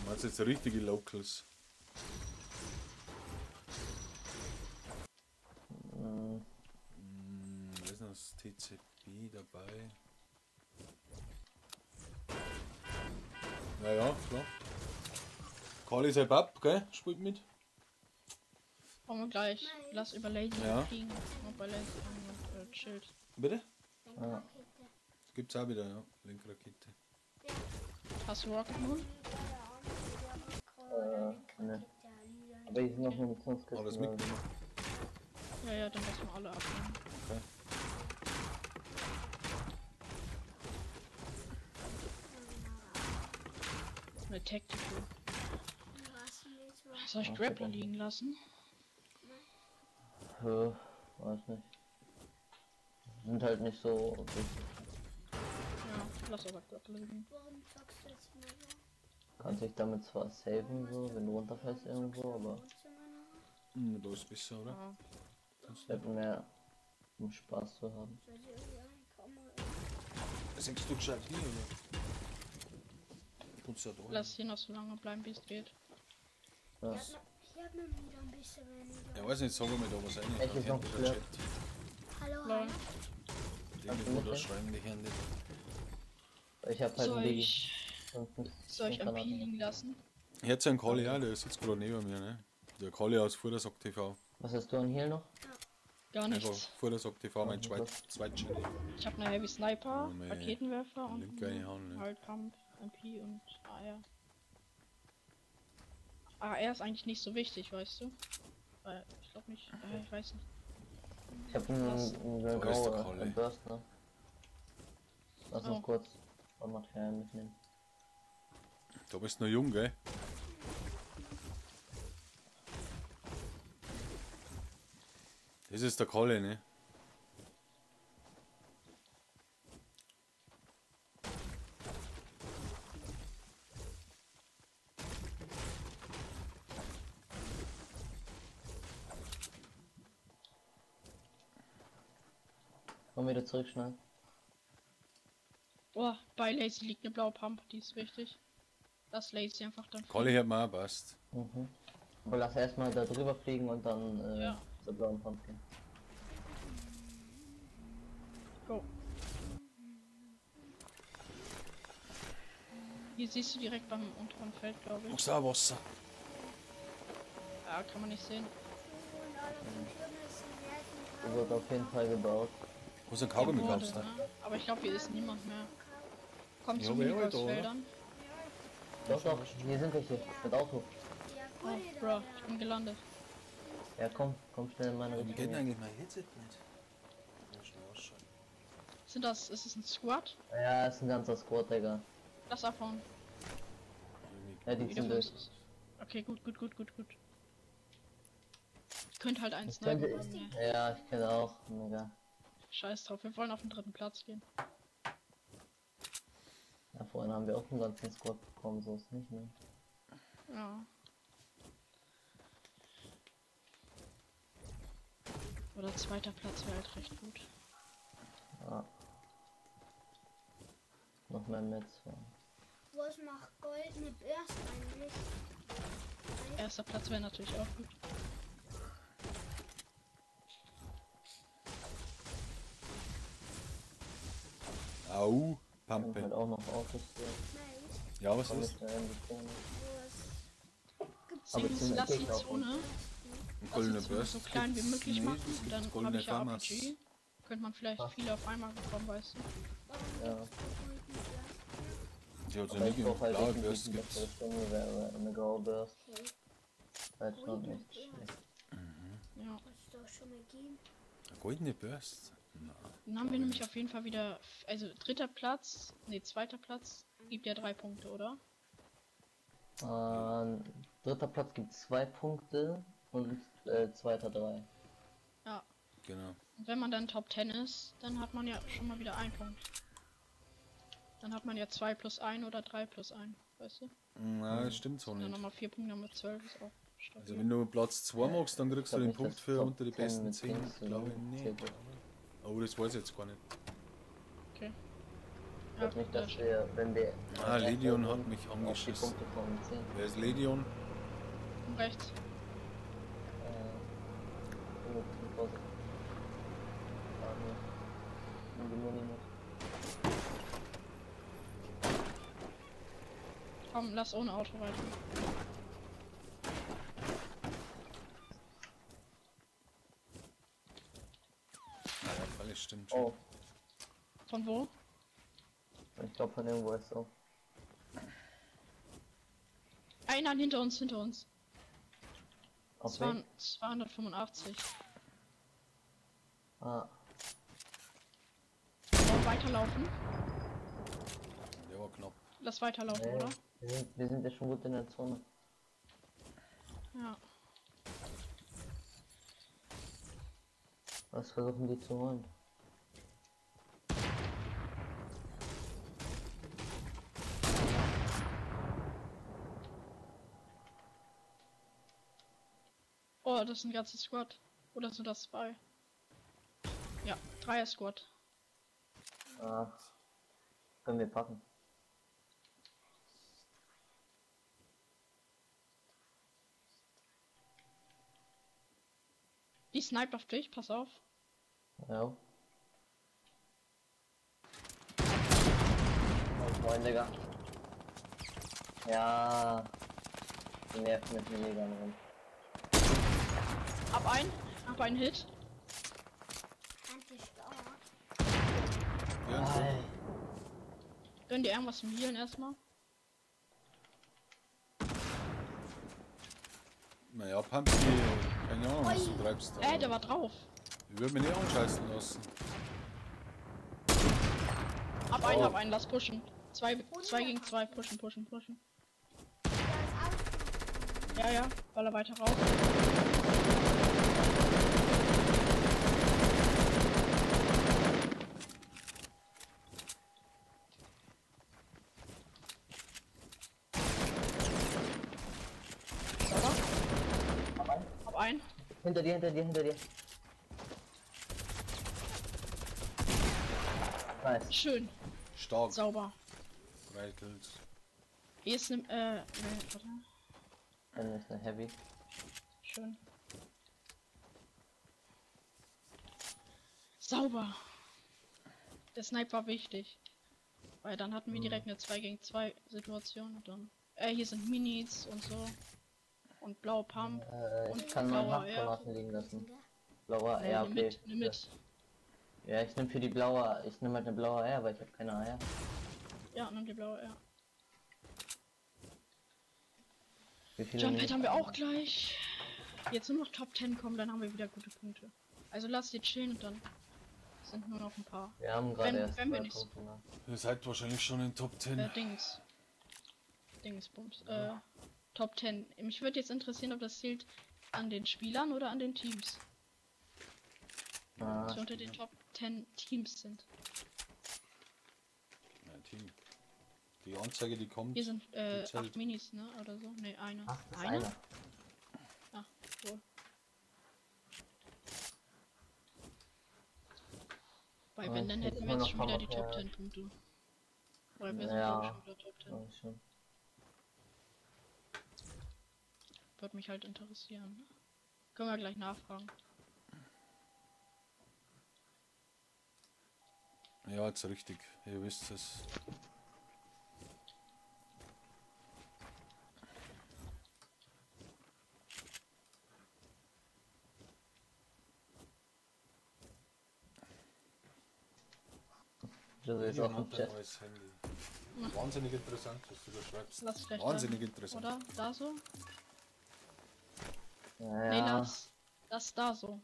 meinst jetzt richtige Locals? Mhm. Wer ist denn aus TCP dabei? Naja, klar. Kali Sebab, gell? Spielt mit. Wollen wir gleich. Lass über Lazy Ja. fliegen. Und bei Lazy an und chillt. Bitte? Ja. Gibt's auch wieder, ja. Lenkrakete. Hast du Rocket Moon? Ne. Aber hier sind noch Munitionskisten. Hat das mitgenommen? Ja, ja, dann lassen wir alle abnehmen. Okay. Eine Tactical. Soll ich Grappler liegen lassen? Weiß nicht. Sind halt nicht so wichtig. Ja, lass aber Grappler liegen. Warum zockst du jetzt mal so? Kannst dich damit zwar saven, so, wenn du runterfällst irgendwo, aber. Da ist besser, oder? Ja. Ich hab mehr, um Spaß zu haben. Sechst du gescheit hier, oder? Kannst du ja da. Lass hier noch so lange bleiben, wie es geht. Ja. Hier hat man wieder ein bisschen weniger. Ja, weiß nicht, sag mal da was rein. Echt, ist noch der Chat. Hallo, Lol. hallo. Irgendwo da schreiben die Hände. Ich hab halt Soll einen Digi. ich, soll ich MP liegen lassen? Jetzt ein Kali, ja, der sitzt gerade neben mir, ne? Der Kali aus Vordersack TV. Was hast du an Heal noch? Gar Einfach nichts. Vordersack TV, mein Zweit-Channel. Ich habe eine Heavy Sniper, Oh, mei. Raketenwerfer und Nimmt keine Hand, ne? Hard Pump, MP und AR. AR ist eigentlich nicht so wichtig, weißt du? Weil ich glaube nicht, ich weiß nicht. Ich hab einen, Was? einen Da ist der graue Kalle. einen Burst, ne? Lass uns Oh. kurz Material mitnehmen. Da bist du noch jung, gell? Das ist der Kalle, ne? Komm wieder zurück schnell. Oh, bei Lazy liegt eine blaue Pump, die ist wichtig. Lass Lazy einfach dann. Kalle hat mir auch passt. Mhm. Aber lass erstmal da drüber fliegen und dann Ja. zur blauen Pump gehen. Go. Hier siehst du direkt beim unteren Feld, glaube ich. Machst du auch Wasser? Ja, kann man nicht sehen. Und alle Türme sind Die wird auf jeden Fall gebaut. Hast du einen Kaugummi Hier wurde, gekauft? ne? Aber ich glaube, hier ist niemand mehr. Kommt Ja, zu aber ja, heute, Minigolffeldern. Doch, doch, hier sind welche. Mit Auto. Ja, Oh, wurde bro, da. ich bin gelandet. Ja, komm, komm schnell in meine Wie geht denn Richtung. eigentlich mein Headset nicht? Ja, schnell ausschalten. Sind das, ist es ein Squad? Ja, ist ein ganzer Squad, Digga. Lass abhauen. Ja, die Wieder sind von durch. uns. Okay, gut, gut, gut, gut, gut. Ich könnte halt einen Ich könnte, snipen. aber nee. ja, ich kenne auch. Mega. Scheiß drauf, wir wollen auf den dritten Platz gehen. Ja, vorhin haben wir auch einen ganzen Squad bekommen, so ist nicht, ne? Ja. Oder zweiter Platz wäre halt recht gut. Ja. Noch mehr Metz. Ja. Was macht goldene Börse eigentlich? Erster Platz wäre natürlich auch gut. Au, Sind Pampe. halt auch noch Autos hier. Nein, Ja, was Komm ist? ich da in die Zone. was gibt's Aber Ding ist, zum lass die Gegner auch. Zone, Ein lass die goldener Zone Burst. so klein wie gibt's möglich nicht, machen. es gibt Dann habe goldene ich ja Farmers. RPG. Könnte man vielleicht Was? viele auf einmal bekommen, weißt du. Warum Ja. gibt's die goldene Börse? Die hat ja Aber nicht ich brauch halt blaue definitiv Burst eine gibt's. bessere Sturmgewehr, eine graue Burst. Okay, Halt schon goldene echt schlecht. Börse. Ja. Muss es doch schon mal geben. Eine goldene Burst? Na, Dann haben wir nämlich auf jeden Fall wieder, also dritter Platz, nee, zweiter Platz gibt ja 3 Punkte, oder? Dritter Platz gibt 2 Punkte und zweiter 3. Ja. genau. Und wenn man dann Top 10 ist, dann hat man ja schon mal wieder einen Punkt. Dann hat man ja 2 plus 1 oder 3 plus 1, weißt du? Na, das stimmt so Dann nicht. nochmal 4 Punkte, dann mit 12 ist auch stabil. Also wenn du Platz 2 machst, dann kriegst du Ich glaub den nicht, Punkt dass für Top unter die 10 besten mit 10, Dings glaube ich nicht. zählt wird. Aber das weiß ich jetzt gar nicht. Okay. Ich glaube nicht, dass wir, wenn wir. Ah, Legion hat mich Auf die angeschissen. Punkte kommen, 10. Wer ist Legion? Und rechts. Vorsicht. Ah, nee. Nimm die Muni mit. Komm, lass ohne Auto weiter. Ah, ja, freilich, stimmt schon. Oh, Von wo? ich glaube von irgendwo ist so. Einer hinter uns, hinter uns. Auf wen? 285. Ah, Wollen wir weiterlaufen? Der war knapp. Lass weiterlaufen, nee. oder? Wir sind ja schon gut in der Zone. Ja. Was versuchen die zu holen? Oh, das ist ein ganzes Squad. Oder sind das zwei? Ja, Dreier Squad. Ah, können wir packen. Die sniped auf dich, pass auf. Ja. Oh, moin, Digga. Ja. Die nerven mit Minigun rum. Hab einen Hit. Ja, Gönn dir irgendwas zum Healen erstmal. Naja, Pumpy, keine Ahnung, was du treibst. Der war drauf. Ich würde mich nicht anscheißen lassen. Hab einen, lass pushen. 2 gegen 2, pushen, pushen, pushen. Ja, ja, weil er weiter rauf. Hab einen. Hinter dir, hinter dir, hinter dir. Nice. Schön. Stark. Sauber. 3 Kills. Hier ist ne, nee, warte. Dann ist eine Heavy. Schön. Sauber. Der Snipe war wichtig. Weil dann hatten wir direkt eine 2 gegen 2 Situation und dann. Hier sind Minis und so. Und blaue Pump. Ich kann meinen Haftgranaten liegen lassen. Blauer R, okay. Mit, nimm mit. Ja, ich nehme für die blaue, ich nehme halt eine blaue R, weil ich habe keine AR. Ja, nimm die blaue R. Wie viele Jump-Pad haben wir auch gleich. Jetzt nur noch Top 10 kommen, dann haben wir wieder gute Punkte. Also lass die chillen und dann sind nur noch ein paar. Wir haben gerade erst wenn wir zwei nicht Punkte, ne? Ihr seid wahrscheinlich schon in Top 10. Dings. Dingsbums. Top 10. Mich würde jetzt interessieren, ob das zählt an den Spielern oder an den Teams. Ah. Die unter den Top 10 Teams sind. Nein, Team. Die Anzeige, die kommt. Hier sind 8 Minis, ne? Oder so? Ne, eine. Ach, das ist eine? einer. Ah, wohl. Weil wenn, dann hätten wir jetzt schon wieder die Top 10 Punkte. Weil wir sind ja, glaube ich schon wieder Top 10. Ja, schon. Würde mich halt interessieren. Können wir gleich nachfragen. Ja, jetzt richtig. Ihr wisst es. Das ist auch im Chat. Neues Handy. Wahnsinnig interessant, was du da schreibst. Lass gleich Wahnsinnig da, interessant. Oder? Da so? Ja, Nee, lass. Lass da so.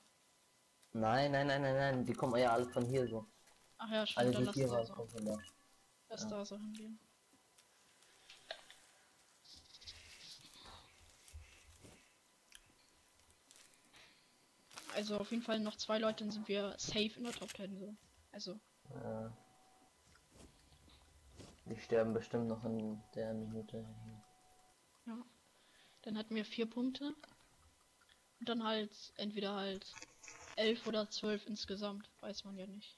Nein, nein, nein, nein, nein. Die kommen ja alle von hier so. Ach ja, stimmt, Alle, dann die lass hier da waren, so. kommen von da. Lass Ja. da so hingehen. Also auf jeden Fall noch 2 Leute, dann sind wir safe in der Top 10 so. Also. Ja. Die sterben bestimmt noch in der Minute. Ja. Dann hatten wir 4 Punkte. Und dann halt entweder halt 11 oder 12 insgesamt. Weiß man ja nicht.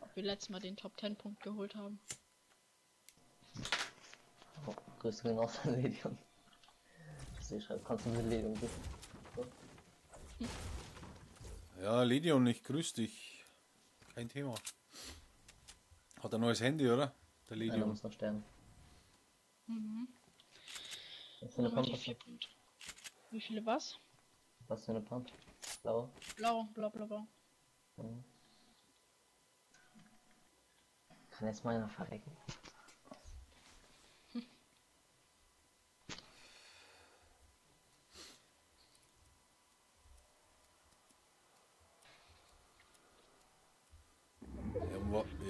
Ob wir letztes Mal den Top 10 Punkt geholt haben. Oh, Grüße gehen raus an Ledion. Sie schreibt, kannst du mit Ledion bitte? So. Ja, Ledion, ich grüß dich. Kein Thema. Hat ein neues Handy, oder? Der Einer Ledion. muss noch sterben. Mhm. Was für eine Dann haben wir Pump? die hast du? 4 Punkte. Wie viele was? Was für eine Pump? Blau? Blau, blau, blau, blau. Mhm. Kann jetzt mal einer verrecken?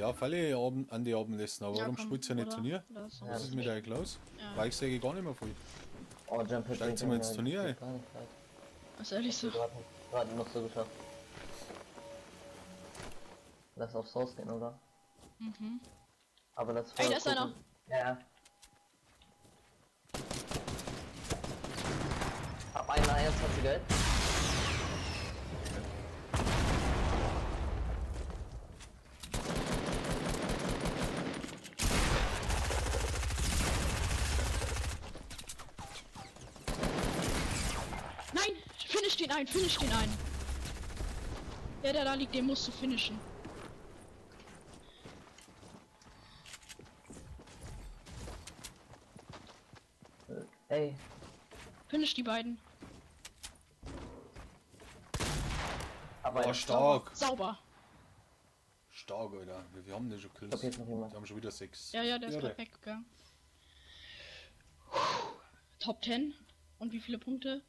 Ja, Falle an die Abendessen, aber Ja, warum komm, spielst du ja nicht oder? Turnier? Oder so. Ja. Was ist mit euch los? Ja. Weil ich sehe gar nicht mehr voll. Oh, Jump Hit. Steigt sie mal ins Turnier ein? Gar nicht weit. Ist ehrlich so. Gerade noch so geschafft. Lass auf Source gehen, oder? Mhm. Aber das Ey, da ist einer. Ja. Hab einen 21 Geld. Nein! Finish den einen, finish den einen! Der, der da liegt, den musst du finishen. Ey, Finish die beiden. aber Oh, stark. Sauber. Stark, Alter. Wie viel haben die schon Ich Kills? glaub, hier ist noch jemand. Die haben schon wieder 6. Ja, ja, der ist Irre. gerade weggegangen. Top 10. Und wie viele Punkte?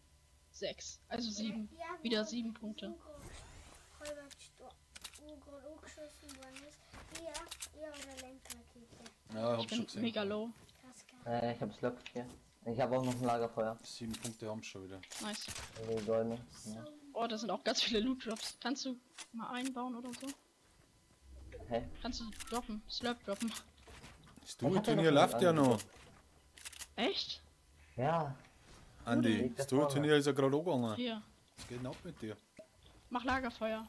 6. Also 7. Ja, Wieder wo 7 Punkte. Hugo halber wo gerade angeschossen worden ist. Ja, oder Lenkrakete. Ja, hab Ich schon bin gesehen. mega low. Krass, geil. Ich hab Slurp hier. Ich habe auch noch ein Lagerfeuer. 7 Punkte haben sie schon wieder. Nice. Die goldene. Ja. Oh, da sind auch ganz viele Loot Drops. Kannst du mal einbauen oder so? Hä? Kannst du droppen? Slurp droppen. Das Ich hab ja Duo-Turnier noch läuft ja noch. Echt? Ja. Andi, Liegt das da vorne. Duo-Turnier ist ja gerade angegangen. Hier. Was geht denn ab mit dir? Mach Lagerfeuer.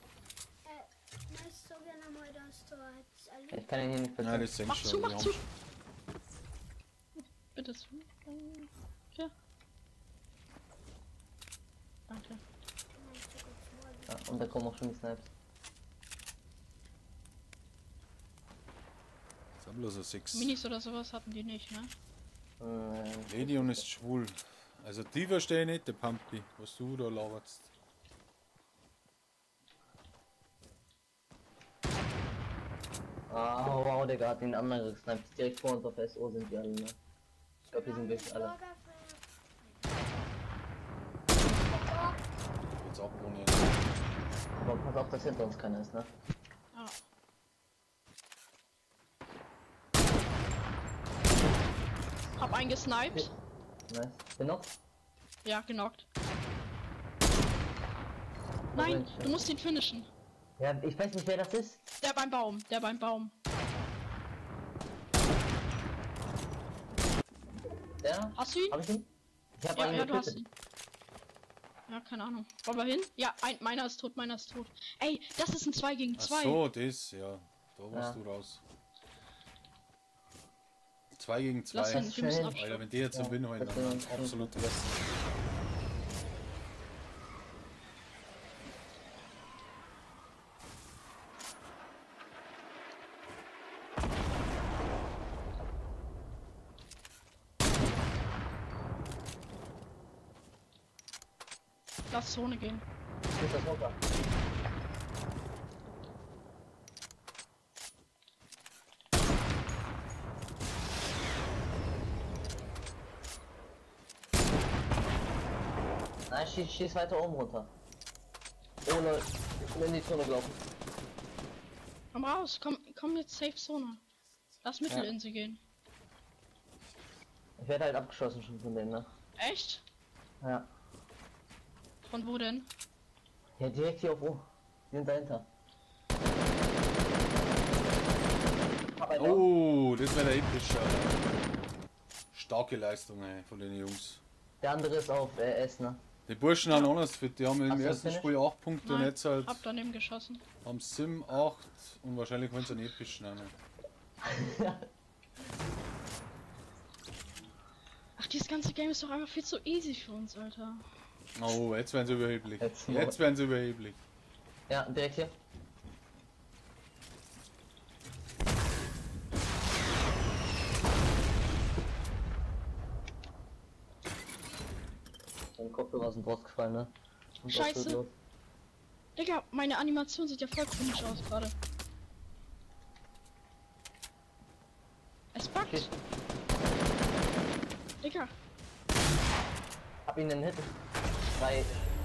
Ich sag ja nochmal, dass da jetzt alle Ich kann ihn hier nicht Nein, platzieren. das denkst Mach schon. zu, Die mach haben zu. Bitte zu. Ja. Danke. Ja, und da kommen auch schon die Snipes. Jetzt haben bloß noch 6. Minis oder sowas hatten die nicht, ne? Ledion ist schwul. Also die verstehe ich nicht, der Pampi, was du da laberst. Ah, wow, Digga, hat den anderen gesniped. Direkt vor uns auf SO sind die alle, ne? Ich glaube, hier sind wirklich alle. Jetzt abwohnen. Aber pass auf, dass hinter uns keiner ist, ne? Ja. Hab einen gesniped. Nice. Genockt? Ja, genockt. Nein, Mensch, du musst ihn finishen. Ja, ich weiß nicht, wer das ist. Der beim Baum, der beim Baum. Der? Hast du ihn? Hab ich ihn? Ich hab Ja, einen ja, du hast getötet. ihn. Ja, keine Ahnung. Wollen wir hin? Ja, meiner ist tot, meiner ist tot. Ey, das ist ein 2 gegen Ach 2. so, das, ja. Da warst Ja. du raus. 2 gegen 2. Lass hin, wir müssen Schnell. Alter, wenn die jetzt Ja, im Win holen, das dann wär- absolut Rest. Lass Zone gehen. Hier ist das runter. Nein, schieß weiter oben runter. Oh lol, ich bin in die Zone gelaufen. Komm raus, komm jetzt Safe Zone. Lass Mittelinsel gehen. Ich werde halt abgeschossen schon von denen, ne? Echt? Ja. Von wo denn? Ja, direkt hier auf O. Die sind dahinter. Hab einen Oh, das wäre der epische. Alter. Starke Leistung, ey, von den Jungs. Der andere ist auf S, ne? Die Burschen haben anders fit, die haben im Hast du ersten das Spiel 8 Punkte und Nein, jetzt halt Hab daneben geschossen. am Sim 8 und wahrscheinlich wollen sie einen epischen nehmen. Ach, dieses ganze Game ist doch einfach viel zu easy für uns, Alter. Oh, jetzt werden sie überheblich. Jetzt- Jetzt werden sie überheblich. Ja, direkt hier. Dein Kopfhörer sind rausgefallen, ne? Und was Scheiße. wird los? Digga, meine Animation sieht ja voll komisch aus gerade. Es buggt. Shit. Digga, Hab ihn den Hit. Drei.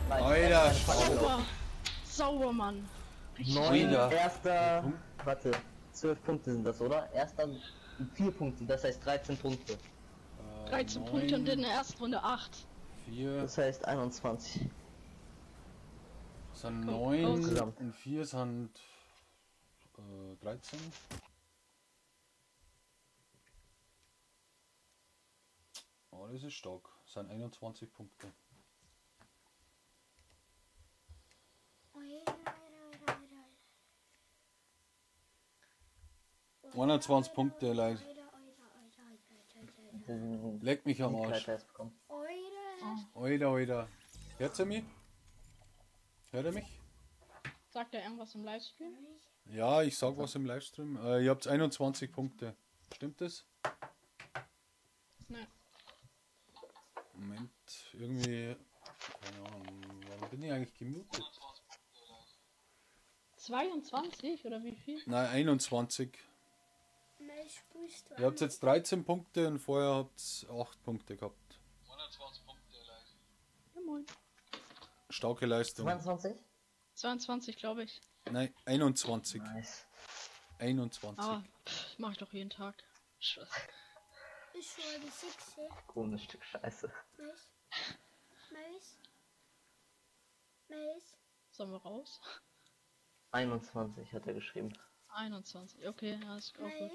Drei. Alter, drei- sauber. Sauber, Mann. Richtig Neun, Wieder. erster. Warte. 12 Punkte sind das, oder? Erster 4 Punkte, das heißt 13 Punkte. 13 Punkte und in der ersten Runde 8. 4. Das heißt 21. Sind 9 und 4 sind 13. Oh, das ist stark. Das sind 21 Punkte. Alter. 21 Punkte, Leute. Leck mich am Arsch. Oida, oida. Hört ihr mich? Hört ihr mich? Sagt er irgendwas im Livestream? Ja, ich sag was im Livestream. Ihr habt 21 Punkte. Stimmt das? Nein. Moment, irgendwie. Keine Ahnung, warum bin ich eigentlich gemutet? 22 oder wie viel? Nein, 21. Ihr habt jetzt 13 Punkte und vorher habt ihr 8 Punkte gehabt. 21 Punkte, ja, moin. Starke Leistung. 22? 22, glaube ich. Nein, 21. Nice. 21. Aber pff, mach ich doch jeden Tag. Scheiße. Ist schon die 6. Komisch Stück Scheiße. Mais. Mais. Mais. Sollen wir raus? 21 hat er geschrieben. 21, okay, ja, ist auch gut.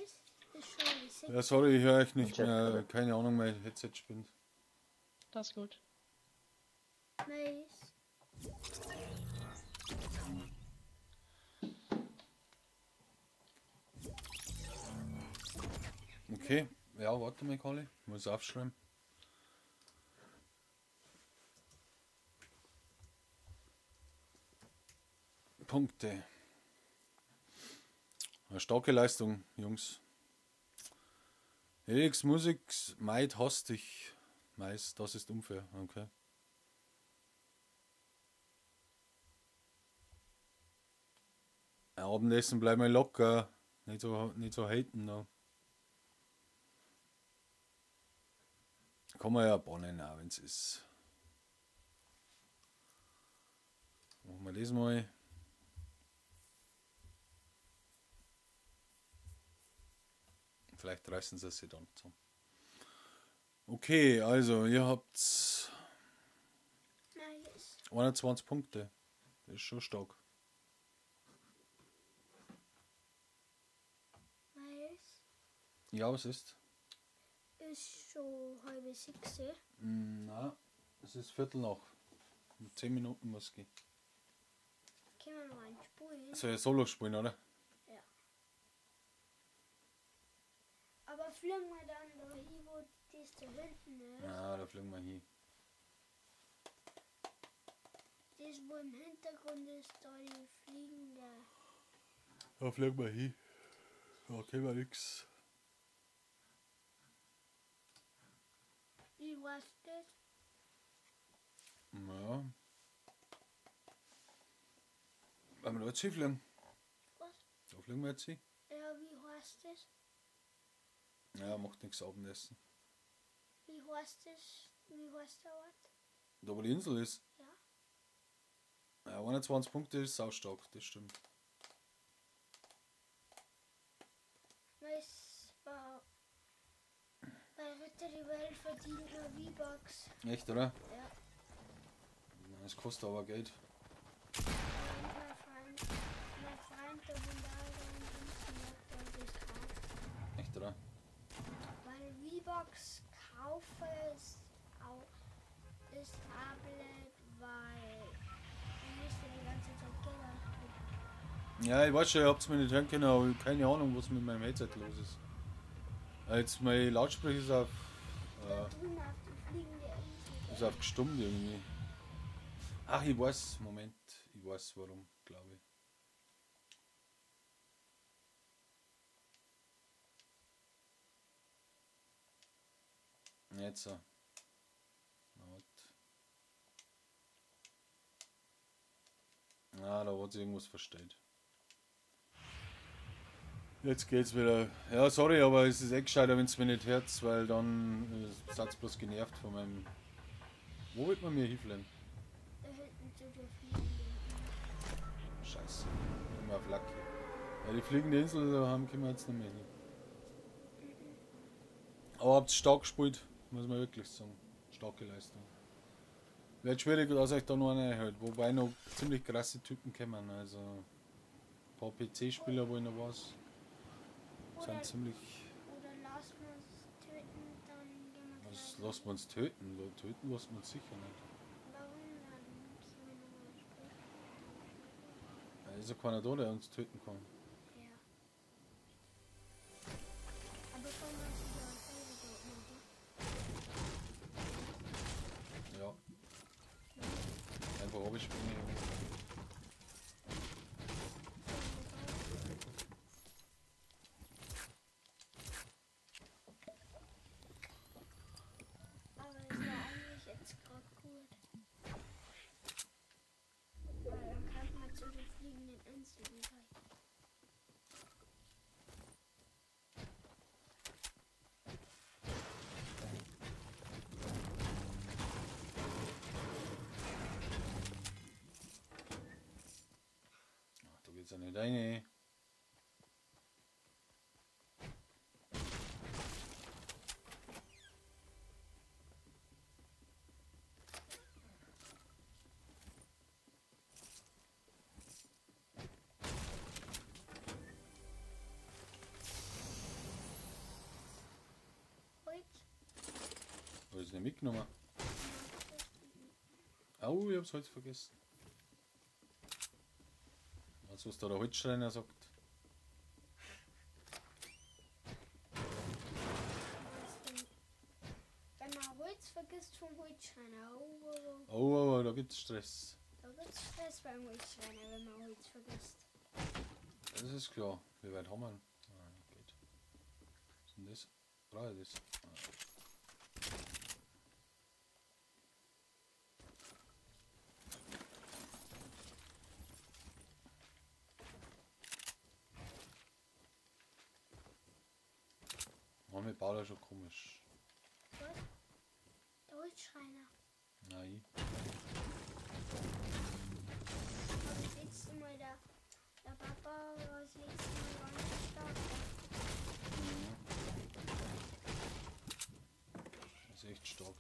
Ja, sorry, ich höre euch nicht mehr. Keine Ahnung, mein Headset spinnt. Das ist gut. Mais. Okay, ja, warte mal, Kali. Muss aufschreiben. Punkte. Eine starke Leistung, Jungs. Helix Musik, Maid hasst dich. Mais, das ist unfair, okay. Abendessen bleiben wir locker. Nicht so haten da. Kann man ja bannen, auch wenn es ist. Machen wir das mal. Vielleicht reißen sie sich dann zusammen. Okay, also ihr habt 21 Punkte. Das ist schon stark. Nice. Ja, was ist? Ist schon 5:30. Na, es ist 5:15. In 10 Minuten muss gehen. Können wir noch einen spielen? Soll ich Solo spielen, oder? Ja. Aber fliegen wir dann da hin, wo das da hinten ist? Ja, da fliegen wir hin. Das, wo im Hintergrund ist, da die fliegende. Da fliegen wir hin. Da kennen wir nix. Wie war's das? Ja. Wollen wir da jetzt hinfliegen? Was? Da fliegen wir jetzt hin. Ja, wie heißt das? Ja, macht nichts, Abendessen. Wie heißt das? Wie heißt der Ort? Da wo die Insel ist? Ja. Ja, 21 Punkte ist saustark, das stimmt. Es war bei Ritter die Welt verdient nur V-Bucks. Echt, oder? Ja. Das kostet aber Geld. Mein Freund, der das kauft. Echt, oder? Weil V-Bucks kaufe ist auch ist auch blöd, weil du musst ja die ganze Zeit Geld ausgeben. Ja, ich weiß schon, ihr habt es mir nicht hören können, aber ich hab keine Ahnung, was mit meinem Headset los ist. Jetzt mein Lautsprecher ist auf. Da drüben auf die fliegende Insel. Ist auf gestummt irgendwie. Ach, ich weiß, Moment, ich weiß warum, glaube ich. Jetzt so. Na, warte. Ah, da hat sich irgendwas verstellt. Jetzt geht's wieder. Ja, sorry, aber es ist eh gescheiter, wenn es mir nicht hört, weil dann seid ihr bloß genervt von meinem. Wo wird man mir hinfliegen? Da hinten zu der fliegenden. Scheiße. Immer auf Lucky. Ja, die fliegende Insel, da haben können wir jetzt nicht mehr hin. Aber habt stark gespielt, muss man wirklich sagen. Starke Leistung. Wird schwierig, dass euch da noch einer hält. Wobei noch ziemlich krasse Typen kommen. Also ein paar PC-Spieler, wo ich noch was. Sind ziemlich. Oder lassen wir uns töten, dann gehen wir Was gleich. lassen wir uns töten? Töten lassen wir uns sicher nicht. Warum? Dann können wir nochmal spielen. Da ist ja keiner da, der uns töten kann. Ja. Aber kann man sich ja auch selber dort machen. Ja. Einfach runterspringen. Aber es war eigentlich jetzt gerade gut. Weil dann kann man zu den fliegenden Inseln gleich. Ach, da geht's ja nicht rein. Holz? Hab ich's nicht mitgenommen? Au, ich hab's heute vergessen. Weißt du, was da der Holzschreiner sagt? Was denn? Wenn man Holz vergisst vom Holzschreiner. Oh, oh, oh. Oh, oh, oh, da gibt's Stress. Da gibt's Stress beim Holzschreiner, wenn man Holz vergisst. Das ist klar. Wie weit haben wir ihn? Ah, geht. Was ist denn das? Brauche ich das? Ah. Mann, baut er schon komisch. Was? Der Holzschreiner. Nein. Aber das letzte Mal der Papa war das letzte Mal ganz stark. Das ist echt stark.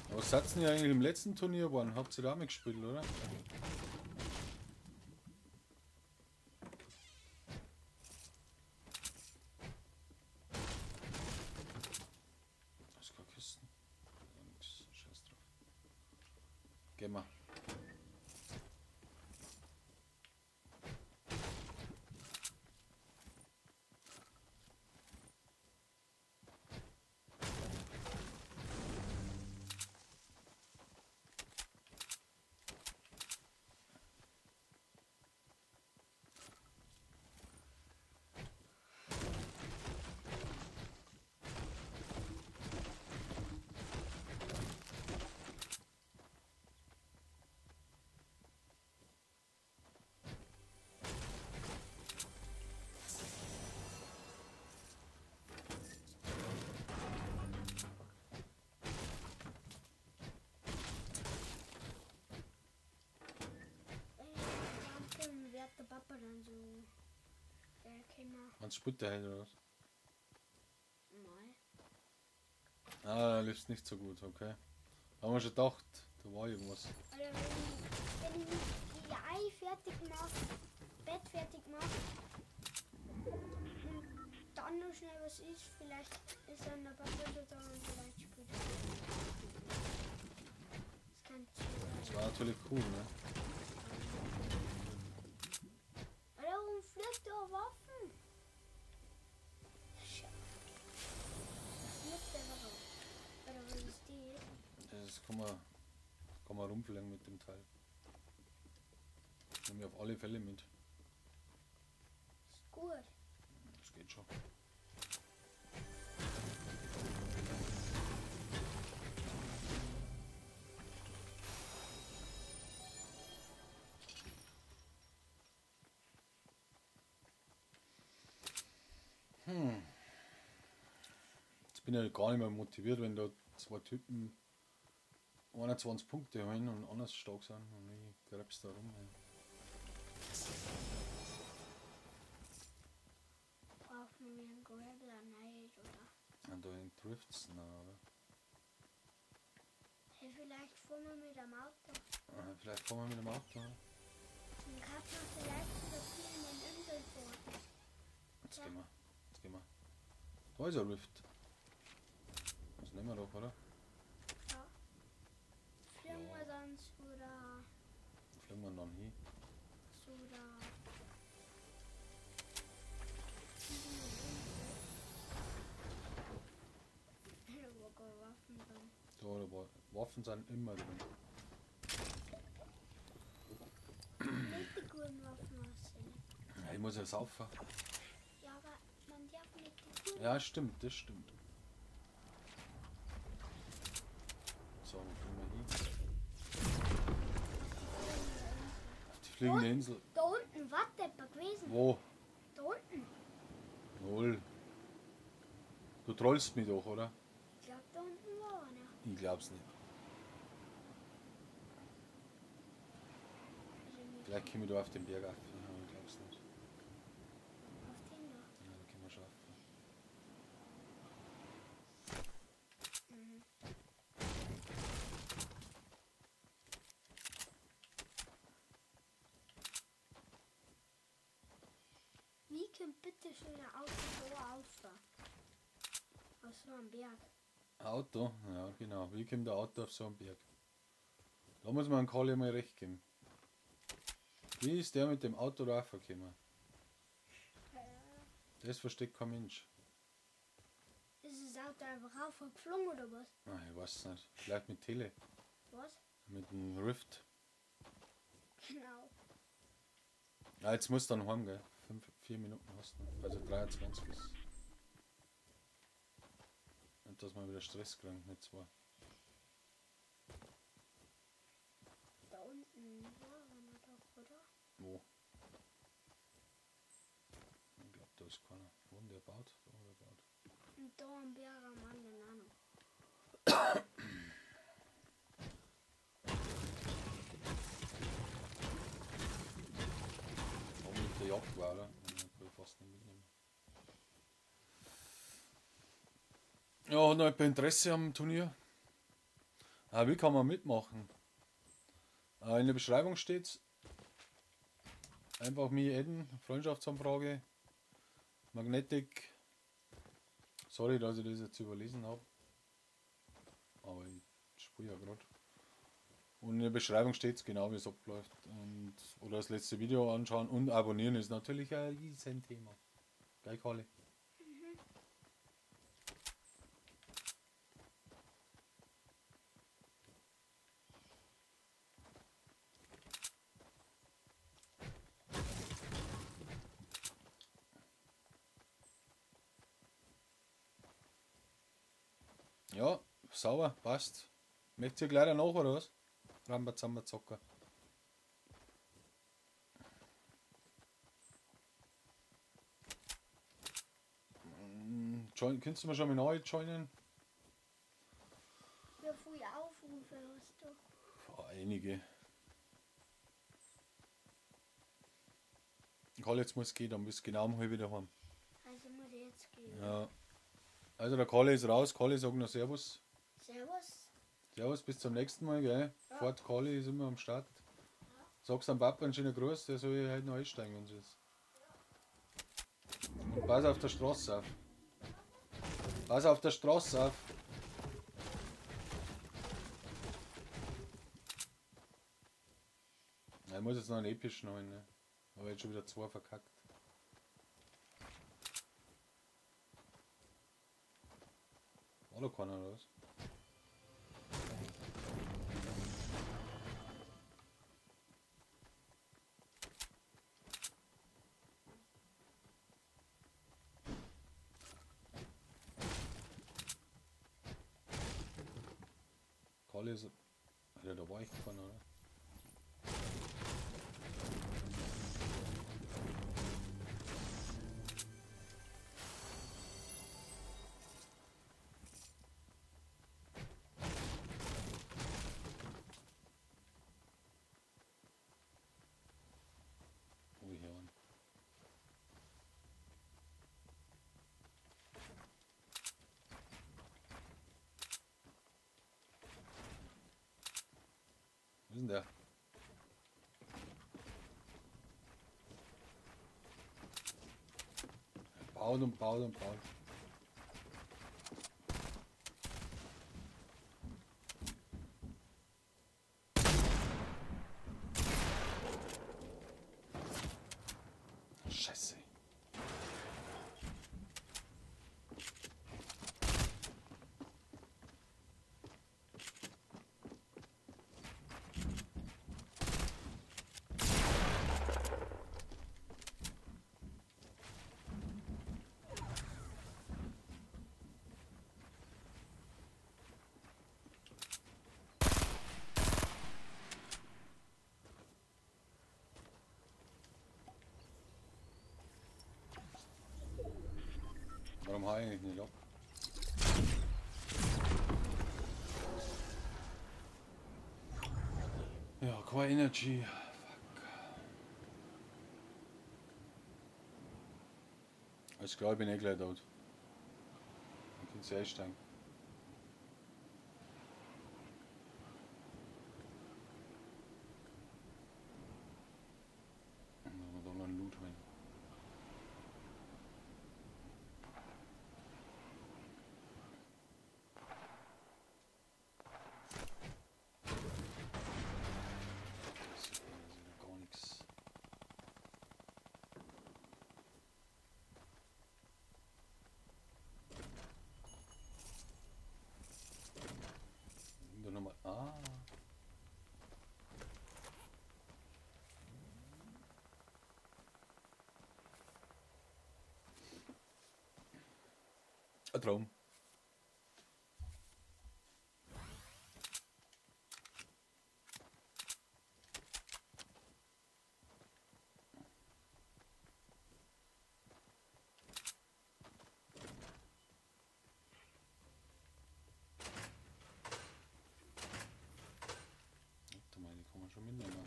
Aber was seid ihr eigentlich im letzten Turnier geworden? Habt ihr da mitgespielt, oder? Das ist keine Kisten. Ja, nix. Scheiß drauf. Gehen wir. Wenn ich dran bin, wird der Papa dann so. Der Kämmer. Wann spielt der heute oder was? Nein. Ah, lief's nicht so gut, okay. Haben wir schon gedacht, da war irgendwas. Oder wenn ich mich gleich fertig mache, Bett fertig mache und dann noch schnell was ist, vielleicht ist dann der Papa schon da und vielleicht spielt er. Das kann schon Das sein. war natürlich cool, ne? Alter, warum fliegt da Waffen? Scheiße. Fliegt einfach raus. Oder was ist die? Das kann man rumfliegen mit dem Teil. Nehme ich auf alle Fälle mit. Ist gut. Das geht schon. Bin ja gar nicht mehr motiviert, wenn da zwei Typen 21 Punkte holen und anders stark sind und ich krebs da rum. Ey. Brauchen wir einen Grappler nicht, oder? Und da trifft's noch, oder? Hey, vielleicht fahren wir mit dem Auto. Ah, vielleicht fahren wir mit dem Auto. Ja. Dann kann man vielleicht zu der fliegenden Insel fahren. Jetzt Ja. gehen wir. Jetzt gehen wir. Da ist ein Rift. Das nehmen wir doch, oder? Ja. Fliegen wir dann zu der. Fliegen wir dann hin. Zu der. Fliegenden Insel. Da wo keine Waffen sind. Da, da Waffen sind immer drin. Nicht die guten Waffen aussehen. Ja, ich muss ja saufen. Ja, aber man darf nicht die guten. Ja, stimmt, das stimmt. So, wo fliegen wir hin? Auf die fliegende Insel. Da unten war der gewesen. Wo? Da unten. Null. Du trollst mich doch, oder? Ich glaube, da unten war einer. Ich glaub's nicht. Also nicht Vielleicht komme ich da auf den Berg auf. Ja, ich glaub's nicht. auf den da. Ja, da können wir schaffen. Mhm. Wie kommt bitte schön ein Auto so auf? Auf so einem Berg. Auto? Ja, genau. Wie kommt der Auto auf so einen Berg? Da muss man Kali mal recht geben. Wie ist der mit dem Auto raufgekommen? Das versteht kein Mensch. Ist das Auto einfach raufgeflogen oder was? Ah, ich weiß nicht. Vielleicht mit Tele. Was? Mit dem Rift. Genau. Ja, jetzt musst du dann heim, gell? 4 Minuten hast du noch. Also 23 ist. Nicht, dass man wieder Stress kriegt mit zwei. Da unten war einer doch, oder? Wo? Ich glaube, da ist keiner. Wo denn der baut? Da hat er baut. Und da am Berg am anderen auch noch. Da mit der Jagd war, oder? Ja, kann ich fast nicht mitnehmen. Ja, hat noch jemand Interesse am Turnier? Ah, wie kann man mitmachen? Ah, in der Beschreibung steht's. Einfach mich adden, Freundschaftsanfrage, Magnetic. Sorry, dass ich das jetzt überlesen habe. Aber ich spiele ja gerade. Und in der Beschreibung steht es genau, wie es abläuft. Und, oder das letzte Video anschauen und abonnieren ist natürlich ein riesen Thema. Gell, Karli? Ja, sauber, passt. Möchtet ihr gleich danach oder was? Rambazamba Zocker. Join, könntest du mir schon mal neu joinen? Wie viele Aufrufe hast du? Boah, einige. Karl, jetzt muss gehen, dann bist du genau um halb wieder heim. Also muss ich jetzt gehen. Ja. Also der Karli ist raus. Karli sagt noch Servus. Servus. Servus, bis zum nächsten Mal, gell? Fort Karli ist immer am Start. Sag's am Papa einen schönen Gruß, der soll heute noch einsteigen, wenn es ist. Und pass auf der Straße auf. Pass auf der Straße auf. Ja, ich muss jetzt noch einen epischen holen, ne? Aber jetzt schon wieder zwei verkackt. War doch keiner, oder was? Karl ist. Alter, da war echt keiner, oder? Wo ist denn der? Er baut und baut und baut. Scheiße. Warum hau ich eigentlich nicht ab? Ja, keine Energy. Fuck. Alles klar, ich bin eh gleich tot. Dann könnt ihr einsteigen. Dann wir da noch einen Loot holen. Ein Traum. Warte mal, die kann man schon mitnehmen.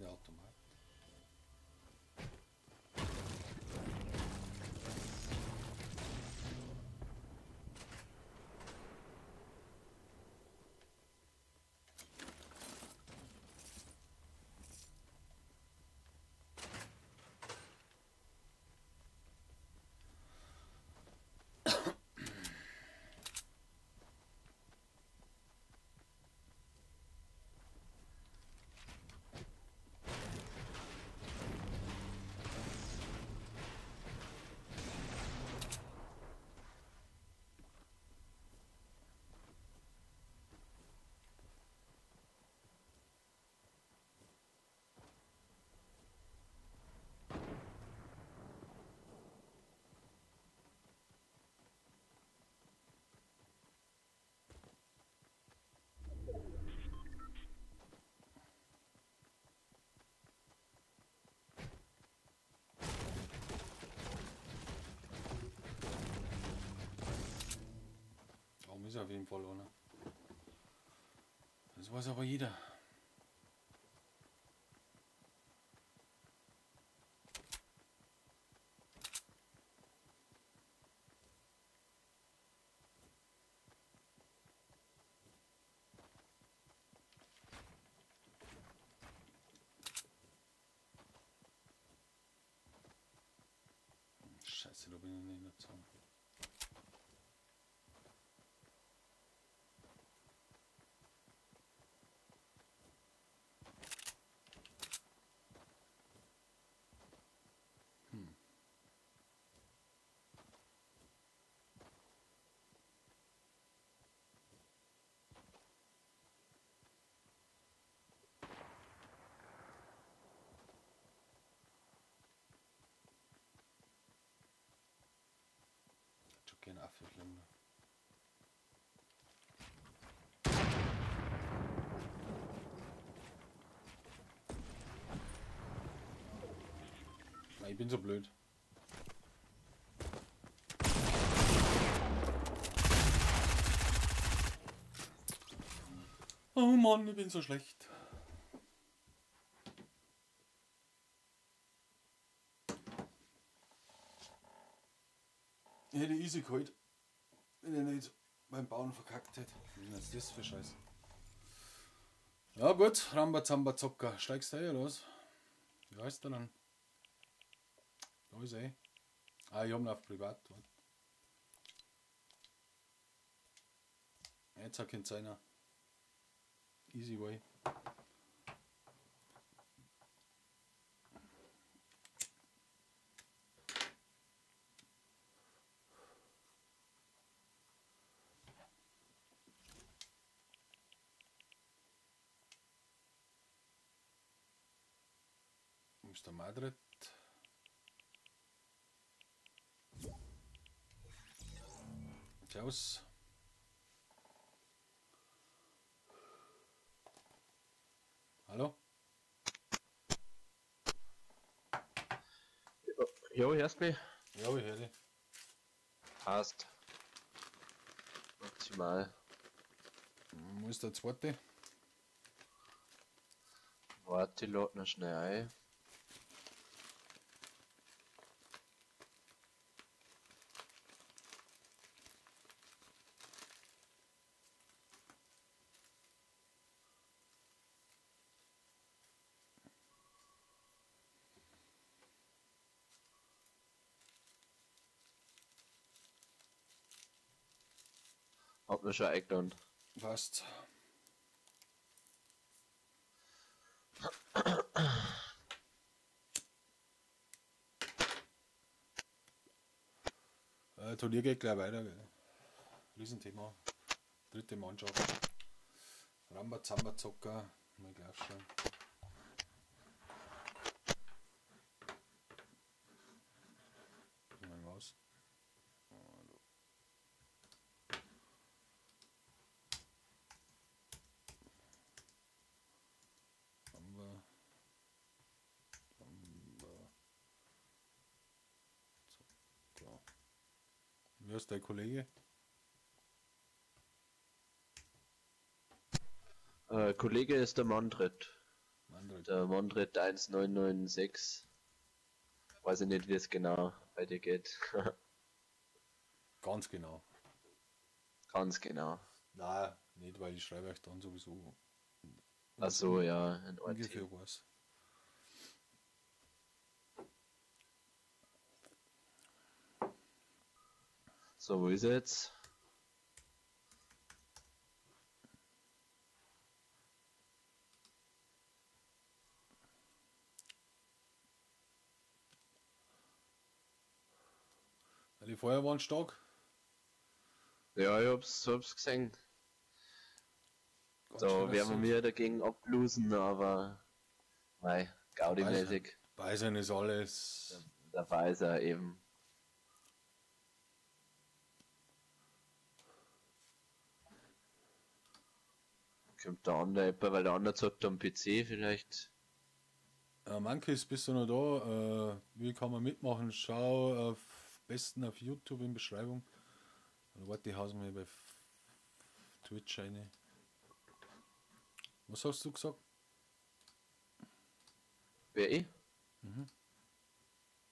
Automat. Ist auf jeden Fall einer. Das weiß aber jeder. Scheiße, da bin ich nicht in der Zone. Kein Affe schlimm. Ich bin so blöd. Oh Mann, ich bin so schlecht. Ich hätte easy geholt, wenn ich nicht beim Bauen verkackt hätte. Was ist das für Scheiß? Ja gut, Rambazamba Zocker. Steigst du ein oder was? Wie heißt der dann? Da ist er. Ah, ich hab ihn auf privat. Warte. Jetzt erkennt einer. Easy way. Mr. Madrid. Servus. Hallo? Jo, hörst mich? Ja, ich höre dich. Passt. Optimal. Wo ist der zweite? Warte, ich lade noch schnell ein. Hab mir schon eingeladen. Passt. Turnier geht gleich weiter, gell? Riesenthema. Dritte Mannschaft. Rambazamba Zocker. Mal gleich schon. Mal was. Wer ist der Kollege? Kollege ist der Mandrit. Mandrit. Der Mandrit 1996. Weiß ich nicht, wie es genau bei dir geht. Ganz genau. Ganz genau. Nein, nicht, weil ich schreibe euch dann sowieso. Ach so, ja, in ungefähr was. So, wo ist er jetzt? Die Feuer waren stark. Ja, ich hab's gesehen. Ganz Da werden wir dagegen ablosen, aber mei, Gaudi-mäßig. Beisein ist alles. Dabei ist er eben. Kommt der andere, weil der andere zockt am PC vielleicht. Mankis, bist du noch da? Wie kann man mitmachen? Schau auf besten auf YouTube in Beschreibung. Oder warte, ich hau's mal bei Twitch rein. Was hast du gesagt? Wer ich? Mhm.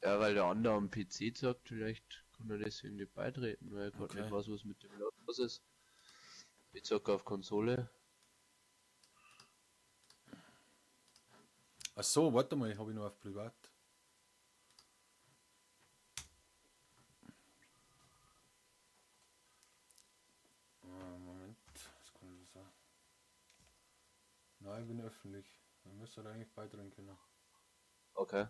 Ja, weil der andere am PC zockt, vielleicht kann er deswegen nicht beitreten, weil ich gerade Okay. nicht weiß, was mit dem los ist. Ich zocke auf Konsole. Ach so, warte mal, habe ich noch auf privat. Ja, ich bin öffentlich. Dann müsste er eigentlich beitreten können. Okay.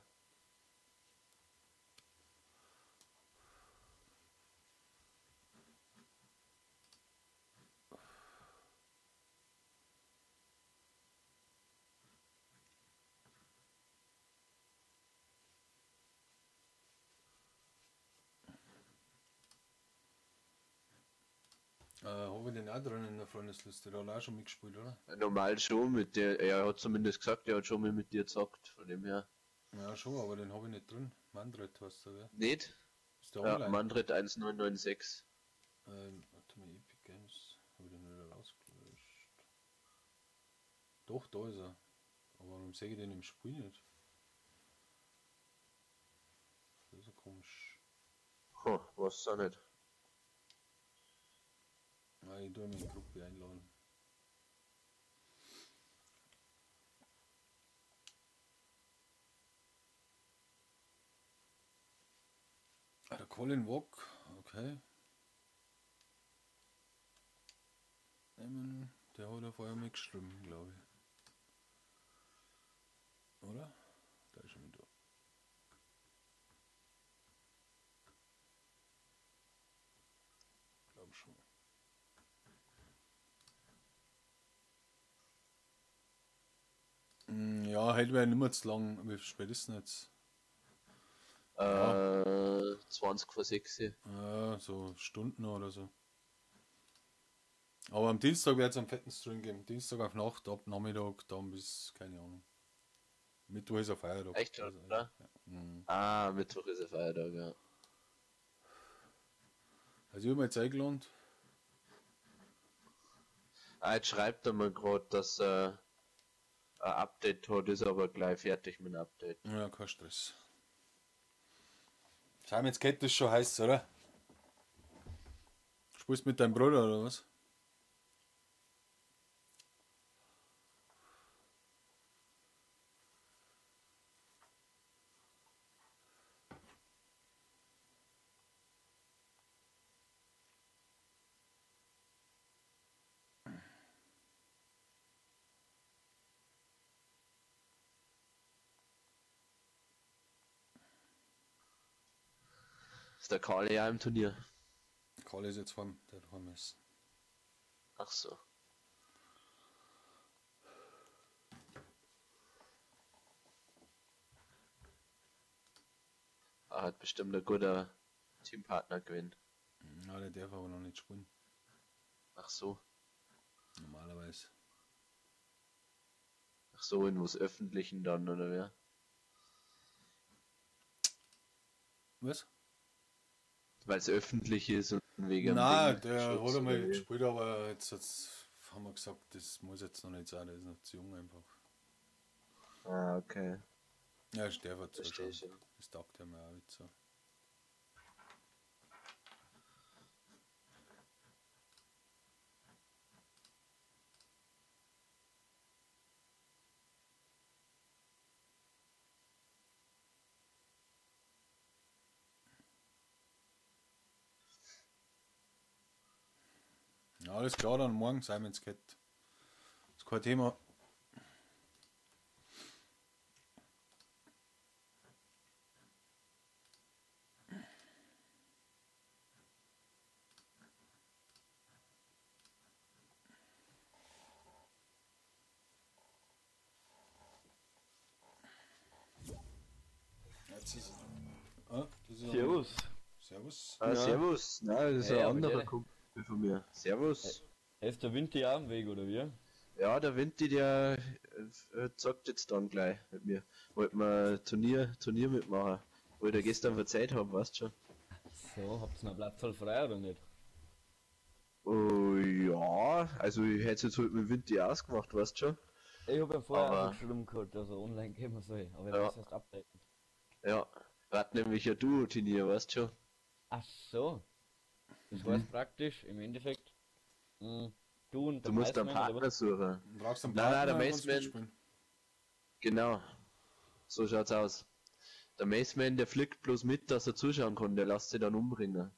Habe ich den auch drin in der Freundesliste? Da hat er auch schon mitgespielt, oder? Normal schon mit der, er hat zumindest gesagt, er hat schon mal mit dir gezockt, von dem her. Ja, schon, aber den habe ich nicht drin. Mandret heißt der, gell? Nicht? Ist der Ja, online? Mandret 1996. Warte mal, Epic Games. Habe ich den wieder rausgelöscht? Doch, da ist er. Aber warum sehe ich den im Spiel nicht? Das ist ja komisch. Hm, weiß auch nicht. Nein, ich tue mich in die Gruppe einladen. Ah, der Colin Walk, okay. Nehmen, der hat ja vorher mitgeschrieben, glaube ich. Oder? Da ist er wieder. Glaub schon. Ja, heute wäre nicht mehr zu lang. Wie spät ist denn jetzt? Ja. 20 vor 6. Ja, so Stunden oder so. Aber am Dienstag wird es einen fetten Stream geben. Dienstag auf Nacht, ab Nachmittag, dann bis, keine Ahnung. Mittwoch ist ein Feiertag. Echt, Also, oder? ja. Mhm. Ah, Mittwoch ist ein Feiertag, ja. Also ich habe mir jetzt eingeladen. Ah, jetzt schreibt er mir gerade, dass er ein Update hat, ist aber gleich fertig mit dem Update. Ja, kein Stress. Schau, jetzt geht das schon heiß, oder? Spielst mit deinem Bruder oder was? Ist der Karl ja im Turnier? Karl ist jetzt heim, der hat heim ist. Ach so. Ah, hat bestimmt ein guter Teampartner gewinnt. Ja, der darf aber noch nicht spielen. Ach so. Normalerweise. Ach so, in was Öffentlichen dann, oder wer? Was? Weil es öffentlich ist und wegen Nein, Ding der Schutz hat einmal oder wie? gespielt, aber jetzt haben wir gesagt, das muss jetzt noch nicht sein, der ist noch zu jung einfach. Ah, okay. Ja, ich darf halt Verstehe zuschauen. schon. Das taugt ja mir auch nicht so. Ja, alles klar, dann morgen Simons Cat. Ist kein Thema. Jetzt ist ah, das ist Servus. Servus. Ah, servus. Nein, das ist Hey, ein aber anderer der- Kumpel von mir. Servus. Ist der Winter ja am Weg, oder wie? Ja, der Winti, der zockt jetzt dann gleich mit mir. Wollte mal Turnier mitmachen. Wo ich da gestern verzeiht hab, weißt schon. So, habt ihr noch Platz frei oder nicht? Oh ja, also ich hätte jetzt halt mit Winti ausgemacht, weißt schon. Ich hab ja vorher Aber- auch geschrieben gehabt, dass er online gehen soll, aber ich Ja. muss erst updaten. Ja, war nämlich ein Duo-Turnier, weißt schon. Ach so. Das heißt praktisch, im Endeffekt, du und der Du musst einen Maismann, oder Partner was? suchen. Du brauchst einen Nein, nein, Partner, der dann kannst du Maceman. mitspielen. Genau. So schaut's aus. Der Maceman, der fliegt bloß mit, dass er zuschauen kann, der lässt sich dann umbringen.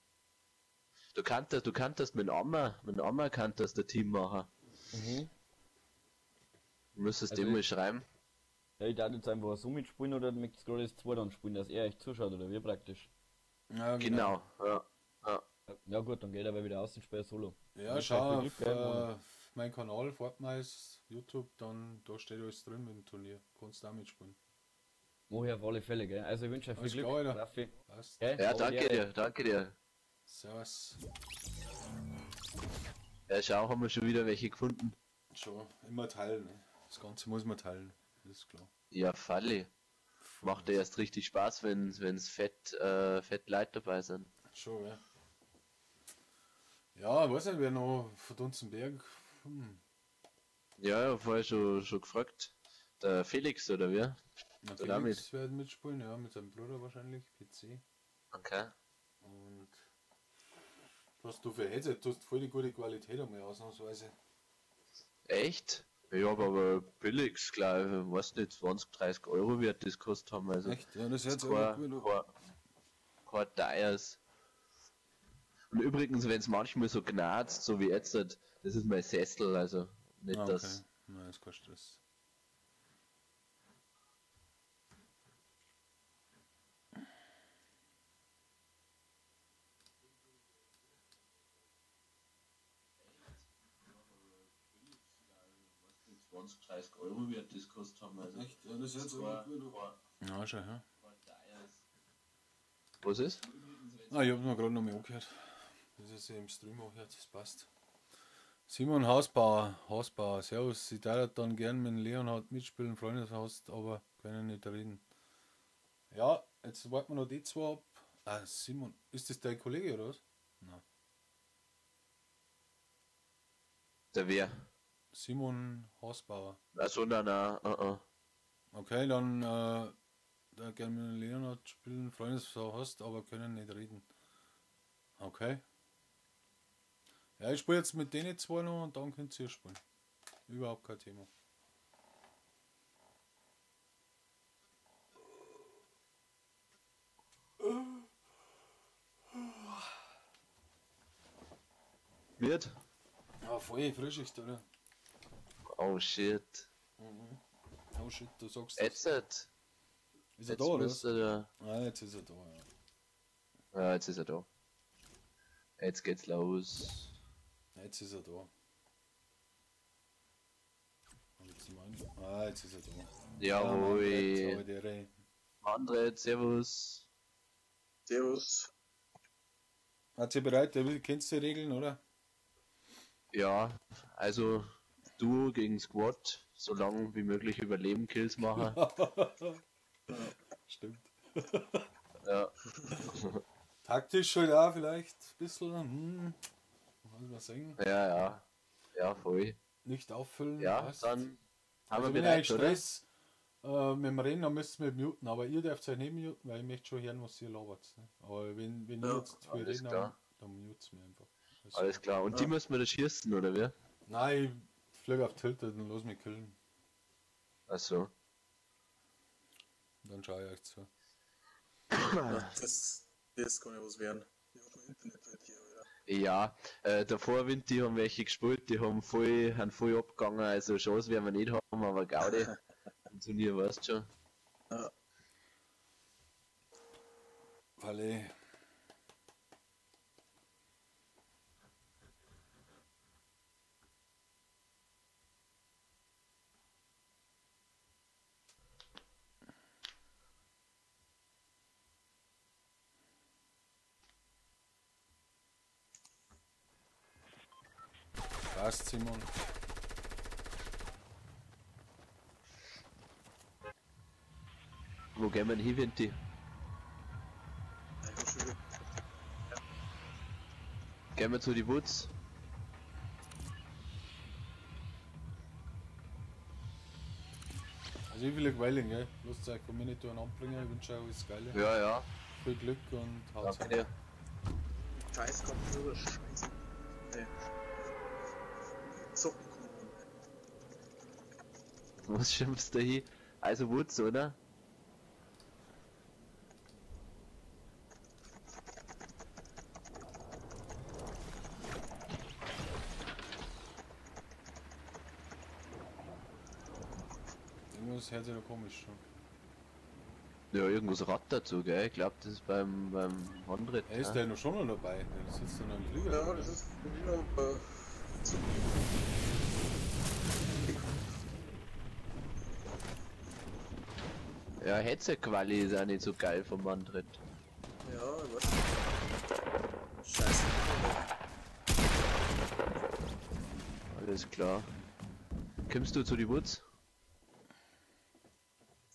Du kanntest mit dem Amma kanntest der Teammacher. Mhm. Müsstest Also dem mal ich- schreiben. Ja, ich darf jetzt einfach so mitspielen oder möchtest du gerade das zwei dann spielen, dass er euch zuschaut oder wir praktisch. Ja, Genau, ja. Ja, Ja gut, dann geht er aber wieder aus und spielt solo. Ja, Dann schau viel auf Glück, gell, Moni. meinen Kanal, Fortnite, YouTube, dann da steht alles drin mit dem Turnier. Kannst du auch mitspielen. Mach ich auf alle Fälle, gell? Also ich wünsche euch viel Alles Glück, klar, Alter. Raffi. Passt. Gell? Ja, Habe die danke Ehre. dir, danke dir. Servus. Ja, schau, haben wir schon wieder welche gefunden. Schon, immer teilen. Ne? Das Ganze muss man teilen, das ist klar. Ja, Falle. Macht ja erst richtig Spaß, wenn's fett Leute dabei sind. Schon, ja. Ja, weiß nicht, wer noch von Dunzenberg. Ja, ja, vorher schon gefragt. Der Felix, oder wer? Na, Der damit. Felix wird mitspielen, ja, mit seinem Bruder wahrscheinlich, PC. Okay. Und was du für Headset, du hast voll die gute Qualität einmal ausnahmsweise. Echt? Ja, aber billigs, glaube ich. Weiß nicht, 20, 30 Euro wird das gekostet haben. Also, Echt? Ja, das hört sich kein, aber gut an. kein teures. Und übrigens, wenn es manchmal so gnarzt, so wie jetzt, das ist mein Sessel, also nicht Ah, okay. das. Nein, ist kein Stress. 20, 30 Euro wird das gekostet haben. Also Echt? Ja, das hört sich aber gut an. Ja, schon, ja. Was ist? Ah, ich hab mir gerade noch mal angehört. Das ist ja im Stream angehört, das passt. Simon Hausbauer, Hausbauer, servus. Ich darf dann gern mit Leonhard mitspielen, Freunde hast, aber können nicht reden. Ja, jetzt warten wir noch die zwei ab. Ah, Simon, ist das dein Kollege oder was? Nein. Der wer? Simon Hausbauer. Achso, nein, nein, Okay, dann da gerne mit Leonhard spielen, Freunde hast, aber können nicht reden. Okay. Ja, ich spiele jetzt mit denen zwei noch und dann könnt ihr spielen. Überhaupt kein Thema. Wird? Ja, voll frisch ist, oder? Oh shit. Mhm. Oh shit, du sagst das. Jetzt. Ist Ist er da, oder? was? Er Ah, jetzt ist er da, ja. Ja, jetzt ist er da. Jetzt geht's los. Jetzt ist er da. Hab jetzt Ah, jetzt ist er da. Jawohl. Ja, Manfred, Manfred, servus. Servus. Hat sie bereit? Du kennst die Regeln, oder? Ja, also Duo gegen Squad, so lange wie möglich überleben, Kills machen. Stimmt. Ja. Taktisch halt auch vielleicht ein bisschen. Muss man sagen. Ja, ja. Ja, voll. Nicht auffüllen. Ja, passt. dann haben Also wir wenn bereit, ihr Stress mit dem Reden, dann müsst ihr mich muten. Aber ihr dürft euch nicht muten, weil ich möchte schon hören, was ihr labert. Ne? Aber wenn Ja, ihr jetzt zu viel alles reden, klar. dann mut's mir einfach. Also, Alles klar. Und die müssen wir da schießen, oder wer? Nein, ich flieg auf Tilted und lass mich killen. Achso. Dann schaue ich euch zu. Das kann ja was werden. Ich hab mein Internet halt hier, Alter. Ja, davor Wind, die haben welche gespielt, die haben voll, haben voll abgegangen, also Chance werden wir nicht haben, aber Gaudi. Im Turnier weißt schon. Ja. Valle. Passt, Simon. Wo gehen wir denn hin, Winti? Gehen wir zu die Woods? Also ich will Quelling, gell? Lasst euch von mir nicht durcheinander bringen, ich wünsche euch alles Geile. Ja, ja. Viel Glück und haut's Danke dir. Scheiß Computer, scheiße. Nee. Zocken kommen. Was schimpfst du hier? Also Woods, oder? Irgendwas hört sich da komisch schon. Ja, irgendwas rattert so, gell? Ich glaube, das ist beim Andret. Er ist der noch schon noch dabei, der sitzt da noch im Flieger. Ja, das ist wieder zu. Ja, Headset-Quali ist auch nicht so geil vom Andret. Ja, ich weiß. Scheiße. Alles klar. Kommst du zu die Woods?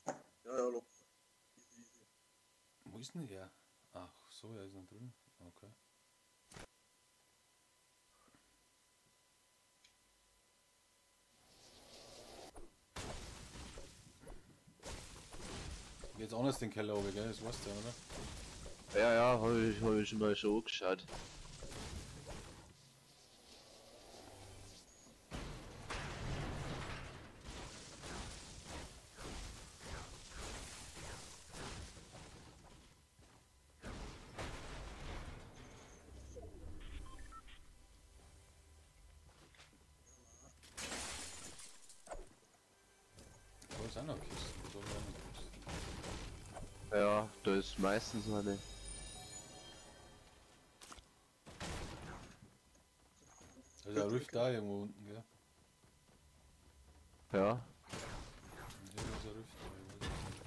Ja, ja, locker. Wo ist denn er? Ach so, er ist noch drin. Okay. Geht's anders den Keller runter, gell? Das weißt du ja, oder? Ja, ja, hab ich mal schon angeschaut. Da ist auch noch Kisten. Da ist auch noch Kisten. Ja, da ist meistens eine. Da ist ein Rift da irgendwo unten, gell? Ja. Hier ist ein Rift,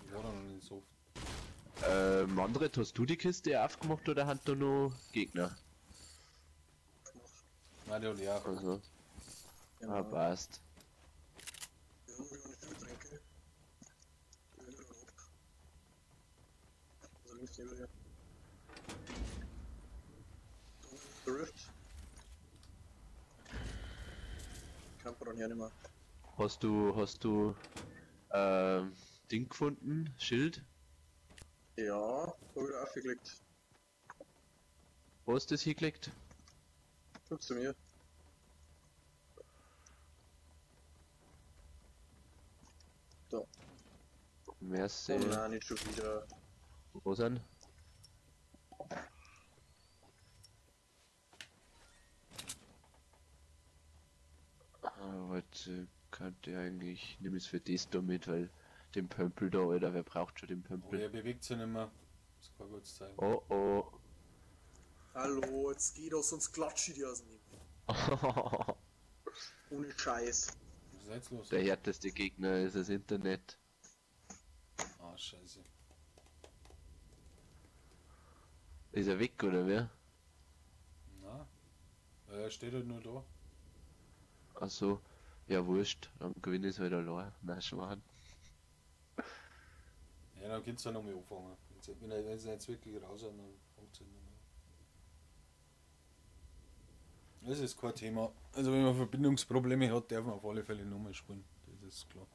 ich war da noch nicht so oft. Andret, hast du die Kiste aufgemacht oder hat da noch Gegner? Nein, der hat die auch. Also. Ja. Ah, passt. Also links neben dir. Der Rift. Kann man dann hier nicht mehr. Hast du Ding gefunden? Schild? Ja, hab wieder aufgelegt. Wo hast du das hingelegt? Guck zu mir. Da. Merci. Oh nein, nicht schon wieder. Wo sind? Ah, warte, könnte eigentlich. Nimm es für das da mit, weil den Pömpel da, Alter, wer braucht schon den Oh, Pömpel? er bewegt sich nicht mehr. Das kann gut sein. Oh oh. Hallo, jetzt geh doch, sonst klatsche ich dir aus dem Himmel. Ohne Scheiß. Was ist jetzt los? Der härteste Gegner ist das Internet. Ah, scheiße. Ist er weg, oder wer? Na? Er steht halt nur da. Achso, ja wurscht, dann gewinne ich halt allein. Nein, Schmarrn. Ja, dann kannst du ja nochmal anfangen. Wenn sie jetzt wirklich raus sind, dann fängt es halt nochmal an. Das ist kein Thema. Also wenn man Verbindungsprobleme hat, darf man auf alle Fälle nochmal spielen. Das ist klar.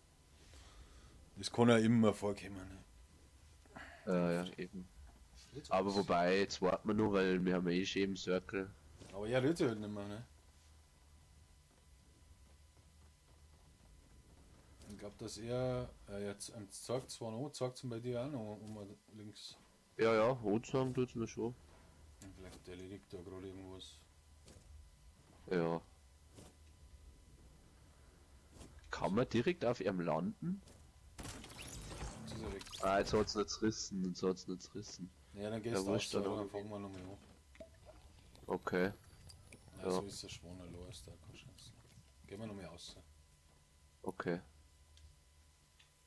Das kann ja immer vorkommen. Ne? Ja, ja, eben. Aber wobei, jetzt warten wir noch, weil wir haben ja eh schon im Circle. Aber er rührt sich halt nicht mehr, ne? Ich glaube, dass er jetzt zeigt zwar noch, zeigt es bei dir auch noch um links. Ja, ja, anzeigen tut's mir schon. Und vielleicht erledigt er gerade irgendwas. Ja. Kann man direkt auf ihm landen? Jetzt ist er weg. Ah, jetzt hat's nicht zerrissen, jetzt hat's nicht zerrissen. Ja, dann gehst du wurscht, raus, dann dann fangen wir nochmal an. Okay. Ja, Ja. so ist der Schwan allein, ist da keine Chance. Gehen wir nochmal raus. Okay.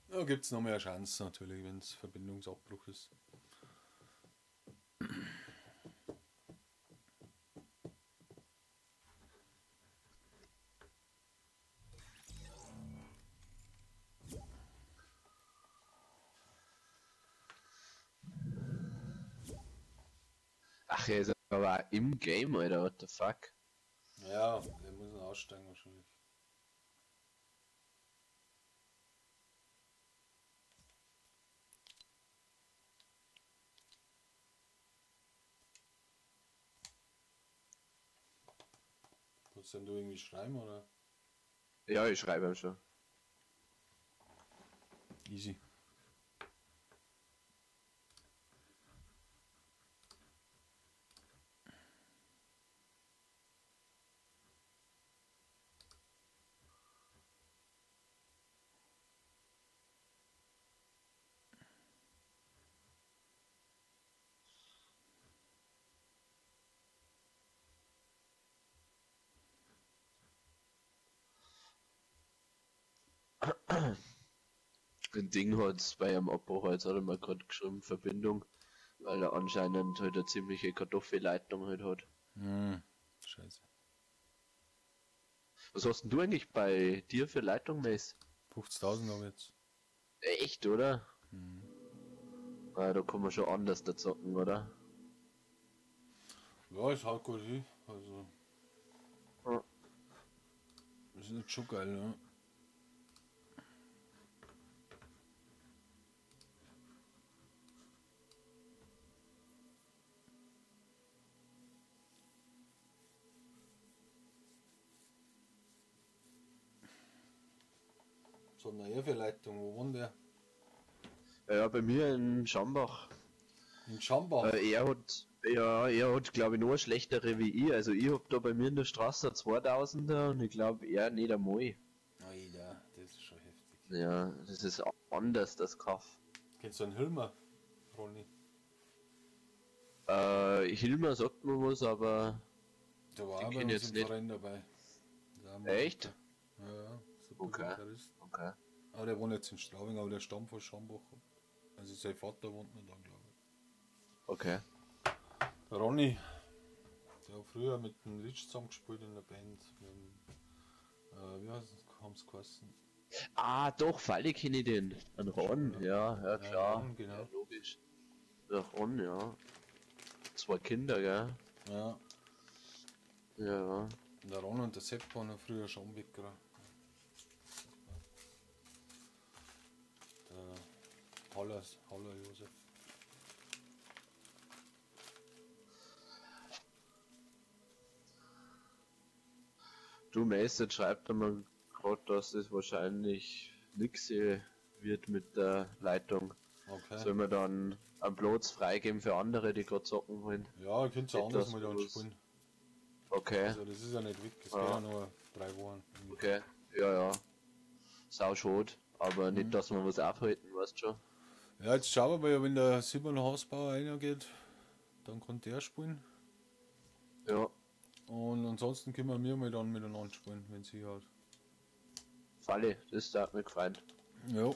Da gibt's noch mehr Chance natürlich, wenn es Verbindungsabbruch ist. Ach, er ist aber auch im Game, Alter, what the fuck? Ja, der muss noch aussteigen wahrscheinlich. Kannst denn du irgendwie schreiben oder? Ja, ich schreibe ihm schon. Easy. Ein Ding hat's bei einem Abbruch, jetzt hat er mir gerade geschrieben, Verbindung, weil er anscheinend halt eine ziemliche Kartoffelleitung halt hat. Hm, scheiße. Was hast denn du eigentlich bei dir für Leitung, Mace? 50.000 habe ich jetzt. Echt, oder? Hm. Na, da kann man schon anders da zocken, oder? Ja, ist halt gut hin. Also. Ja. Das ist nicht schon geil, ne? So eine Erfe-Leitung, wo wohnt der? Ja, bei mir in Schambach. In Schambach? Er hat, glaube ich, noch eine schlechtere wie ich. Also ich hab da bei mir in der Straße 2000er und ich glaube er nicht einmal. Alter, das ist schon heftig. Ja, das ist anders, das Kaff. Kennst du einen Hilmer, Ronny? Hilmer sagt mir was, aber Der war den auch bei kenn ich uns jetzt im nicht. Verein dabei. Der Echt? Ja, super Okay. Gitarrist. Okay. Aber der wohnt jetzt in Straubing, aber der stammt von Schambach. Also sein Vater wohnt noch da, glaube ich. Okay. Der Ronny, der hat früher mit dem Rich zusammengespielt in der Band. Mit dem, wie heißt es, haben sie geheißen? Ah, doch, Falle kenne ich den. Ein Ron, ja, ja klar. Ron, genau. Ja, logisch. Der Ron, ja. 2 Kinder, gell? Ja. Ja, ja. Der Ron und der Sepp waren ja früher Schambecker. Der Haller, Haller Josef. Du Meister, schreibt einmal gerade, dass das wahrscheinlich nix wird mit der Leitung. Okay. Sollen wir dann einen Platz freigeben für andere, die gerade zocken wollen? Ja, ihr könnt ja Nicht, anders dass mal dann bloß- spielen. Okay. Also das ist ja nicht weg, es Ja. geht ja nur 3 Wochen. Okay, ja, ja. Sau schade, aber nicht, dass wir was aufhalten, weißt du schon. Ja, jetzt schauen wir mal, ja, wenn der Simon Hausbauer reingeht, dann kann der spielen. Ja. Und ansonsten können wir mal dann miteinander spielen, wenn sie hat. Falle, das hat mich gefreut. Jo.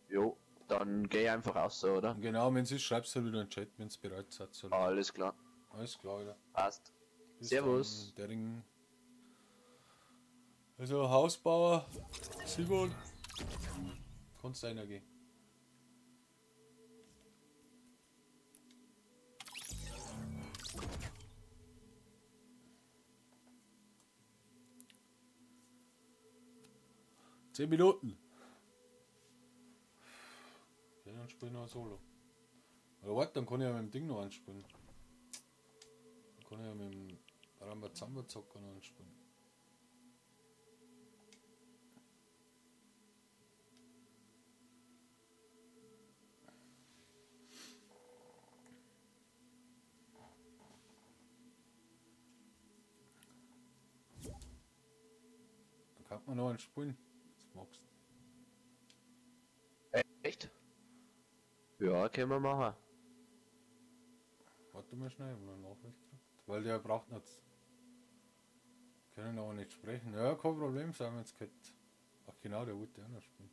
Jo, dann geh einfach raus, oder? Genau, wenn sie schreibst du halt wieder in den Chat, wenn es bereit seid. Oder? Alles klar. Alles klar, wieder. Passt. Bis Servus. Dann, der Ring. Also Hausbauer, Simon, kannst du einer gehen. Zehn Minuten. Ja, dann spiel ich noch ein Solo. Oder warte, dann kann ich ja mit dem Ding noch anspielen. Dann kann ich ja mit dem Rambazamba Zocker noch anspielen. Dann kann man noch einen spielen. Das magst du. Echt? Ja, können wir machen. Warte mal schnell, ich hab noch eine Nachricht gekriegt. Weil der braucht nicht. Können aber nicht sprechen. Ja, kein Problem, sind wir jetzt gehabt. Ach genau, der wollte auch noch spielen.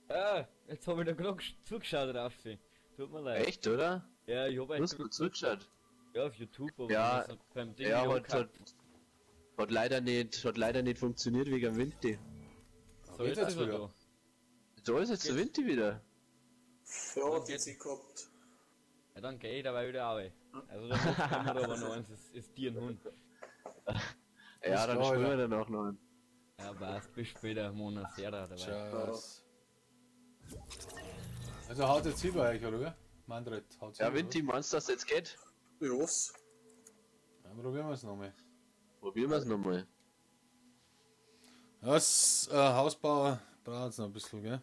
Ah, jetzt hab ich da gerade zugeschaut drauf. Sie. Tut mir leid. Echt, oder? Ja, ich hab Du eigentlich hast gut zugeschaut. Ja, auf YouTube, aber Ja, das hat beim Ding ja, wieder hat, hat, hat leider nicht funktioniert wegen dem Winti. So, jetzt ist er da. Da ist jetzt der Winti wieder. Ja, hat jetzt eh gehabt. Ja, dann geh ich dabei wieder auch. Also dann können wir aber noch eins, das ist dir ein Hund. Ja, dann spielen wir danach noch einen. Ja, passt, bis später, Mona Serra dabei. Tschüss. Also haut jetzt über euch, oder? Mandret, haut Ja, Winti, meinst du, dass das jetzt geht? Jos. Dann probieren wir es nochmal. Probieren wir es nochmal. Das Hausbauer braucht es noch ein bisschen, gell?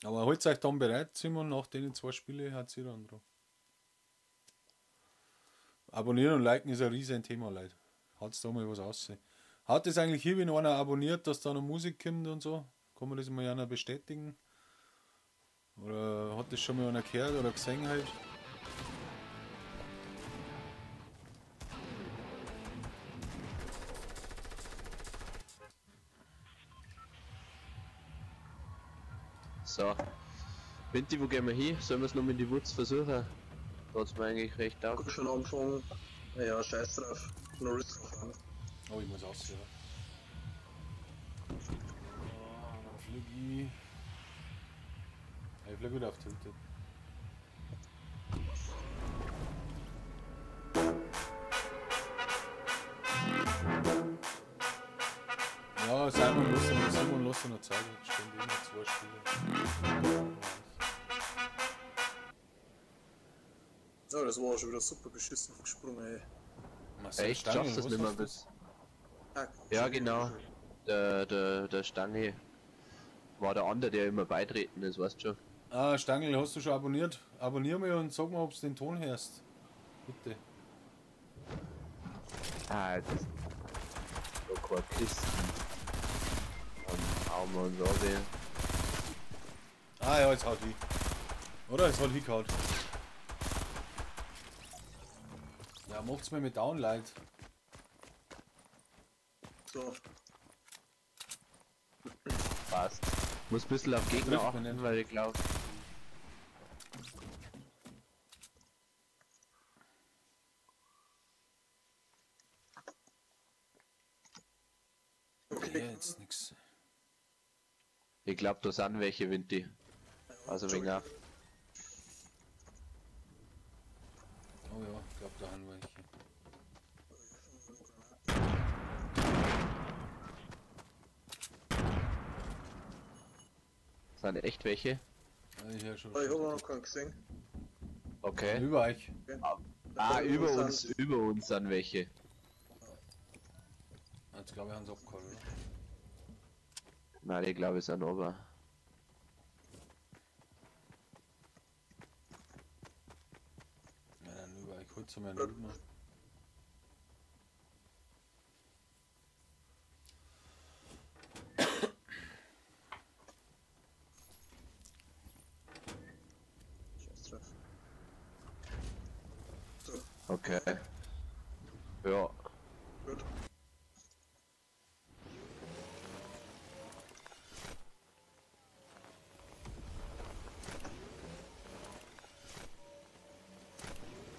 Aber holt euch dann bereit, Simon, nach den 2 Spielen hat sie dann dran. Abonnieren und liken ist ein riesen Thema, Leute. Hat's da mal was aussehen. Hat es eigentlich hier, wenn einer abonniert, dass da noch Musik kommt und so? Kann man das mal einer bestätigen? Oder hat das schon mal einer gehört oder gesehen halt? So. Vinti, wo gehen wir hin? Sollen wir es noch mit die Wutz versuchen? Da hat's mir eigentlich recht taugt. Schon angefangen. Naja, scheiß drauf. No risk auf. Oh, ich muss aussehen. Oh, dann flieg ich. Ich flieg wieder auf Tilted. Ja, Simon lässt noch Zeit, stimmt immer 2 Spiele. Ja, das war auch schon wieder super beschissen gesprungen, ey. Echt, schaffst du das nicht mehr bis. Ja, genau. Der Stange war der andere, der immer beitreten ist, weißt du schon. Ah, Stangl, hast du schon abonniert? Abonnier mich und sag mal, ob du den Ton hörst. Bitte. Ah, das ist so keine Kisten. Und Arme und so. Ah ja, jetzt haut die. Oder? Jetzt hat die gehauen. Ja, macht's mir mit Downlight. So. Passt. Muss ein bisschen auf Gegner achten, weil ich glaube. Okay. Ja, jetzt nix. Ich glaube, da sind welche, Vinti. Also wegen auf. Oh ja, ich glaube, da haben welche. Sind echt welche? Ja, ich hab schon. Ich habe noch keinen gesehen. Okay. Über euch. Okay. Ah, über uns sind welche. Jetzt glaube ich, haben sie abgeholt, oder? Nein, ich glaube, es sind aber. Nein, nein, über euch holt mir einen Rüben. Okay. Ja. Gut.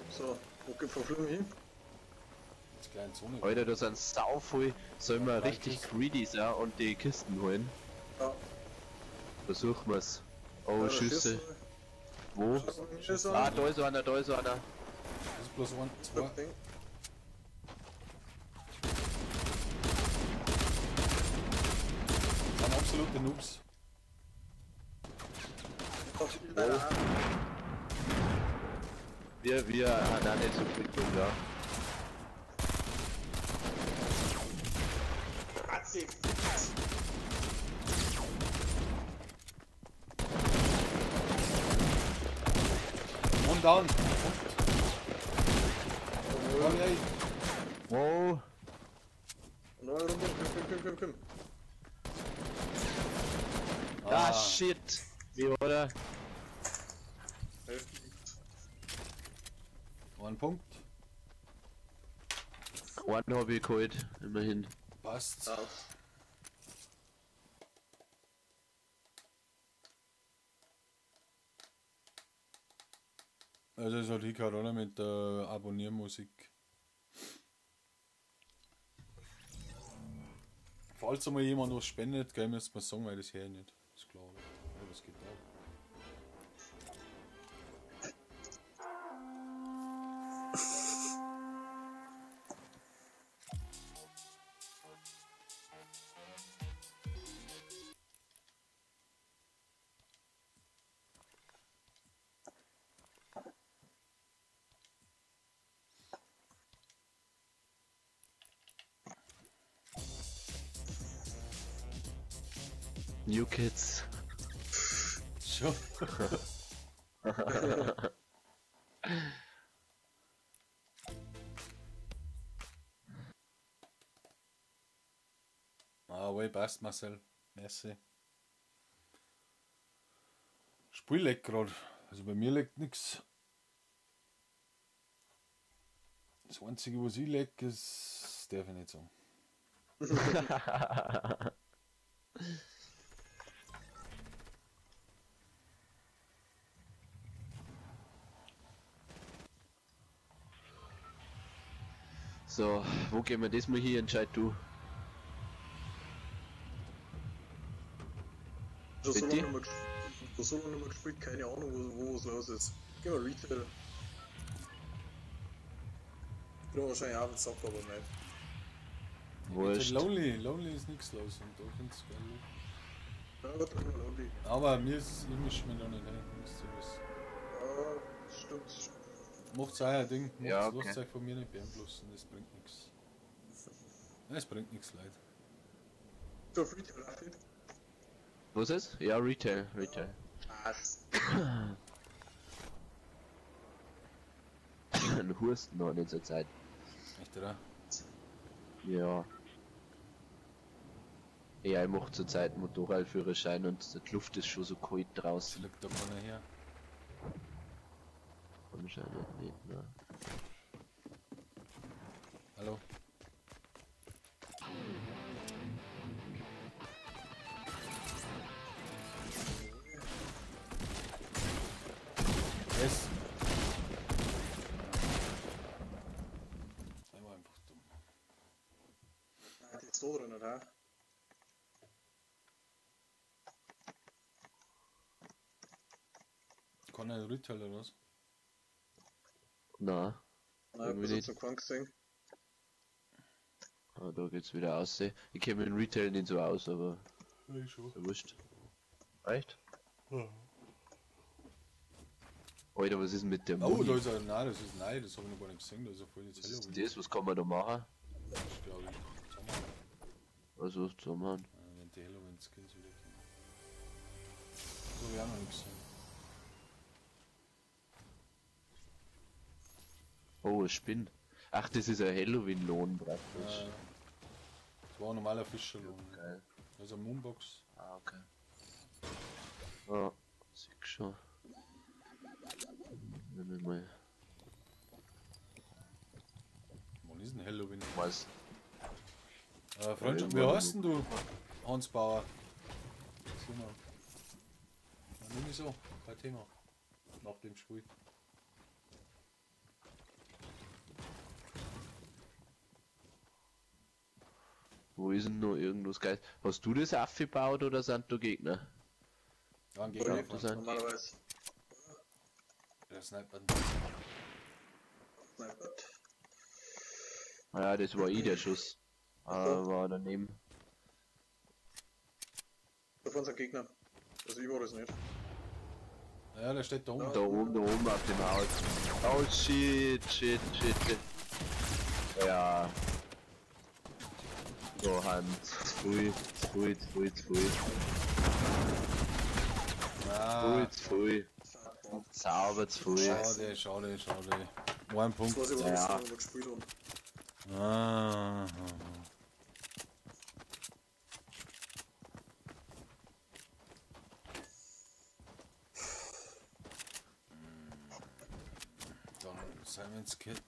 So, wo verfliegen wir hin? Jetzt kleine Zone. Alter, da sind sau viel. Sollen wir richtig greedy sein und die Kisten holen? Ja. Versuchen wir's. Oh, ja, Schüsse. Wo? Schüsse. Ah, da ist einer, da ist einer. Das ist bloß ein, zwei. Das sind absolute Noobs. Oh. Wir haben auch nicht so viel tun, ja. One down. Wow. Komm. Ah, shit. Wie war der? Ein Punkt. Einen habe ich geholt, immerhin. Passt. Ja. Also es hat hingehört, oder? Mit der Abonniermusik. Falls einmal jemand was spendet, gell, müsst man sagen, weil das her nicht. Ist klar, oder? Ja, was geht da? New Kids. Schon. Ah, wohl, passt, Marcel. Merci. Spiel leckt grad. Also bei mir leckt nix. Das Einzige, was ich leck, ist, darf ich nicht sagen. So, wo gehen wir diesmal hier? Entscheid du. Schon so Bitte? lange nicht mehr, so lange nicht mehr gespielt, keine Ahnung, wo was los ist. Geh mal Retail. Ich bin wahrscheinlich auch den Sack, aber nicht. Wurscht. Lonely, Lonely ist nichts los und da kann's geil. Ja, gut, dann Lonely. Aber mir ist, ich misch mich noch nicht ein, müsst ihr wissen. Ja, stimmt. Macht's euer Ding, macht's, Ja, okay. lasst euch von mir nicht beeinflussen, das bringt nichts. Es bringt nichts, Leute. Du auf Retail, Raffi? Was ist? Ja, Retail, Retail. Was? Ein Husten noch in zur Zeit. Echt, oder? Ja. Ja, ich mach zurzeit Motorradführerschein und die Luft ist schon so kalt draußen. Liegt da keiner her. Anscheinend nicht, ne? Hallo. Yes. Der war einfach dumm. Ah, die ist so drin, oder? Kann ein Retail oder was? Na. Nein, Irgendwie bis jetzt nicht. noch keinen gesehen. Ah, da geht's wieder aus. Ich kenne mich in Retail nicht so aus, aber. Ich schon. Ist ja wurscht. Echt? Ja. Alter, was ist denn mit der Oh, Muni? da ist ein. Nein, das ist nein, das habe ich noch gar nicht gesehen. Da ist ja voll die Was ist denn das? Was kann man da machen? Das glaube ich. Zusammen. Also, zusammen. Ja, wenn die Halloween Skins wieder kommen. Das habe ich auch noch nicht gesehen. Oh, ein Spinn. Ach, das ist ein Halloween-Lohn praktisch. Ja, das war ein normaler Fischerlohn. Geil. Das ist eine Moonbox. Ah, okay. Ja, sieh schon. Nehmen wir mal. Wann ist denn Halloween? Was? Freundschaft, Ja, wie irgendwann heißt denn du? Hans Bauer. Sieh mal. Dann nimm ich so, kein Thema. Nach dem Spiel. Wo ist denn noch irgendwas geil? Hast du das aufgebaut oder sind da Gegner? Ja, ein Gegner. Das sind- Normalerweise. Der Sniper. Sniper. Ja, das war eh der Schuss. War daneben. Da vorne sind Gegner. Also ich war das nicht. Ja, der steht da oben. Da oben auf dem Haus. Oh shit, shit, shit, shit. Ja. So, Hans. Zu früh, zu früh, zu früh, zu früh. Ah. Früh, zu früh. Sauber zu früh. Schade, schade, schade. Ein Punkt. Das weiß ich, warum Ja. ich so gespielt habe. Ah. Dann Simon's Cat.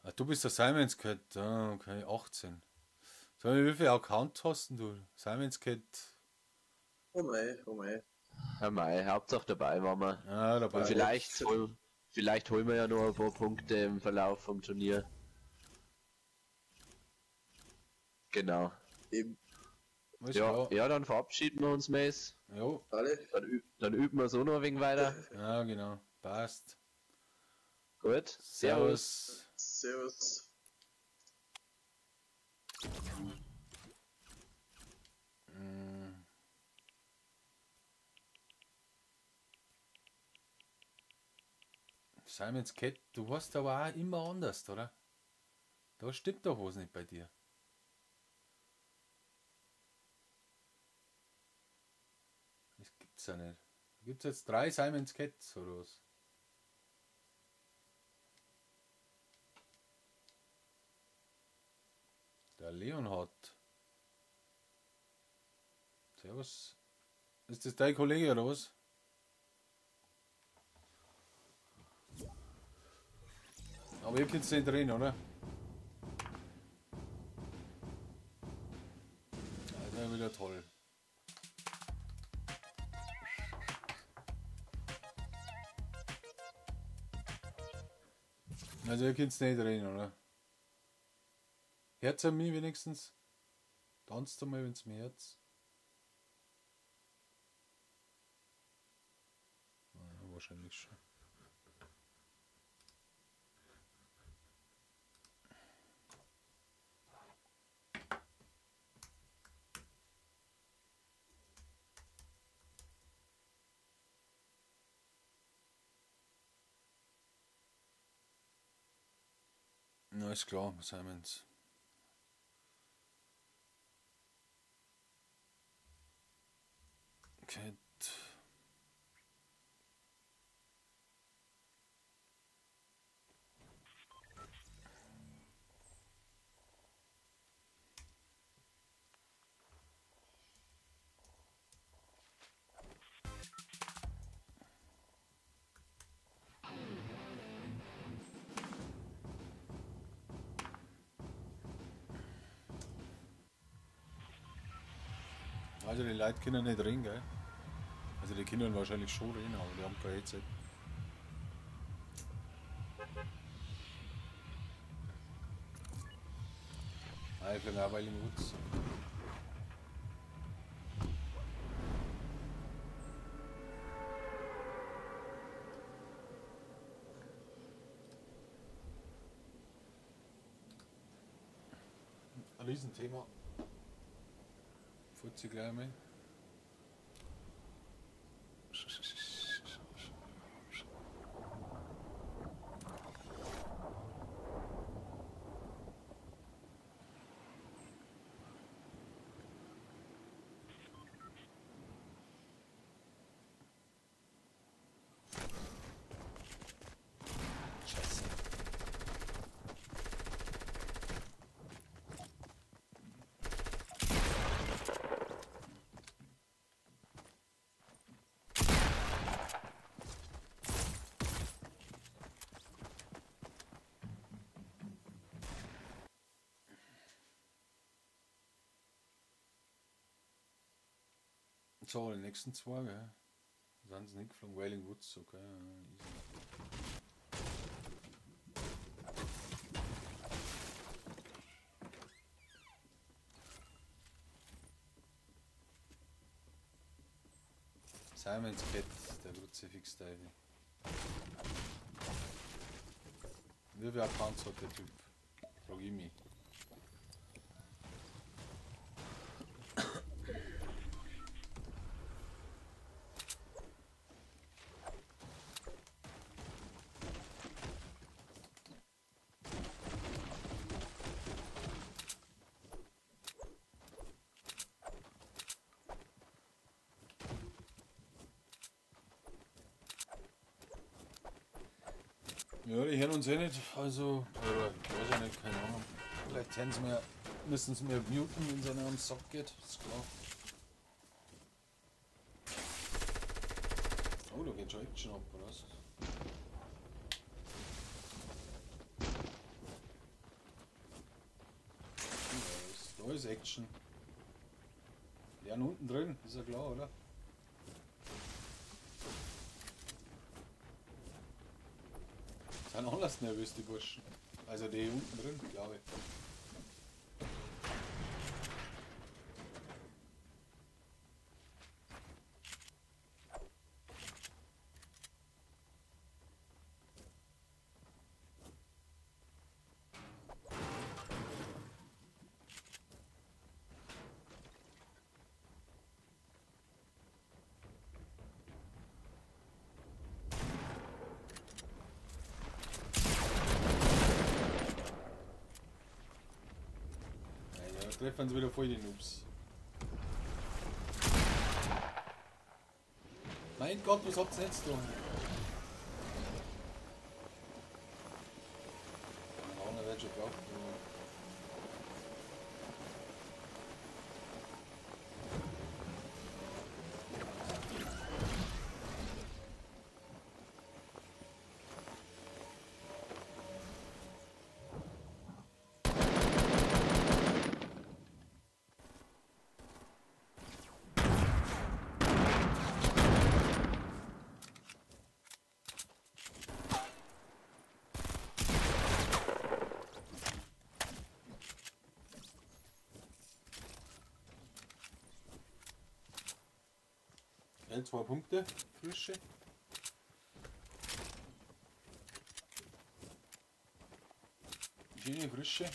Ah, du bist der Simon's Cat. Ah, okay, 18. Sag mal, wie viel Account hast denn du? Simon's Cat. Oh mei, oh mei. Ja, mei, Hauptsache dabei waren wir. Ja, dabei. Und vielleicht holen wir ja noch ein paar Punkte im Verlauf vom Turnier. Genau. Eben. Alles Ja, klar. ja, dann verabschieden wir uns, Mace. Jo. Alle. Dann üben wir so noch ein wenig weiter. Ja, genau. Passt. Gut. Servus. Servus. Mm. Simon's Cat, du hast aber auch immer anders, oder? Da stimmt doch was nicht bei dir. Das gibt's Gibt's ja nicht. Gibt's jetzt 3 Simons Cats oder was? Der Leonhard. Servus. Ist das dein Kollege oder was? Aber ihr könnt nicht reden, oder? Das ist ja wieder toll. Also ihr könnt nicht reden, oder? Herz an mich wenigstens. Tanzt einmal, wenn's mir Herz. Ja, wahrscheinlich schon. Na, ist klar, Simons. Cat. Also die Leute können nicht reden, gell? Also die können wahrscheinlich schon reden, aber die haben kein Headset. Ah, ich bin auch bei den Woods. Ein Riesenthema. Futzi gleich mal. Scheiße. So, die nächsten zwei, gell? Sind sie nicht geflogen? Wailing Woods, okay. Easy. Simons Cat, der Kruzifix Teufel. Wie viel Accounts hat der Typ? Frag ich mich. Ja, die hören uns eh nicht, also, oder, weiß ich nicht, keine Ahnung. Vielleicht hören sie mir, müssen sie mir muten, wenn es einer am Sack geht, ist klar. Oh, da geht schon Action ab, oder was? Da ist Action. Die sind unten drin, ist ja klar, oder? Sind anders nervös, die Burschen. Also die unten drin, glaube ich. Treffen sie wieder voll die Noobs. Mein Gott, was habt ihr jetzt da? Einer wird schon brauchen. Okay, 2 Punkte, frische. Schöne frische.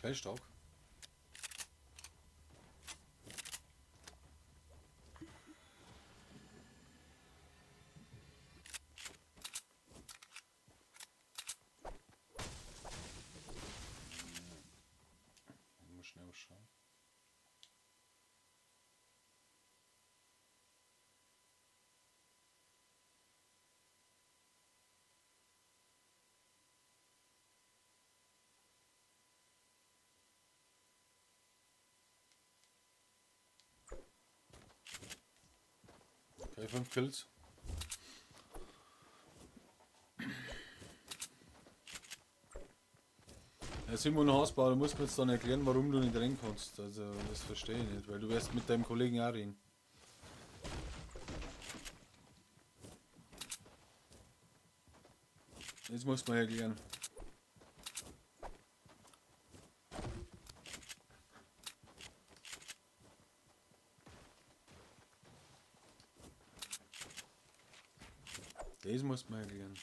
Okay, stark. Ich muss schnell was schauen. Okay, 5 Kills. Ja, Simon Hausbauer, du musst mir jetzt dann erklären, warum du nicht rein kannst. Also, das verstehe ich nicht, weil du wirst mit deinem Kollegen auch reden. Das muss man erklären. Das muss man erklären.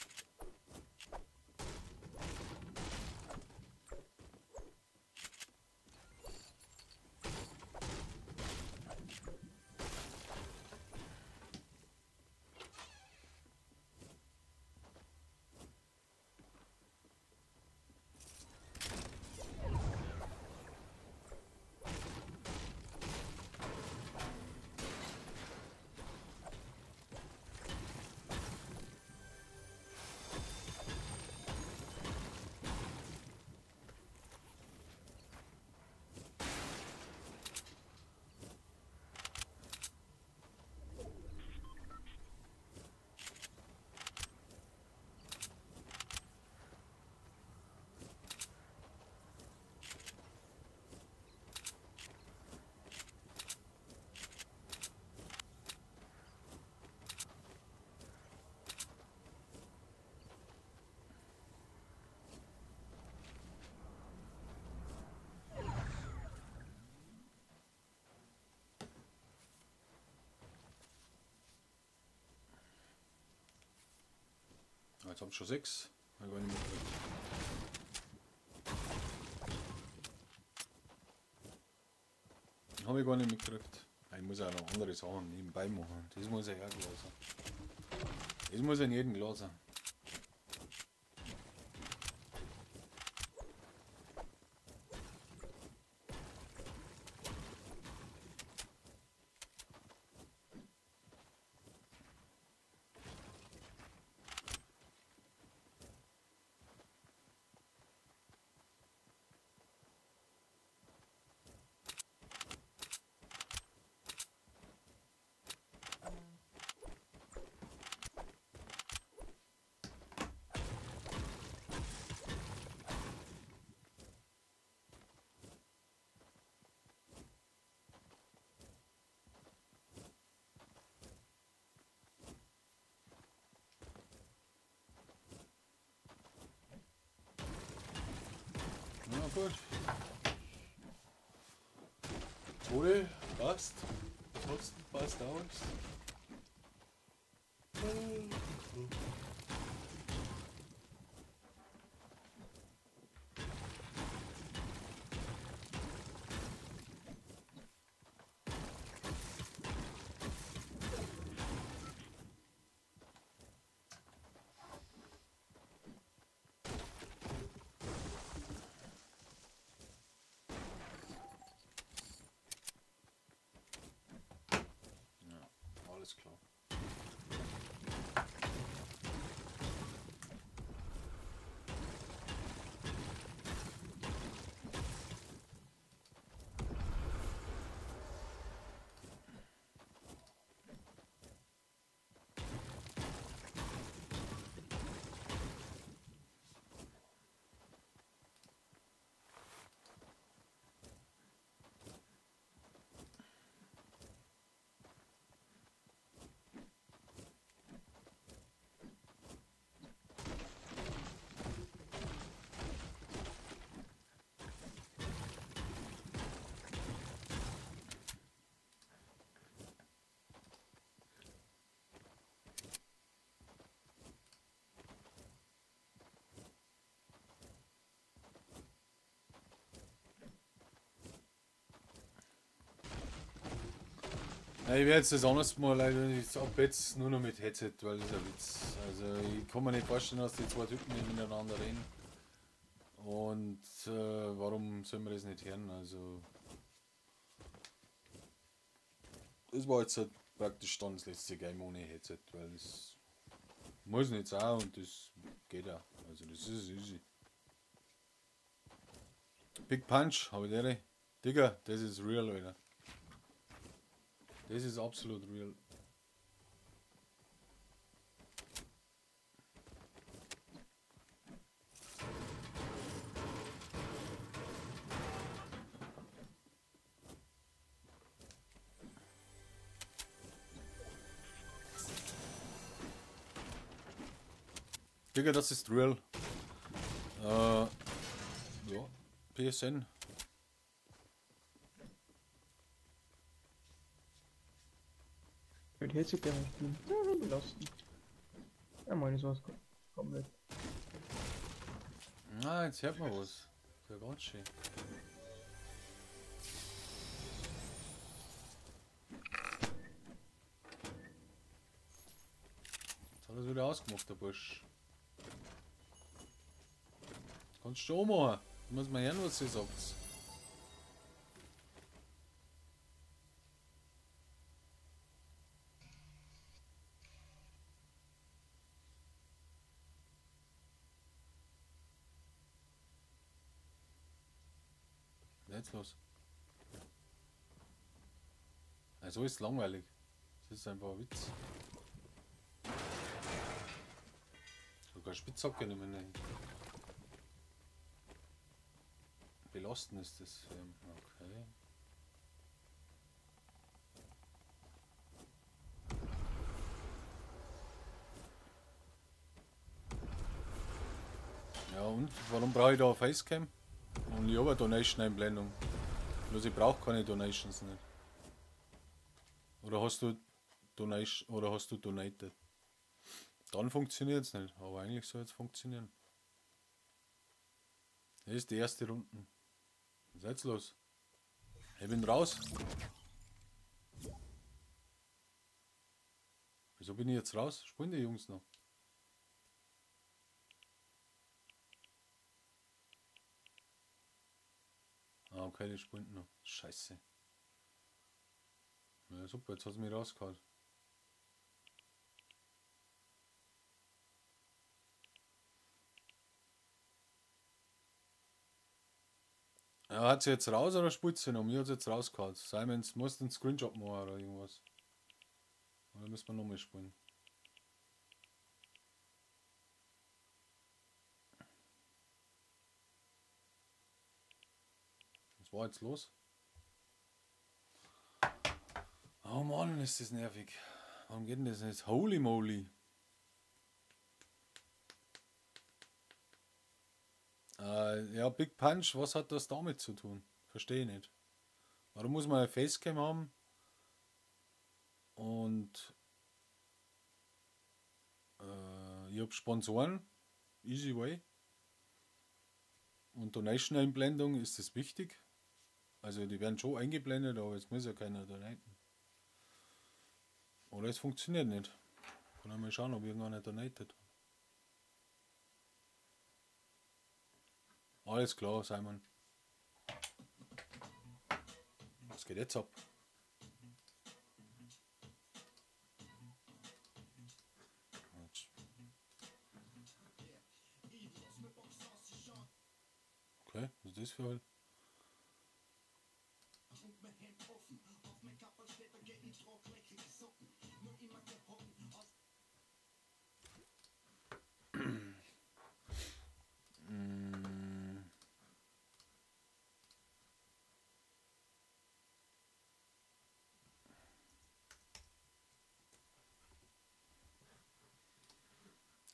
Jetzt hab ich schon 6. Hab ich gar nicht mitgekriegt. Habe ich gar nicht mitgekriegt. Ich muss auch noch andere Sachen nebenbei machen. Das muss ja auch klar sein. Das muss ja jedem klar sein. Na gut. Zweite, passt. Ansonsten passt alles. Alles klar. Ja, ich werde jetzt das anders mal leider nicht ab jetzt nur noch mit Headset, weil das ist ein Witz. Also ich kann mir nicht vorstellen, dass die zwei Typen nicht miteinander reden. Und warum sollen wir das nicht hören? Also das war jetzt halt praktisch dann das letzte Game ohne Headset, weil das muss nicht sein und das geht auch. Also das ist easy. Big Punch, habe ich der. Digga, das ist real, Alter. Das ist absolut real. Digga, das ist real. Ja, PSN. Mit Headset gerne spielen. Ja, belasten. Ja, meine sowas komplett. Na, jetzt hört man was. Ist ja ganz schön. Jetzt hat er es wieder ausgemacht, der Bursch. Kannst du auch machen. Muss man hören, was sie sagt. Jetzt los. Also ist langweilig. Das ist einfach ein Witz. Sogar Spitzhacke nehmen wir. Belastend ist das. Okay. Ja und? Warum brauche ich da eine Facecam? Und ich habe eine Donation-Einblendung. Bloß ich brauche keine Donations nicht. Oder hast du Donation oder hast du donated? Dann funktioniert es nicht, aber eigentlich soll es funktionieren. Das ist die erste Runde. Was ist jetzt los? Ich bin raus. Wieso bin ich jetzt raus? Spielen die Jungs noch? Ah, okay, die spielen noch. Scheiße. Ja, super, jetzt hat es mich rausgehauen. Ja, hat sie jetzt raus oder spielt sie noch? Mir hat sie jetzt rausgehauen. Simons muss einen Screenshot machen oder irgendwas. Oder müssen wir nochmal spielen? Was war jetzt los? Oh Mann, ist das nervig. Warum geht denn das nicht? Holy moly. Ja, Big Punch, was hat das damit zu tun? Verstehe ich nicht. Warum muss man eine Facecam haben? Und ich habe Sponsoren, easy way. Und Donation-Einblendung, ist das wichtig? Also die werden schon eingeblendet, aber es muss ja keiner donaten. Oder es funktioniert nicht. Kann ich mal schauen, ob irgendeiner donatet. Alles klar, Simon. Was geht jetzt ab? Okay, was ist das für ein?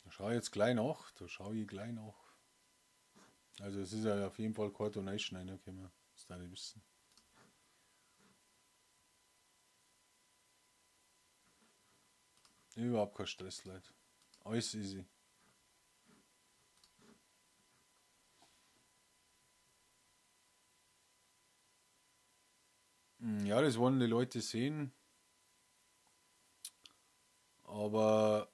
Schau jetzt gleich nach, da schau ich gleich nach. Also es ist ja auf jeden Fall keine Donation reingekommen, das darf ich wissen. Überhaupt kein Stress, Leute. Alles easy. Ja, das wollen die Leute sehen. Aber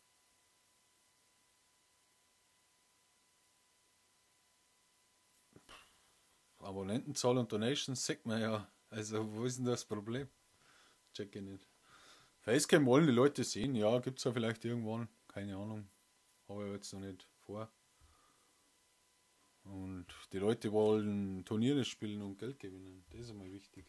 Abonnentenzahl und Donations sieht man ja. Also wo ist denn das Problem? Check ich nicht. Facecam wollen die Leute sehen, ja, gibt's ja vielleicht irgendwann, keine Ahnung. Habe ich jetzt noch nicht vor. Und die Leute wollen Turniere spielen und Geld gewinnen. Das ist einmal wichtig.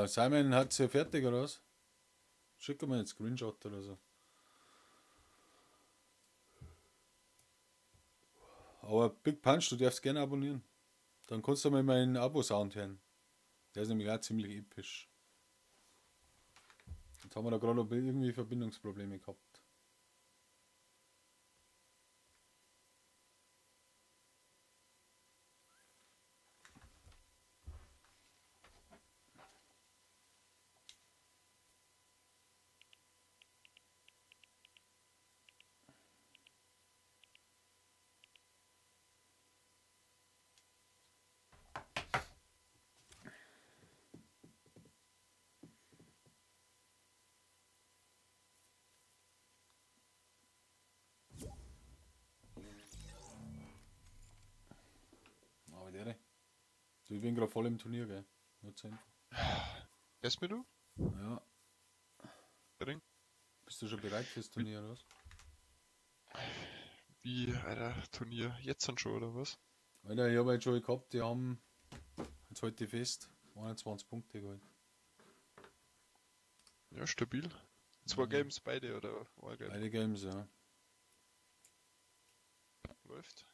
Simon hat sie fertig oder was? Schick mir einen Screenshot oder so. Aber Big Punch, du darfst gerne abonnieren. Dann kannst du mal meinen Abo-Sound hören. Der ist nämlich auch ziemlich episch. Jetzt haben wir da gerade irgendwie Verbindungsprobleme gehabt. Ich bin gerade voll im Turnier, gell? Nur zur Info. Hörst mir du? Ja. Ring. Bist du schon bereit fürs Turnier, oder was? Wie, Alter, Turnier? Jetzt schon, oder was? Alter, ich habe jetzt schon gehabt, die haben jetzt heute fest 21 Punkte geholt. Ja, stabil. 2 Games beide, oder? Ein Game? Beide Games, ja. Läuft.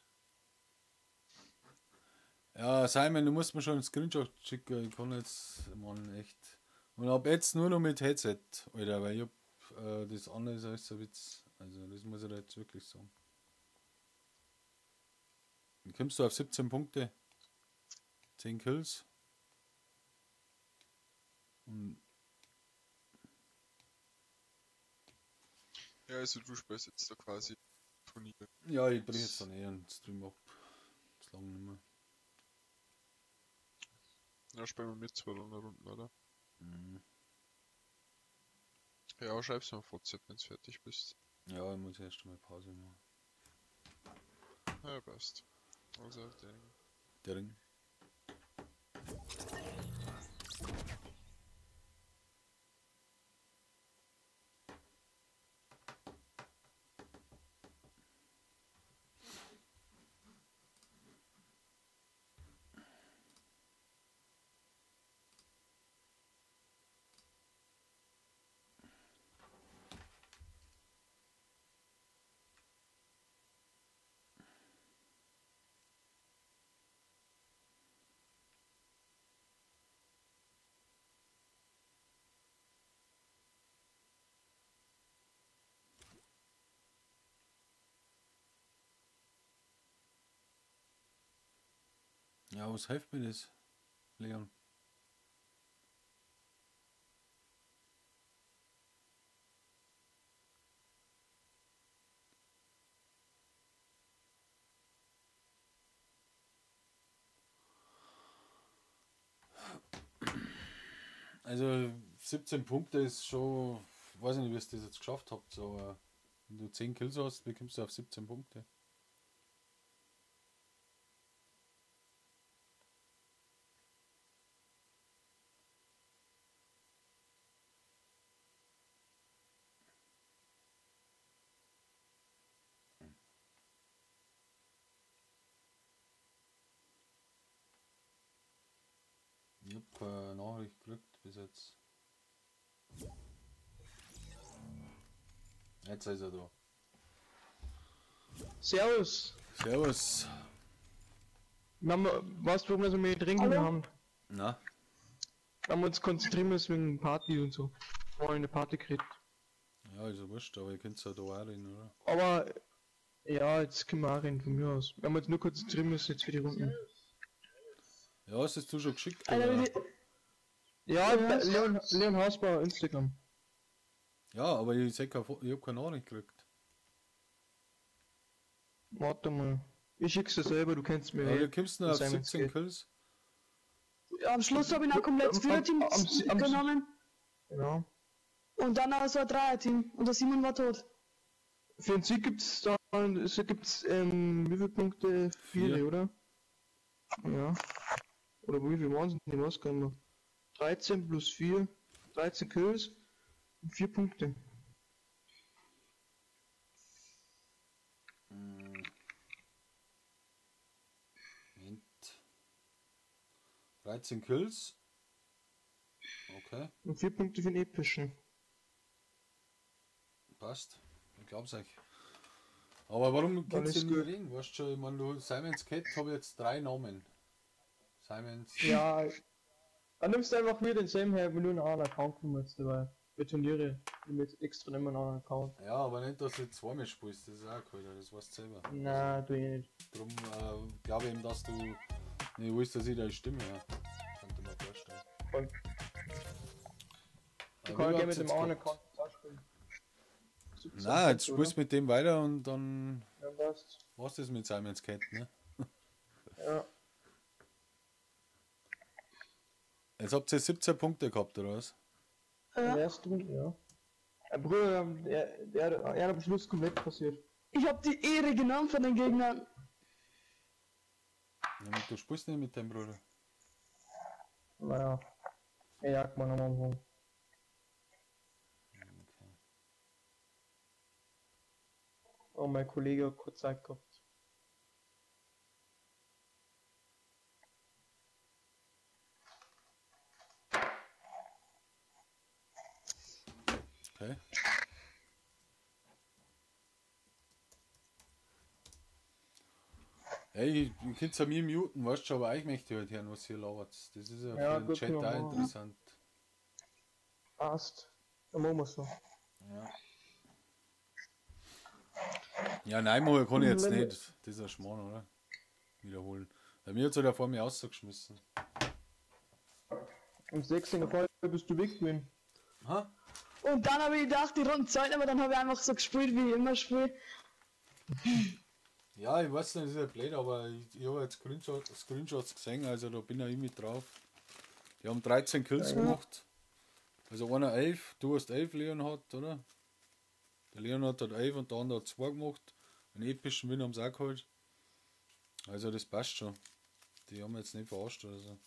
Ja, Simon, du musst mir schon einen Screenshot schicken. Ich kann jetzt, Mann, echt. Und ab jetzt nur noch mit Headset, Alter, weil ich hab, das andere ist alles so Witz. Also das muss ich da jetzt wirklich sagen. Dann kommst du auf 17 Punkte. 10 Kills. Und Ja, also du spielst jetzt da quasi Turnier. ja, ich bringe jetzt dann eh einen Stream ab. Das lange nicht mehr. Ja, spielen wir mit zwei Runden, oder? Mhm. Ja, schreib's mir auf WhatsApp, wenn's fertig bist. Ja, ich muss erst einmal Pause machen. Ja, passt. Also, der Der Ring. Ja, was hilft mir das, Leon? Also 17 Punkte ist schon, weiß ich nicht, wie ihr das jetzt geschafft habt, aber wenn du 10 Kills hast, bekommst du auf 17 Punkte. Ich hab keine Nachricht gekriegt bis jetzt. Jetzt ist er da. Servus. Servus. Mama, weißt du, warum wir mehr trinken haben? Na? Weil wir uns konzentrieren müssen wegen Party und so. Wir haben eine Party gekriegt. Ja, ist ja wurscht, aber ihr könnt ja da auch rein, oder? Aber, ja, jetzt können wir auch rein von mir aus. Wir haben uns nur konzentrieren müssen jetzt für die Runden. Ja, hast du schon geschickt? Alter, oder? Ja, Leon Hausbauer, Instagram. Ja, aber ich seh kein, ich hab keine Nachricht gekriegt. Warte mal. Ich schick's dir selber, du kennst mich. Ja, eh. du kommst noch auf Simon 17 Skate. Kills. Ja, am Schluss habe ich noch komplett Viererteam genommen. Genau. Und dann auch so ein Dreierteam. Und der Simon war tot. Für den Sieg gibt's dann, es gibt's, wie viele Punkte? Vier, oder? Ja. Oder wie viel waren es denn? Ich weiß gar nicht mehr. 13 plus 4, 13 Kills und 4 Punkte. Moment. 13 Kills. Okay, Und 4 Punkte für den epischen. passt. Ich glaub's euch. Aber warum kannst ist du nicht gut. reden? Weißt du schon, ich meine, du, Simons Cat habe jetzt 3 Namen. Simons. Ja, dann nimmst du einfach wieder den Sam her, wenn du einen anderen Account genommen jetzt dabei. Für Turniere. Ich nehme jetzt extra nicht mehr einen anderen Account. Ja, aber nicht, dass du zweimal spielst, das ist auch cool, das weißt du selber. Nein, tu ich nicht. Drum glaube ich eben, dass du nicht willst, dass ich deine Stimme höre. Könnte man vorstellen. Voll. Aber Ich kann wie ja gerne habt's mit dem jetzt anderen gehabt? Account auch spielen. 17 Nein, jetzt Punkte, spielst du mit dem weiter und dann oder? Ja, passt. war's das mit Simons Cat, ne? Ja. Jetzt habt ihr 17 Punkte gehabt, oder was? In der ersten Runde, ja. Mein Bruder, der hat am Schluss komplett passiert. Ich hab die Ehre genommen von den Gegnern. Ja, und du spielst nicht mit deinem Bruder. Naja, er jagt man am Anfang. Oh, mein Kollege hat kurz Zeit gehabt. Okay. Ey, ich könnt ja mir muten, weißt du, aber ich möchte halt hören, was hier labert. Das ist ja, Ja, für den gut, Chat können wir auch machen. interessant. Passt. Dann machen wir so. Ja. Ja, nein, Mo, kann ich jetzt nicht. Das ist ein Schmarrn, oder? Wiederholen. Bei mir hat er vor mir rausgeschmissen. Um 6 in der Folge bist du weg gewesen. Ha? Und dann habe ich gedacht, die Runden zahlen, aber dann habe ich einfach so gespielt, wie ich immer spiele. Ja, ich weiß nicht, das ist ja blöd, aber ich habe jetzt Screenshots gesehen, also da bin ich mit drauf. Die haben 13 Kills gemacht. Also einer 11, du hast 11, Leonhard, oder? Der Leonhard hat 11 und der andere hat 2 gemacht. Einen epischen Win haben sie auch geholt. Also das passt schon. Die haben jetzt nicht verarscht oder so.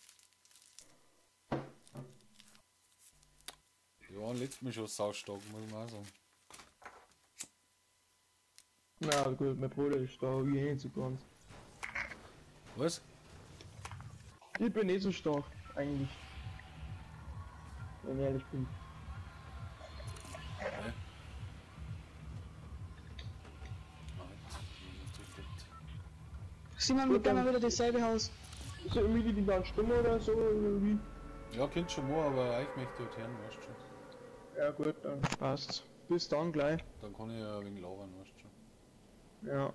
Die waren letztes Mal schon saustark, muss man auch sagen. Na gut, mein Bruder ist da, ich nicht so ganz. Was? Ich bin nicht so stark, eigentlich. Wenn ich ehrlich bin. Okay. Simon, wir gehen wieder dasselbe Haus. Ist ja irgendwie die ganze Stimme oder so, irgendwie? Ja, könnt schon mal, aber ich möchte halt hören, weißt du schon. Ja gut, dann passt. Bis dann gleich. Dann kann ich ja ein wenig labern, weißt du schon. Ja,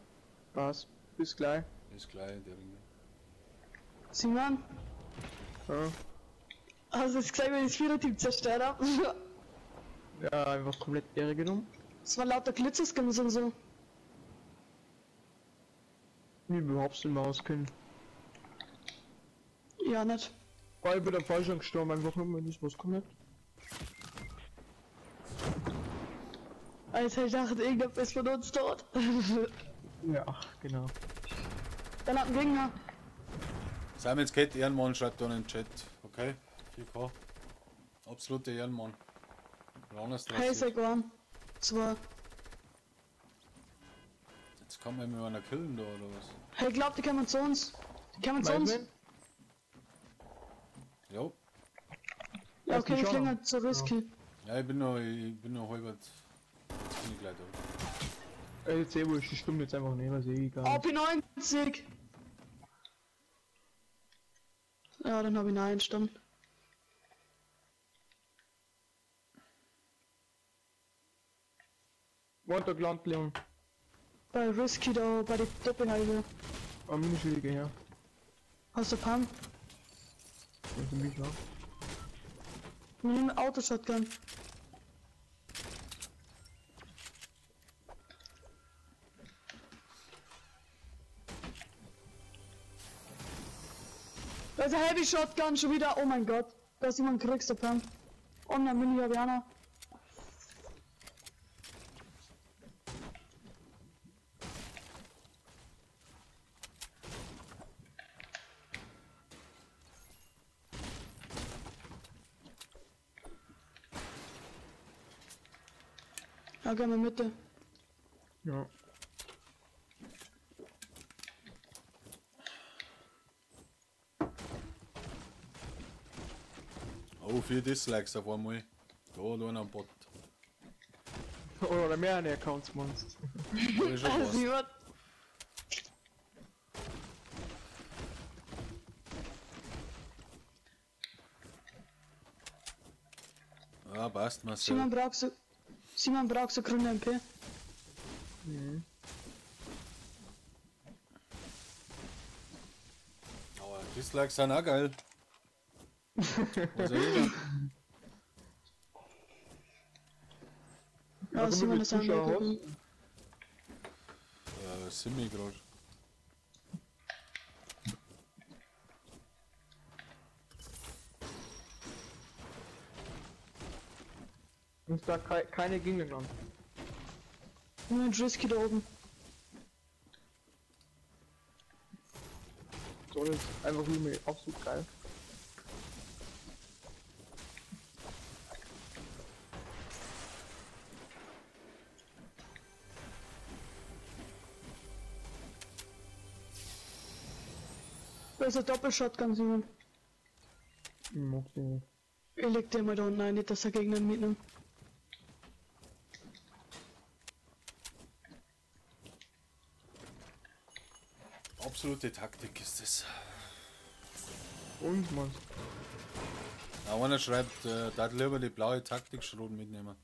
passt. Bis gleich. Bis gleich, der Ringe. Simon? Ja. Hast du es gesehen, wenn ich das Viererteam zerstört hab? Ja, einfach komplett Ehre genommen. Es waren lauter Glitzerskins und so. Wie überhaupt nicht mehr auskennen. Ja, nicht. Weil ich bin am falschen gestorben, einfach nur, wenn ich was kommt. Alter, ich dachte, irgendjemand ist von uns tot. Ja, genau. Dann hat ein Gegner. Simon Skate Ehrenmann schreibt dann im Chat, okay? 4K. Absoluter Ehrenmann. Hey, sag one. Zwei. Jetzt kann man mit einer killen da oder was? Hey, glaub, die kommen zu uns. Die kommen zu uns. Jo. Ja, okay, die klingen zu risky. Ja, ich bin noch halbert. Jetzt bin ich gleich da. Ey, jetzt eh, wo ich die Stimme jetzt einfach nehmen, ist eh egal. AP90! Ja, dann habe ich einen Stamm. Wo hat der gelandet, Leon? Bei Risky da, bei den Doppelhalbe. Ah, Minischläge, ja. Hast du Pump? Ja, für mich, ja. Mit dem Autoshotgun. Da ist ein Heavy Shotgun schon wieder. Oh mein Gott. Da ist jemand kriegst du Pump. Und eine Mini hab ich auch noch. Ja, gehen wir Mitte. Ja. Oh, 4 Dislikes auf einmal. Da hat einer einen Bot. Oder mehrere Accounts meinst du? Ja, passt, Marcel. Simon, brauchst du grüne MP? Mhm. Aber Dislikes sind auch geil. Also jeder. Ja, Simon ist auch Simi grad. Ist da keine Gegner dran. Nur ein Risky da oben. So, das ist einfach nur absolut geil. Da ist ein Doppelshotgun, Simon. Ich mag den nicht. Ich leg den mal da unten ein, nicht, dass der Gegner mitnimmt. Absolute Taktik ist das. Und man. Na, einer schreibt, da hat lieber die blaue Taktik-Schrot mitnehmen.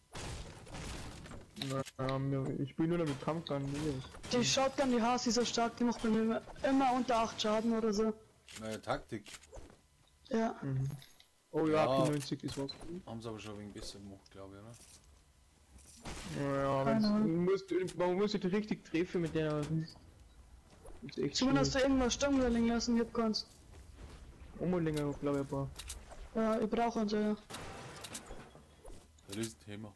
Na, ich spiele nur noch mit Pumpgun. Die Shotgun, die Hass ist so stark, die macht bei mir immer unter 8 Schaden oder so. Neue Taktik. Ja. Mhm. Oh ja, ja, P90 ist was. Haben sie aber schon ein wenig besser gemacht, glaube ich, oder? Ja, man muss sich richtig treffen mit der. Ist echt. Zumindest hast du irgendwas Sturmgewehr liegen lassen, ich hab keins. Umlänger, glaube ich, ein paar. Ja, ich brauche eins, ja. Riesenthema.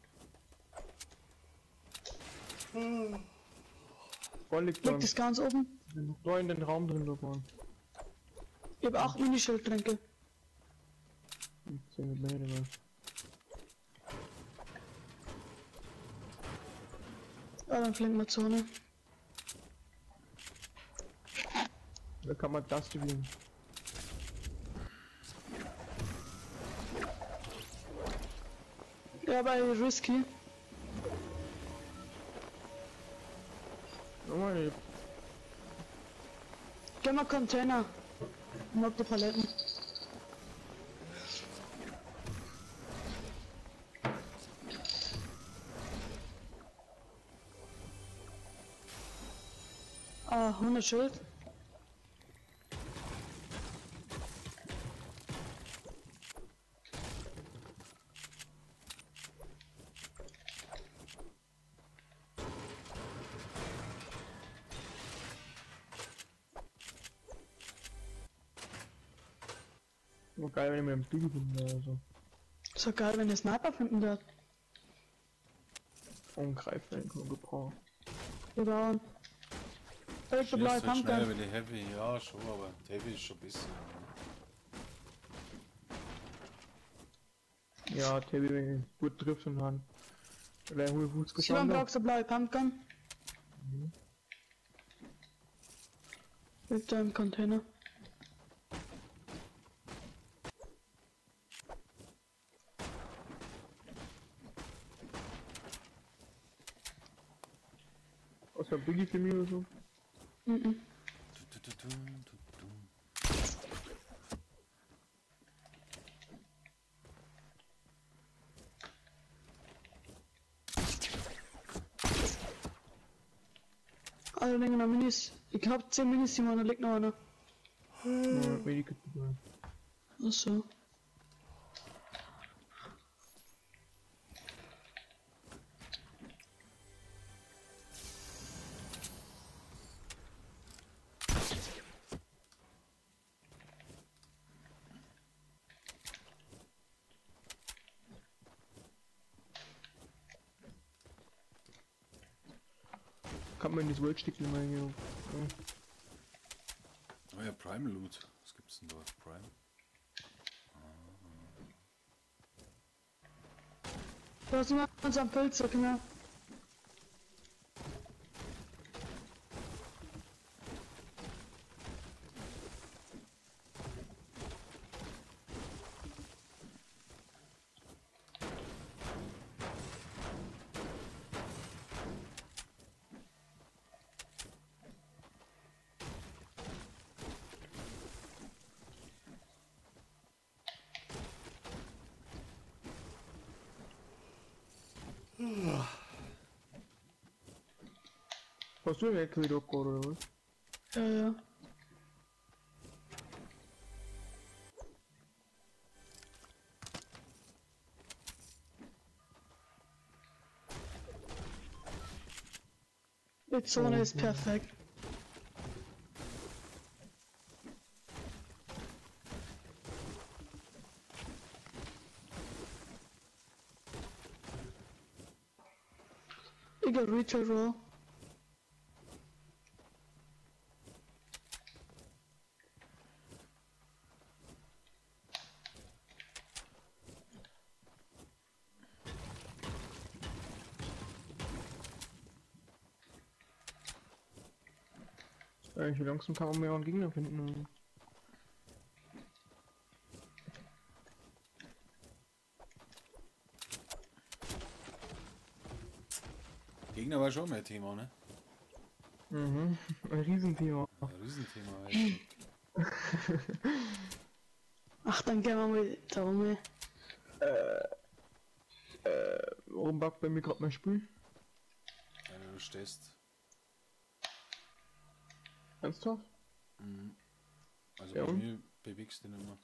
Voll liegt Liegt das ganz oben? Da in den Raum drin, da waren. Ich hab 8 Minischildtränke. Ja, dann fliegen wir Zone. Da kann man das gewinnen. Ja, bei Risky. Nochmal. Geh mal Container. Ich mag die Paletten. Ah, 100 Schild. Nur geil, wenn ich mit dem Bügel bin oder so. So geil, wenn der Sniper finden wird. Und Greifenken kann man gebrauchen. Genau. Schießt halt schneller wie die Heavy, ja schon, aber die Heavy ist schon besser. Ja, die Heavy, wenn ich gut trifft und dann. Vielleicht 150 Simon brauchst du blaue Pumpgun. Mhm. Liegt da im Container. Was für ein Biggie für mich oder so? Mhm. Alle liegen noch Minis. Ich hab 10 Minis, Simon, da liegt noch einer. Ja, Medikit dabei. Achso. Kann man in das Worldstick nicht mehr reingehen. Ja. Oh ja, Prime Loot. Was gibt's denn da? Prime? Ah. Da sind wir uns am Pilz, genau. Hast du einen LKW da gerade oder was? Ja, ja. Die Zone ist perfekt. Ich geh Retail Roll. Eigentlich langsam kann man mehr einen Gegner finden. Gegner war schon mehr Thema, ne? Mhm, ein Riesenthema. Ein Riesenthema, ey. Ach, dann gehen wir mal da rum. Warum buggt bei mir gerade mein Spiel? du stehst. Ernsthaft? Mhm. Also Ja, bei und? mir bewegst du dich nicht mehr.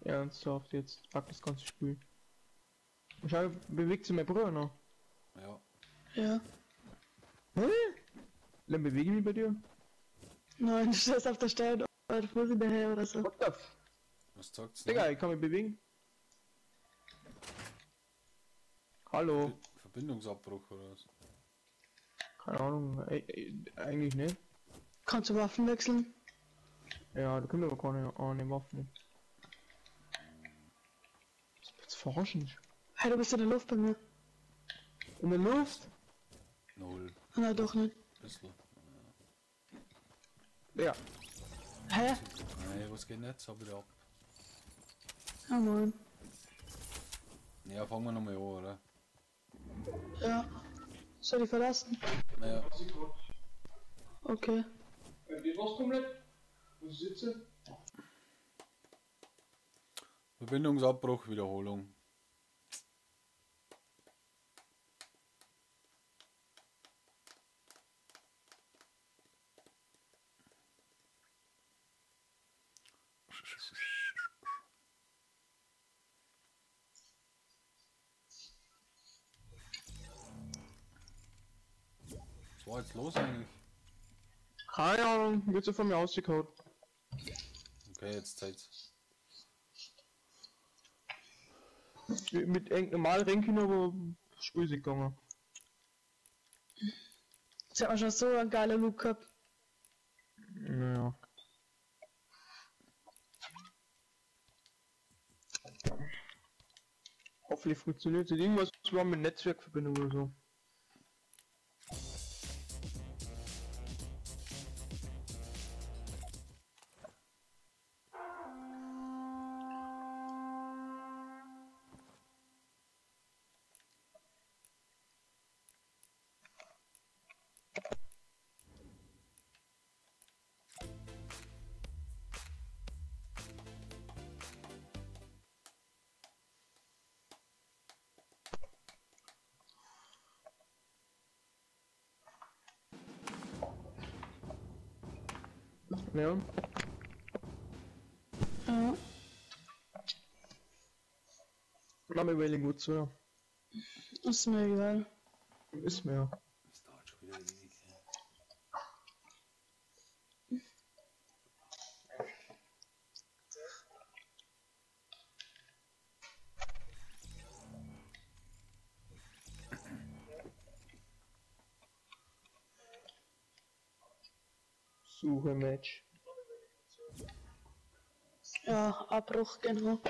Ernsthaft, jetzt pack das ganze Spiel. Wahrscheinlich bewegt sich mein Bruder noch. Ja. Ja. Hä? Dann bewege ich mich bei dir? Nein, du stehst auf der Stelle oder Fuß hinterher oder so. What the f... Was sagt's Digga, ich kann mich bewegen. Hallo. Verbindungsabbruch oder was? Keine Ahnung, eigentlich nicht. Kannst du Waffen wechseln? Ja, da können wir aber keine eine Waffe. nicht. Jetzt verarschen. Hey, du bist in der Luft bei mir. In der Luft? Null. Nein, doch nicht. Bisschen. Ja. Hä? Nein, was geht nicht? Hab wieder ab. Ja, moin. Ja, fangen wir nochmal an, oder? Ja. Soll ich verlassen? Naja. Okay. Bei dir war's komplett? Wo ich sitze? Verbindungsabbruch, Wiederholung. Was war jetzt los eigentlich? Keine Ahnung, wird so von mir ausgekaut. Okay, jetzt zeigt's. Mit eng normal Renken, aber Spiel ist gegangen. Jetzt hat man schon so einen geilen Look gehabt. Naja. Hoffentlich funktioniert es. Irgendwas war mit Netzwerkverbindung oder so. Ja. Ja. Name Wailing Woods, oder? Ist mir egal. Ist mir. Das dauert schon wieder ewig. Suche Match. Ja, Abbruch, genau.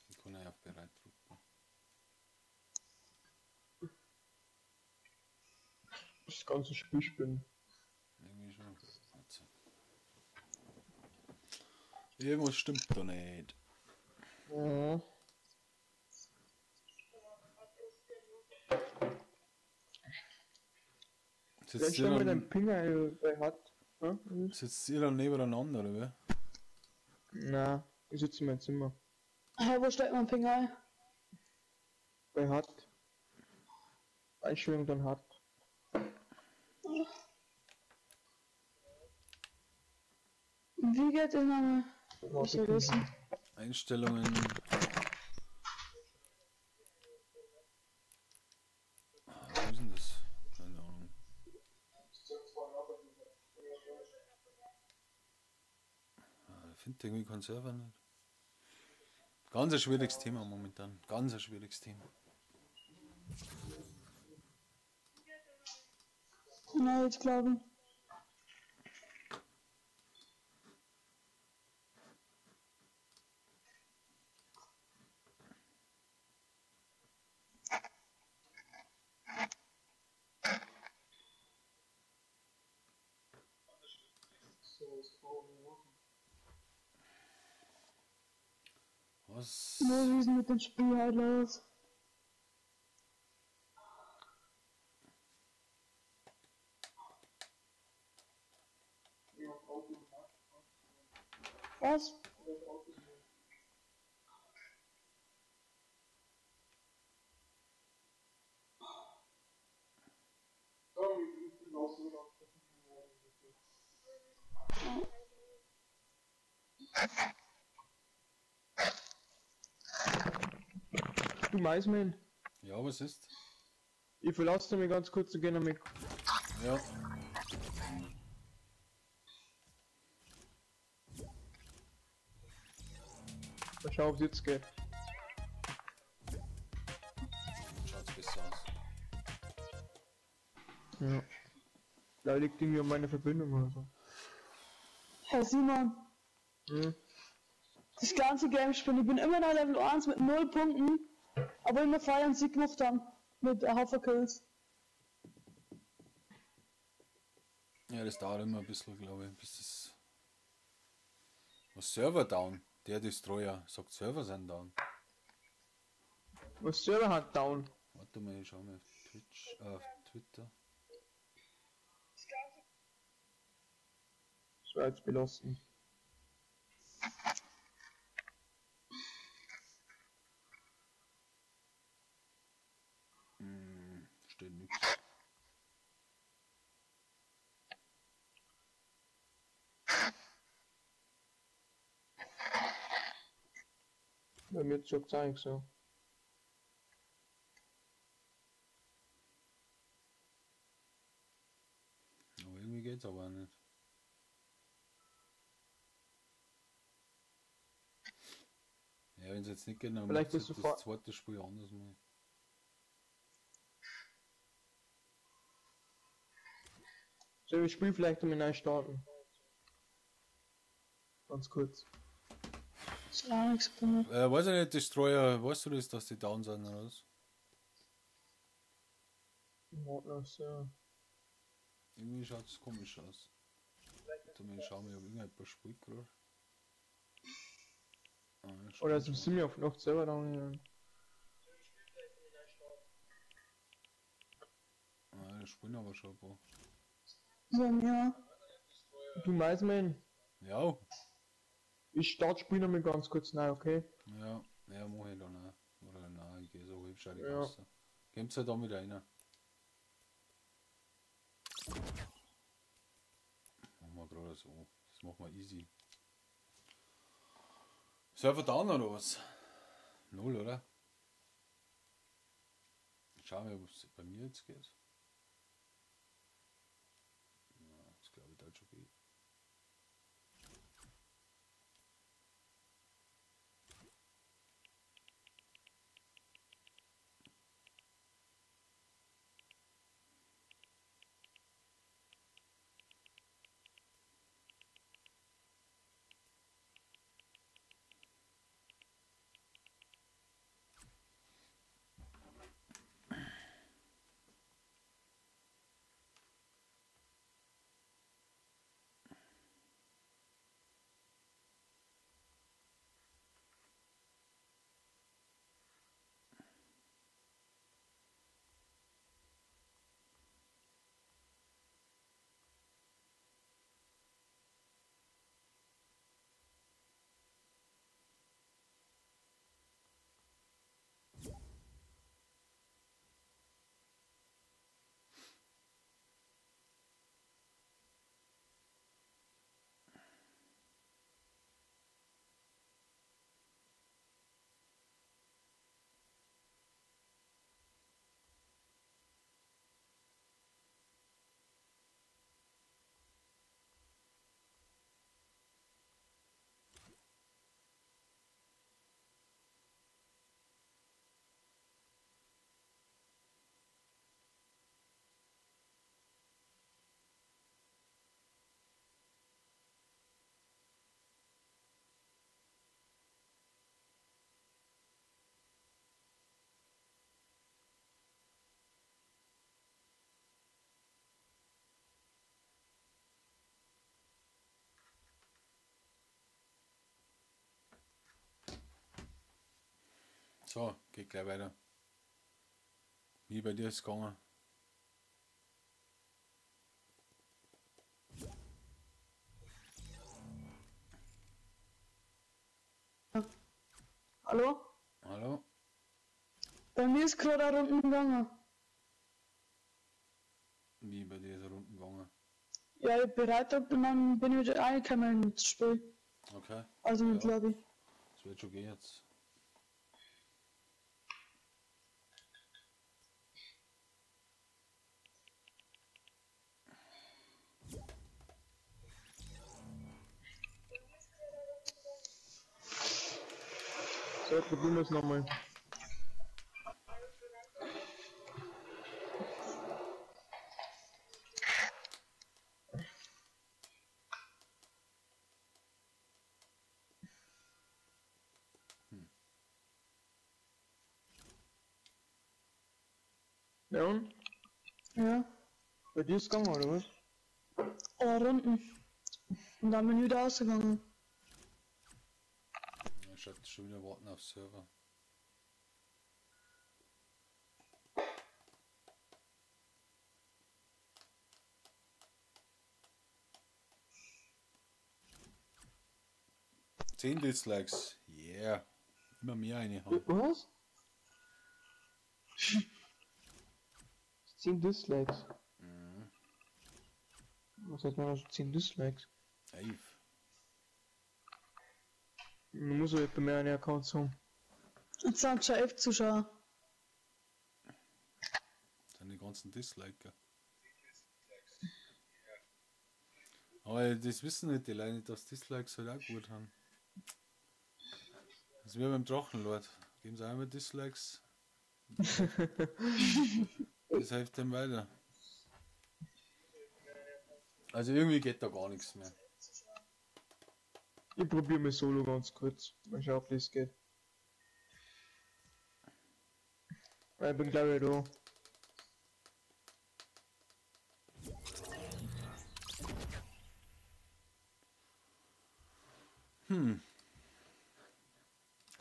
Ich kann ja auf bereit drücken. Das ganze Spiel spinnen. Irgendwie schon. Jetzt. Irgendwas stimmt da nicht. Ja. Sitzt Vielleicht ihr stell mal dann, deinen Pinger bei hat. Hm? sitzt ihr dann nebeneinander, oder wie? Na, ich sitze in meinem Zimmer. Hä, wo stellt man Ping ein? Bei hat. Einstellung dann hat. Wie geht das nochmal? Hab ich vergessen. Einstellungen. Ah, wo ist denn das? Keine Ahnung. Ah, ich finde irgendwie keinen Server nicht. Ganz ein schwieriges Thema momentan. Ganz ein schwieriges Thema. Na, jetzt glaube ich. Was? Was ist denn mit dem Spiel halt los? Was? Du Maisman, Ja, was ist? ich verlasse mich ganz kurz und gehe noch mit. Ja. Mal schauen, ob's jetzt geht. Schaut's besser aus. Ja. Da liegt irgendwie an meiner Verbindung oder so. Herr Simon, Hm? das ganze Game spielen, ich bin immer noch Level 1 mit 0 Punkten, obwohl wir vorher einen Sieg gemacht haben. Mit einem Haufen Kills. Ja, das dauert immer ein bisschen, glaube ich, bis das. Was Server down? Der Destroyer sagt Server sind down. Was Server hat down? Warte mal, ich schau mal auf Twitch, auf Twitter. Das war jetzt belastend. Steht nichts. Bei mir zockt's eigentlich so. Aber irgendwie geht's aber auch nicht. Ja, wenn es jetzt nicht geht, dann Vielleicht muss bist ich du das vor- zweite Spiel anders machen. Soll ich das Spiel vielleicht einmal neu starten? Ganz kurz. Das ist auch nichts bei mir. Weiß ich nicht, Destroyer, weißt du das, dass die down sind oder was? Ordnung, ja. Irgendwie schaut's komisch aus. Warte mal, ich schau mal, ob irgendjemand spielt gerade. Ah, ja, Oder stimmt sind schon. sie mir auf Nacht selber down gegangen? Ah, da spielen aber schon ein paar. So, ja. Du Maisman, Ja, ich starte Spiel nochmal ganz kurz neu, okay? ja, ja, mach ich dann auch. Oder nein, ich gehe so hübsch Ja. raus. Kommt's halt dann wieder rein. Machen wir gerade so. Das machen wir easy. Server down oder was? Null, oder? Schauen wir, ob es bei mir jetzt geht. Na, das glaube ich da schon geht. So, geht gleich weiter. Wie bei dir ist es gegangen? Hallo? Hallo? Bei mir ist gerade eine Runde gegangen. Wie bei dir ist er unten gegangen? Ja, ich bereit und dann bin ich wieder reingekommen ins Spiel. Okay. Also mit Ja. Lobby. Das wird schon gehen jetzt. So, probieren wir es nochmal. Ja, und? Ja. Bei dir ist gegangen, oder was? Oh, Runden. Und dann bin ich wieder ausgegangen. Ja, schreibt schon wieder warten auf Server. Zehn Dislikes. Yeah. Immer mehr eine haben. Was? 10 Dislikes. Mhm. Was hat man noch 10 Dislikes? 11. Man muss ja etwa mehr einen Account haben. Jetzt sind schon 11 Zuschauer. Das sind die ganzen Disliker. Aber das wissen nicht die Leute nicht, dass Dislikes halt auch gut haben. Das ist wie beim Drachenlord. Geben sie auch immer Dislikes. Das hilft dem weiter. Also irgendwie geht da gar nichts mehr. Ich probiere mal solo ganz kurz. Mal schauen, ob das geht. Ich bin glaube ich da.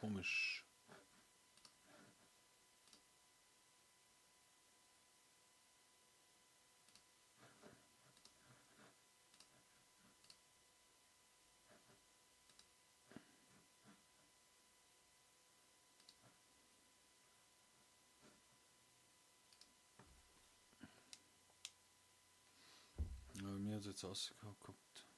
Komisch. Ja, bei mir hat es jetzt ausgeguckt.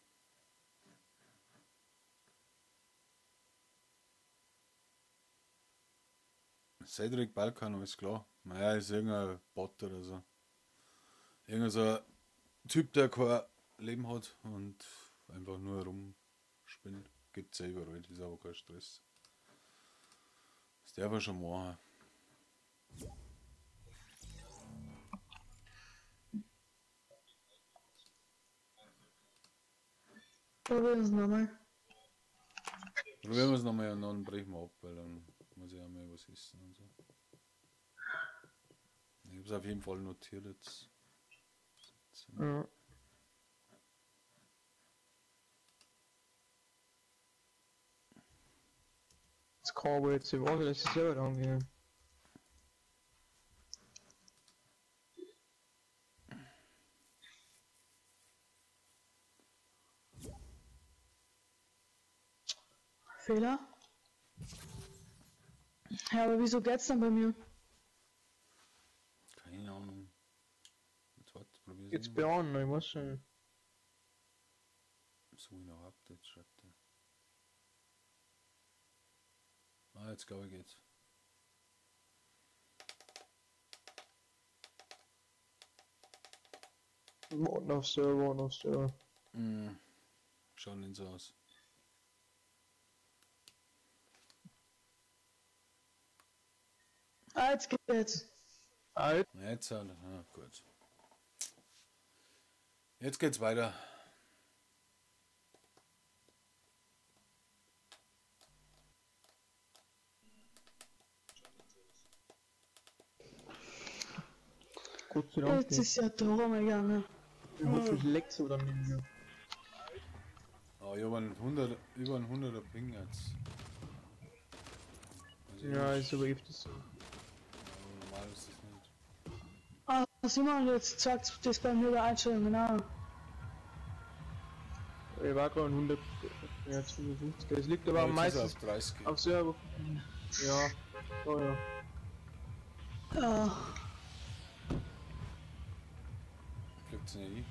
Cedric Balkan, alles klar. Naja, ist irgendein Bot oder so. Irgendein so ein Typ, der kein Leben hat und einfach nur rumspinnt. Gibt's ja überall, ist aber kein Stress. Das darf er schon machen. Probieren wir es nochmal. Probieren wir es nochmal und dann brechen wir ab, weil dann muss ich auch mal was essen und so. Ich hab's auf jeden Fall notiert jetzt. 17. Ja. Das kann aber jetzt nicht wahr sein, dass ich selber dran gehe. Fehler? Ja, aber wieso geht's dann bei mir? Keine Ahnung. Jetzt warte, probier's Jetzt nochmal. bei an, ich weiß schon. So in Update schreibt er. Ah, jetzt glaube ich geht's. Warten auf Server, warten auf Server. Schaut nicht so aus. Ah, jetzt geht's. Jetzt halt. Ah, gut. Jetzt geht's weiter. Gott sei Dank. Jetzt ist ja doch einmal gegangen. Ich hoffe, ich leckt so dann nicht mehr. Ah, ich habe einen 100, über einen 100er Ping jetzt. Also Ja, ist aber öfters so. Ja, normal ist das nicht. Ah, Simon, jetzt zeigt das bei mir der Einstellung, genau. Ich war gerade 100, ja, 52. Es liegt aber Ja, am jetzt ist er meisten auf 30. auf Server. Ja, oh ja. Ja. Fliegt's nicht ein.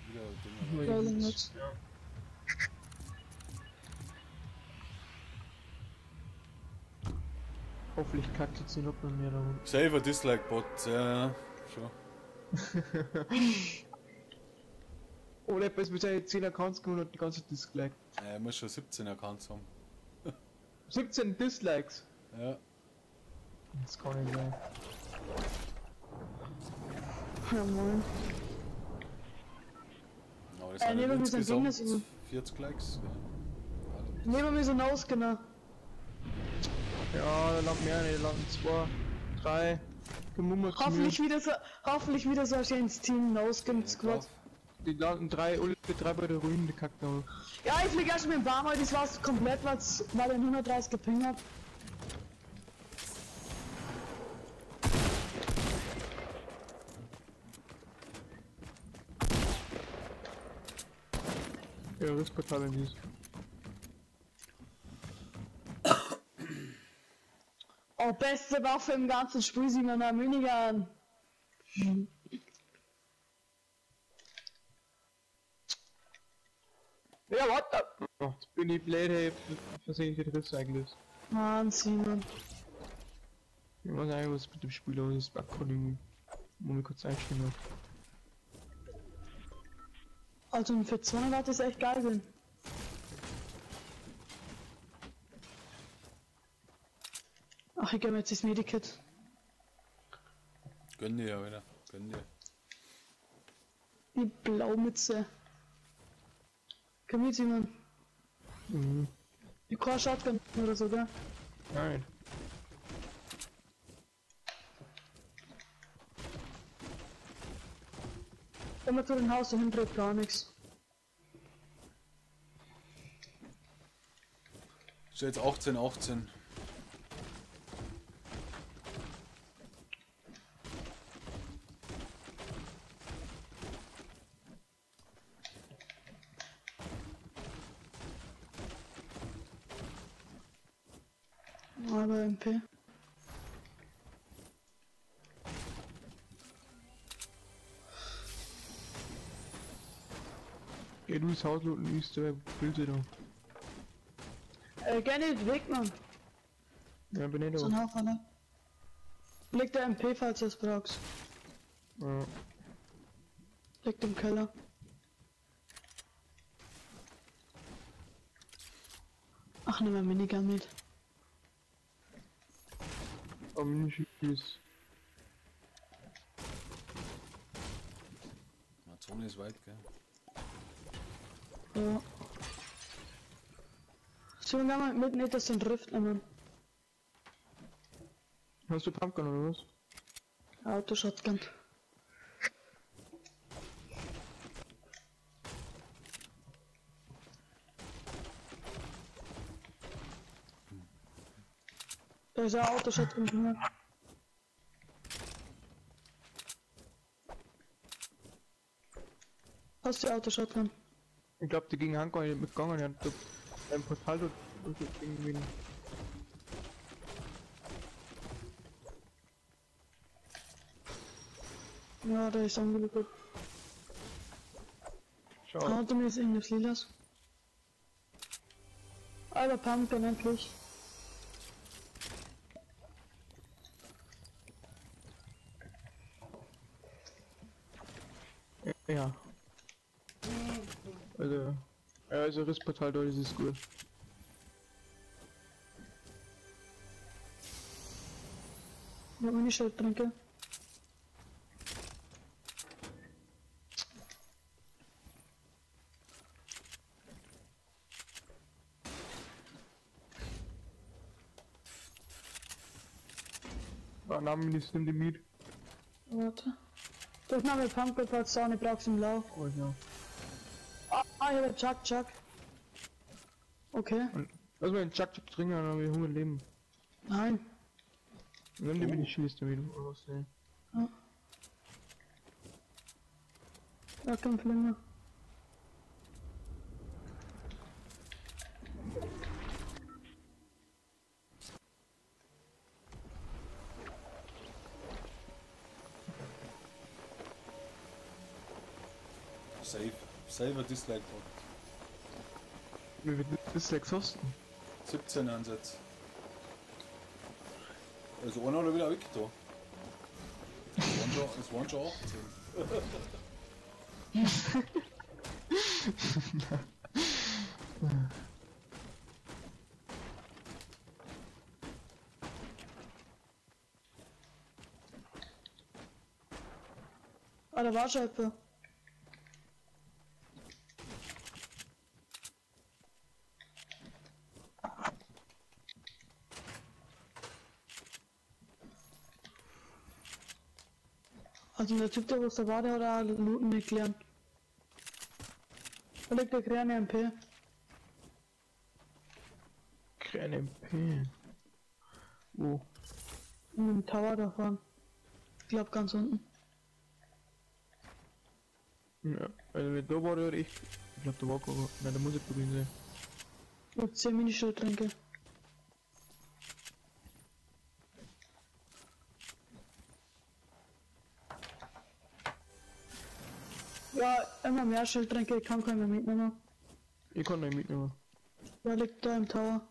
Wieder Dinger. Geil, nicht. Ja. Hoffentlich kackt jetzt nicht noch mehr da unten. Save a Dislike-Bot, ja, ja, schon. Oder etwas mit seinen 10 Accounts gemacht und hat die ganze Disliked. Ja, er muss schon 17 Accounts haben. 17 Dislikes? Ja. Das kann nicht sein. Ja, moin. Aber das sind Nehmen wir so ein Ding, insgesamt das immer. 40 Likes. Ja. Nehmen wir so ein Ausgenau. Ja, da landen mehr, da landen 2, 3. Gemummert Hoffentlich wieder so ein schönes Team, No-Skin Squad. Die landen 3, alle 3 bei der Ruine, die kackt aber. Ja, ich flieg erst mit dem Baum, das war's komplett, weil's, weil ich einen 130 gepingt hab. Ja, Rissportal in dies. Oh, beste Waffe im ganzen Spiel, Simon, eine Minigun. Ja, what the? Oh, jetzt bin ich blöd, hey, versehentlich den Riss eingelöst. Mann, Simon. Ich weiß eigentlich, was mit dem Spiel los ist, Akronym. Muss ich kurz einstellen. Also für 200 Watt ist echt geil sind. Ach, ich gebe mir jetzt das Medikit. Gönn dir ja wieder. Gönn dir. Die Blaumütze. Komm mit, Simon. Mhm. Die Core Shotgun oder so, gell? Nein. Wenn man zu dem Haus dahin dreht, gar nichts. Ist jetzt 18, 18. Aber MP. Geh du ins Haus looten, ist der Böse da. Gerne den Weg, Mann. Ja, bin ich da. So ein Haufen, ne? Leg der MP, falls du es brauchst. Ja. Liegt im Keller. Ach, nimm mal Minigun mit. Oh, Minischieß. Die Zone ist weit, gell? Ja. So, geh mal mit, nicht, dass du den Drift nehmen. Hast du Pumpgun oder was? Auto-Shotgun. Da ist ein Auto-Shotgun drin. Hast du die Auto-Shotgun? Ich glaub, die gegen Hanko nicht mitgegangen, die hat ein Portal dort irgendwie. Ja, da ist angelegt. Schau. Auto mir ist irgendwas Lilas. Alter, Pumpkin endlich. Ja. Also, ja, also Rissportal dort ist es gut. Ich hab meine Schild trinke. Ah, Name ist nimm die mit. Warte. Doch noch mit Pumpkin, falls du auch nicht brauchst im Lauf. Oh ja. Ah, ich hab Chuck Chuck. Okay. Und lass mal den Chuck Chuck trinken, dann haben wir 100 Leben. Nein. Nimm die Minischieß damit oder was, ne? Ja. Ja, kein Flinger. Safe. Save a Dislike-Bot. Wie viel Dislikes hast du? 17 Ansatz. Also einer hat er wieder weg da. Es waren schon 18. Ah, da war schon jemand. Also der Typ, der was da war, der hat auch Looten nicht gelernt. Da liegt der kleine MP. Kleine MP. Wo? In dem Tower da vorne. Ich glaub ganz unten. Ja, also wenn da war, ich. Ich glaub, da war gar. Nein, da muss ich probieren sein. Ich hab 10 Minischildtränke. Ja, immer mehr Schildtränke, ich kann keinen mehr mitnehmen. Ich kann nicht mitnehmen. Der liegt da im Tower.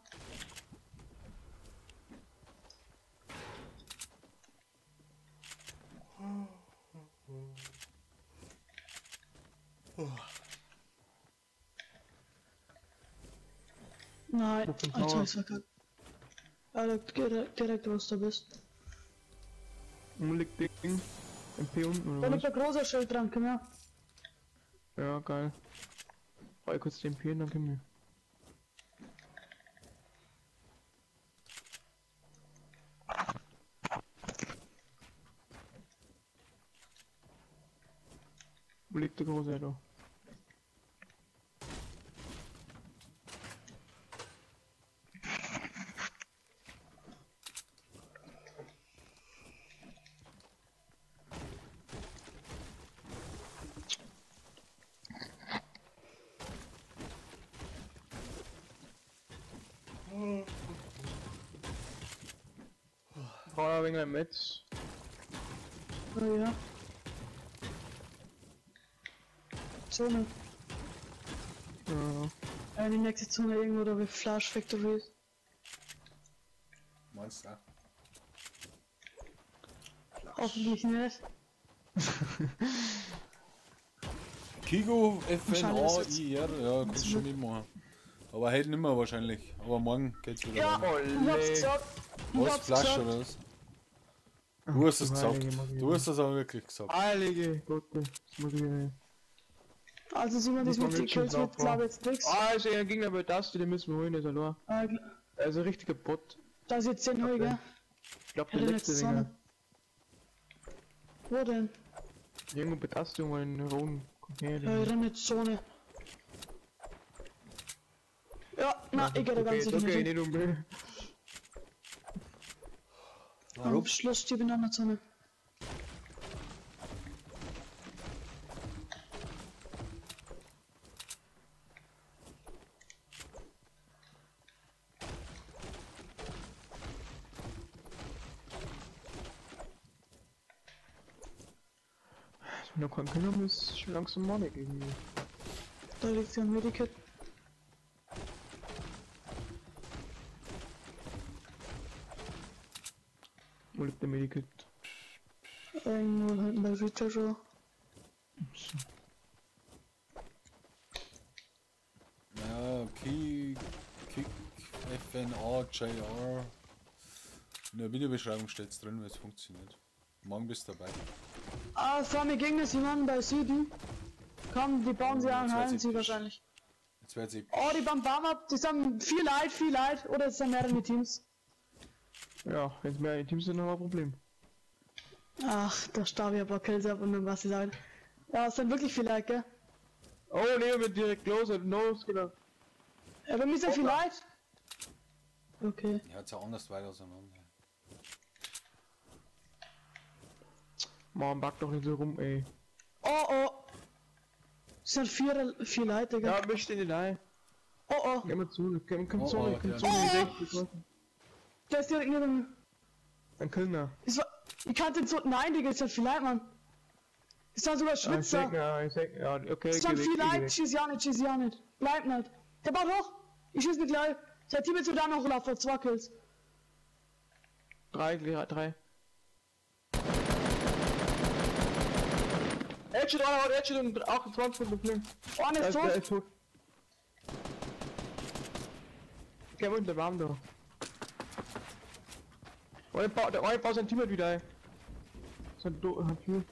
Nein, Alter, ich sag halt. Ja, direkt, direkt, wo du bist. Wo liegt Ding? MP unten Da oder liegt was? der große Schildtrank, komm her. Ja, geil. Brauch ich kurz den MP und dann können wir. Wo liegt der große da? Brauch ein wenig Metz. Oh ja. Zone. Ja. Ja, die nächste Zone irgendwo da wie Flash Factory ist. Meinst du auch? Hoffentlich nicht. Kiko Wahrscheinlich ist F N A I R, ja, kannst du schon mitmachen. Aber heute nimmer wahrscheinlich. Aber morgen geht's wieder. Ja, weiter. ich hab's gesagt. Ich Was, hab's Flash gesagt. oder was? Du hast es du gesagt. Heilige Maria. Du hast das aber wirklich gesagt. Heilige Gott, das muss ich nicht. Also Simon, das Muss mit man den wirklich Kills wird drauf glaube ich jetzt nix. Ah, ist ja ein Gegner bei Dusty, den müssen wir holen, der ist allein. Ah, Also richtiger Bot. Da ist jetzt 10 Uhr, gell? Ich glaub, Ja, der die letzte letzte Dinger. Zone. Wo denn? Irgendwo bei Dusty um einen roten Container. Ja, ich renne jetzt Zone. Ja, na, ich geh da ganz sicher okay, nicht hin. nicht unbedingt. Am Schluss stehe ich in einer Zone. Dass wir noch keinen Kill haben, ist schon langsam madig irgendwie. Da liegt ja ein Medikit. Wo liegt der Medikit? Irgendwo hinten bei Recharge. So. Ja, Kick F N A J R. In der Videobeschreibung steht's drin, wie es funktioniert. Morgen bist du dabei. Ah, vor mir Gegner Simon bei Süden. Komm, die bauen sie Oh, an, jetzt heilen wird's sie episch. wahrscheinlich. Jetzt wird's episch. Oh, die bauen Bam ab, die sind viel Leid, viel Leid. Oder es sind mehrere Teams. Ja, wenn es mehr Teams sind, haben wir ein Problem. Ach, da starb ich ein paar Kills ab und dann was sie sagen. Ja, es sind wirklich viel Leid, gell? Oh, Leo wird direkt los, hat los, genau. Ja, bei mir sind viel Leid. Okay. Ja, jetzt auch anders weit auseinander. Mann, back doch nicht so rum, ey. Oh, oh. Es sind vier Leute, Digga. Ja, wir stehen nicht ein. Oh, oh. Geh mal zu, komm, komm Oh, zu, oh, komm ja. zu, Oh. Der ist direkt neben mir. Dann Kölner. Es war, ich kannte den so. Nein, Digga, es sind viel Leute, Mann. Es sind sogar Ah, ich Schwitzer. sag, ja, ich sag, ja, okay, Es sind geh weg, viel geh Leute, weg. schieß ja nicht, schieß ja nicht. Bleib nicht. Der baut hoch. Ich schieß nicht gleich. Sein Team ist wieder noch laufen, 2 Kills. Drei, drei. Headshot, einer hat Headshot und 28 und Flynn. Einer ist tot. Der ist tot. Okay, wo ist der Baum da? Der eine baut sein Teammate wieder ein. Sein hat viel.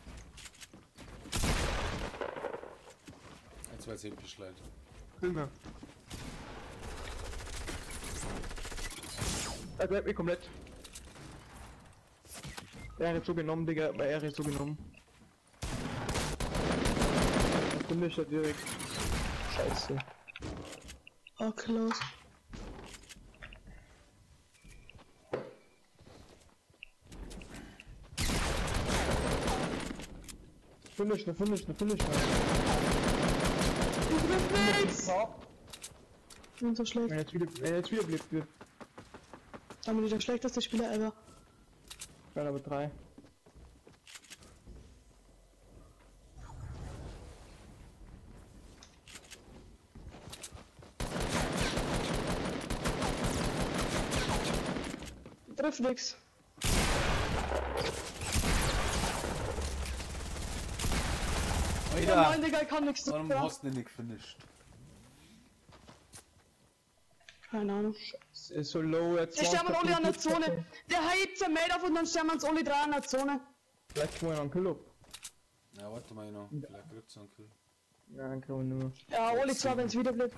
Jetzt weiß ich Bescheid. Filme. Er bleibt mir komplett. Er ist so genommen, Digga. Er ist so genommen. Kunde ist ja direkt. Scheiße. Oh, close. Finish, ne, finish, ne, finish. Ich bin nix! Ich bin so schlecht. Wenn er jetzt wieder bleibt, wird. Dann bin ich der schlechteste Spieler ever. Nein, aber 3. Trifft nix. Alter, Ja, nein, Digga, ich kann nix. Warum hast du denn nicht gefinisht? Keine Ahnung. Es ist so low jetzt. Der sterben alle an der Zone. Der hebt sein Mate auf und dann sterben uns alle drei an der Zone. Vielleicht kriegen wir noch einen Kill ab. Na, warte mal noch. Vielleicht kriegt's noch einen Kill. Nein, kriegen wir nicht mehr. Ja, alle zwei, wenn's wieder bleibt.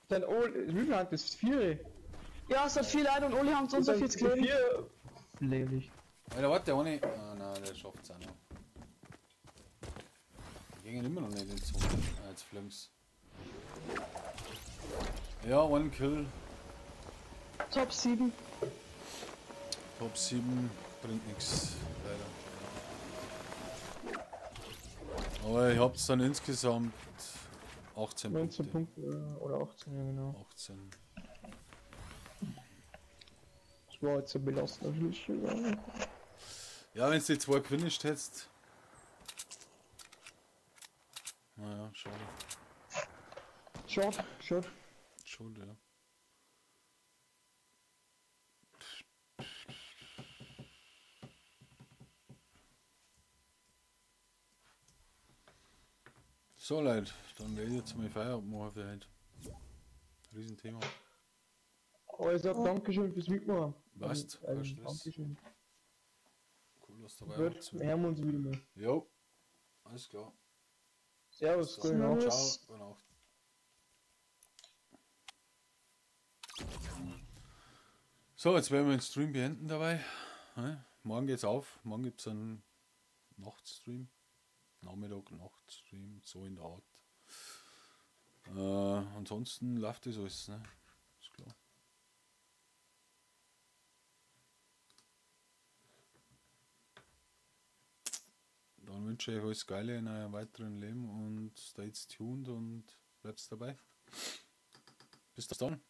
Dann Oli, wie viel hat das? 4? Ja, es hat 4 Leute und Oli haben uns unter 40 Leben. 4. Lebe ich. Alter, warte, ohne. Ah, nein, der schafft's auch noch. Wir gehen immer noch nicht in die Zone. Ah, jetzt flimmt's. Ja, one Kill. Top 7. Top 7 bringt nichts, leider. Aber ich hab's dann insgesamt 18 19 Punkte. Punkte oder 18, ja genau. 18. Das war jetzt ein belastender Schluss. Ja, wenn du die 2 gefinisht hättest. Naja, schade. Schade, schade. Schade, ja. So Leute, dann werde ich jetzt mal Feierabend machen für heute. Riesenthema. Also, Dankeschön fürs Mitmachen. Passt, kein Stress. Dankeschön. Cool, dass dabei Gut, warst. wir hören uns wieder mal. Jo, alles klar. Servus, gute Nacht. Ciao, gute Nacht. So, jetzt werden wir den Stream beenden dabei. Morgen geht's auf. Morgen gibt's einen Nachtstream. Nachmittag, Nachtstream, so in der Art. Ansonsten läuft das alles, ne? Ist klar. Dann wünsche ich euch alles Geile in eurem weiteren Leben und stay tuned und bleibt dabei. Bis dann.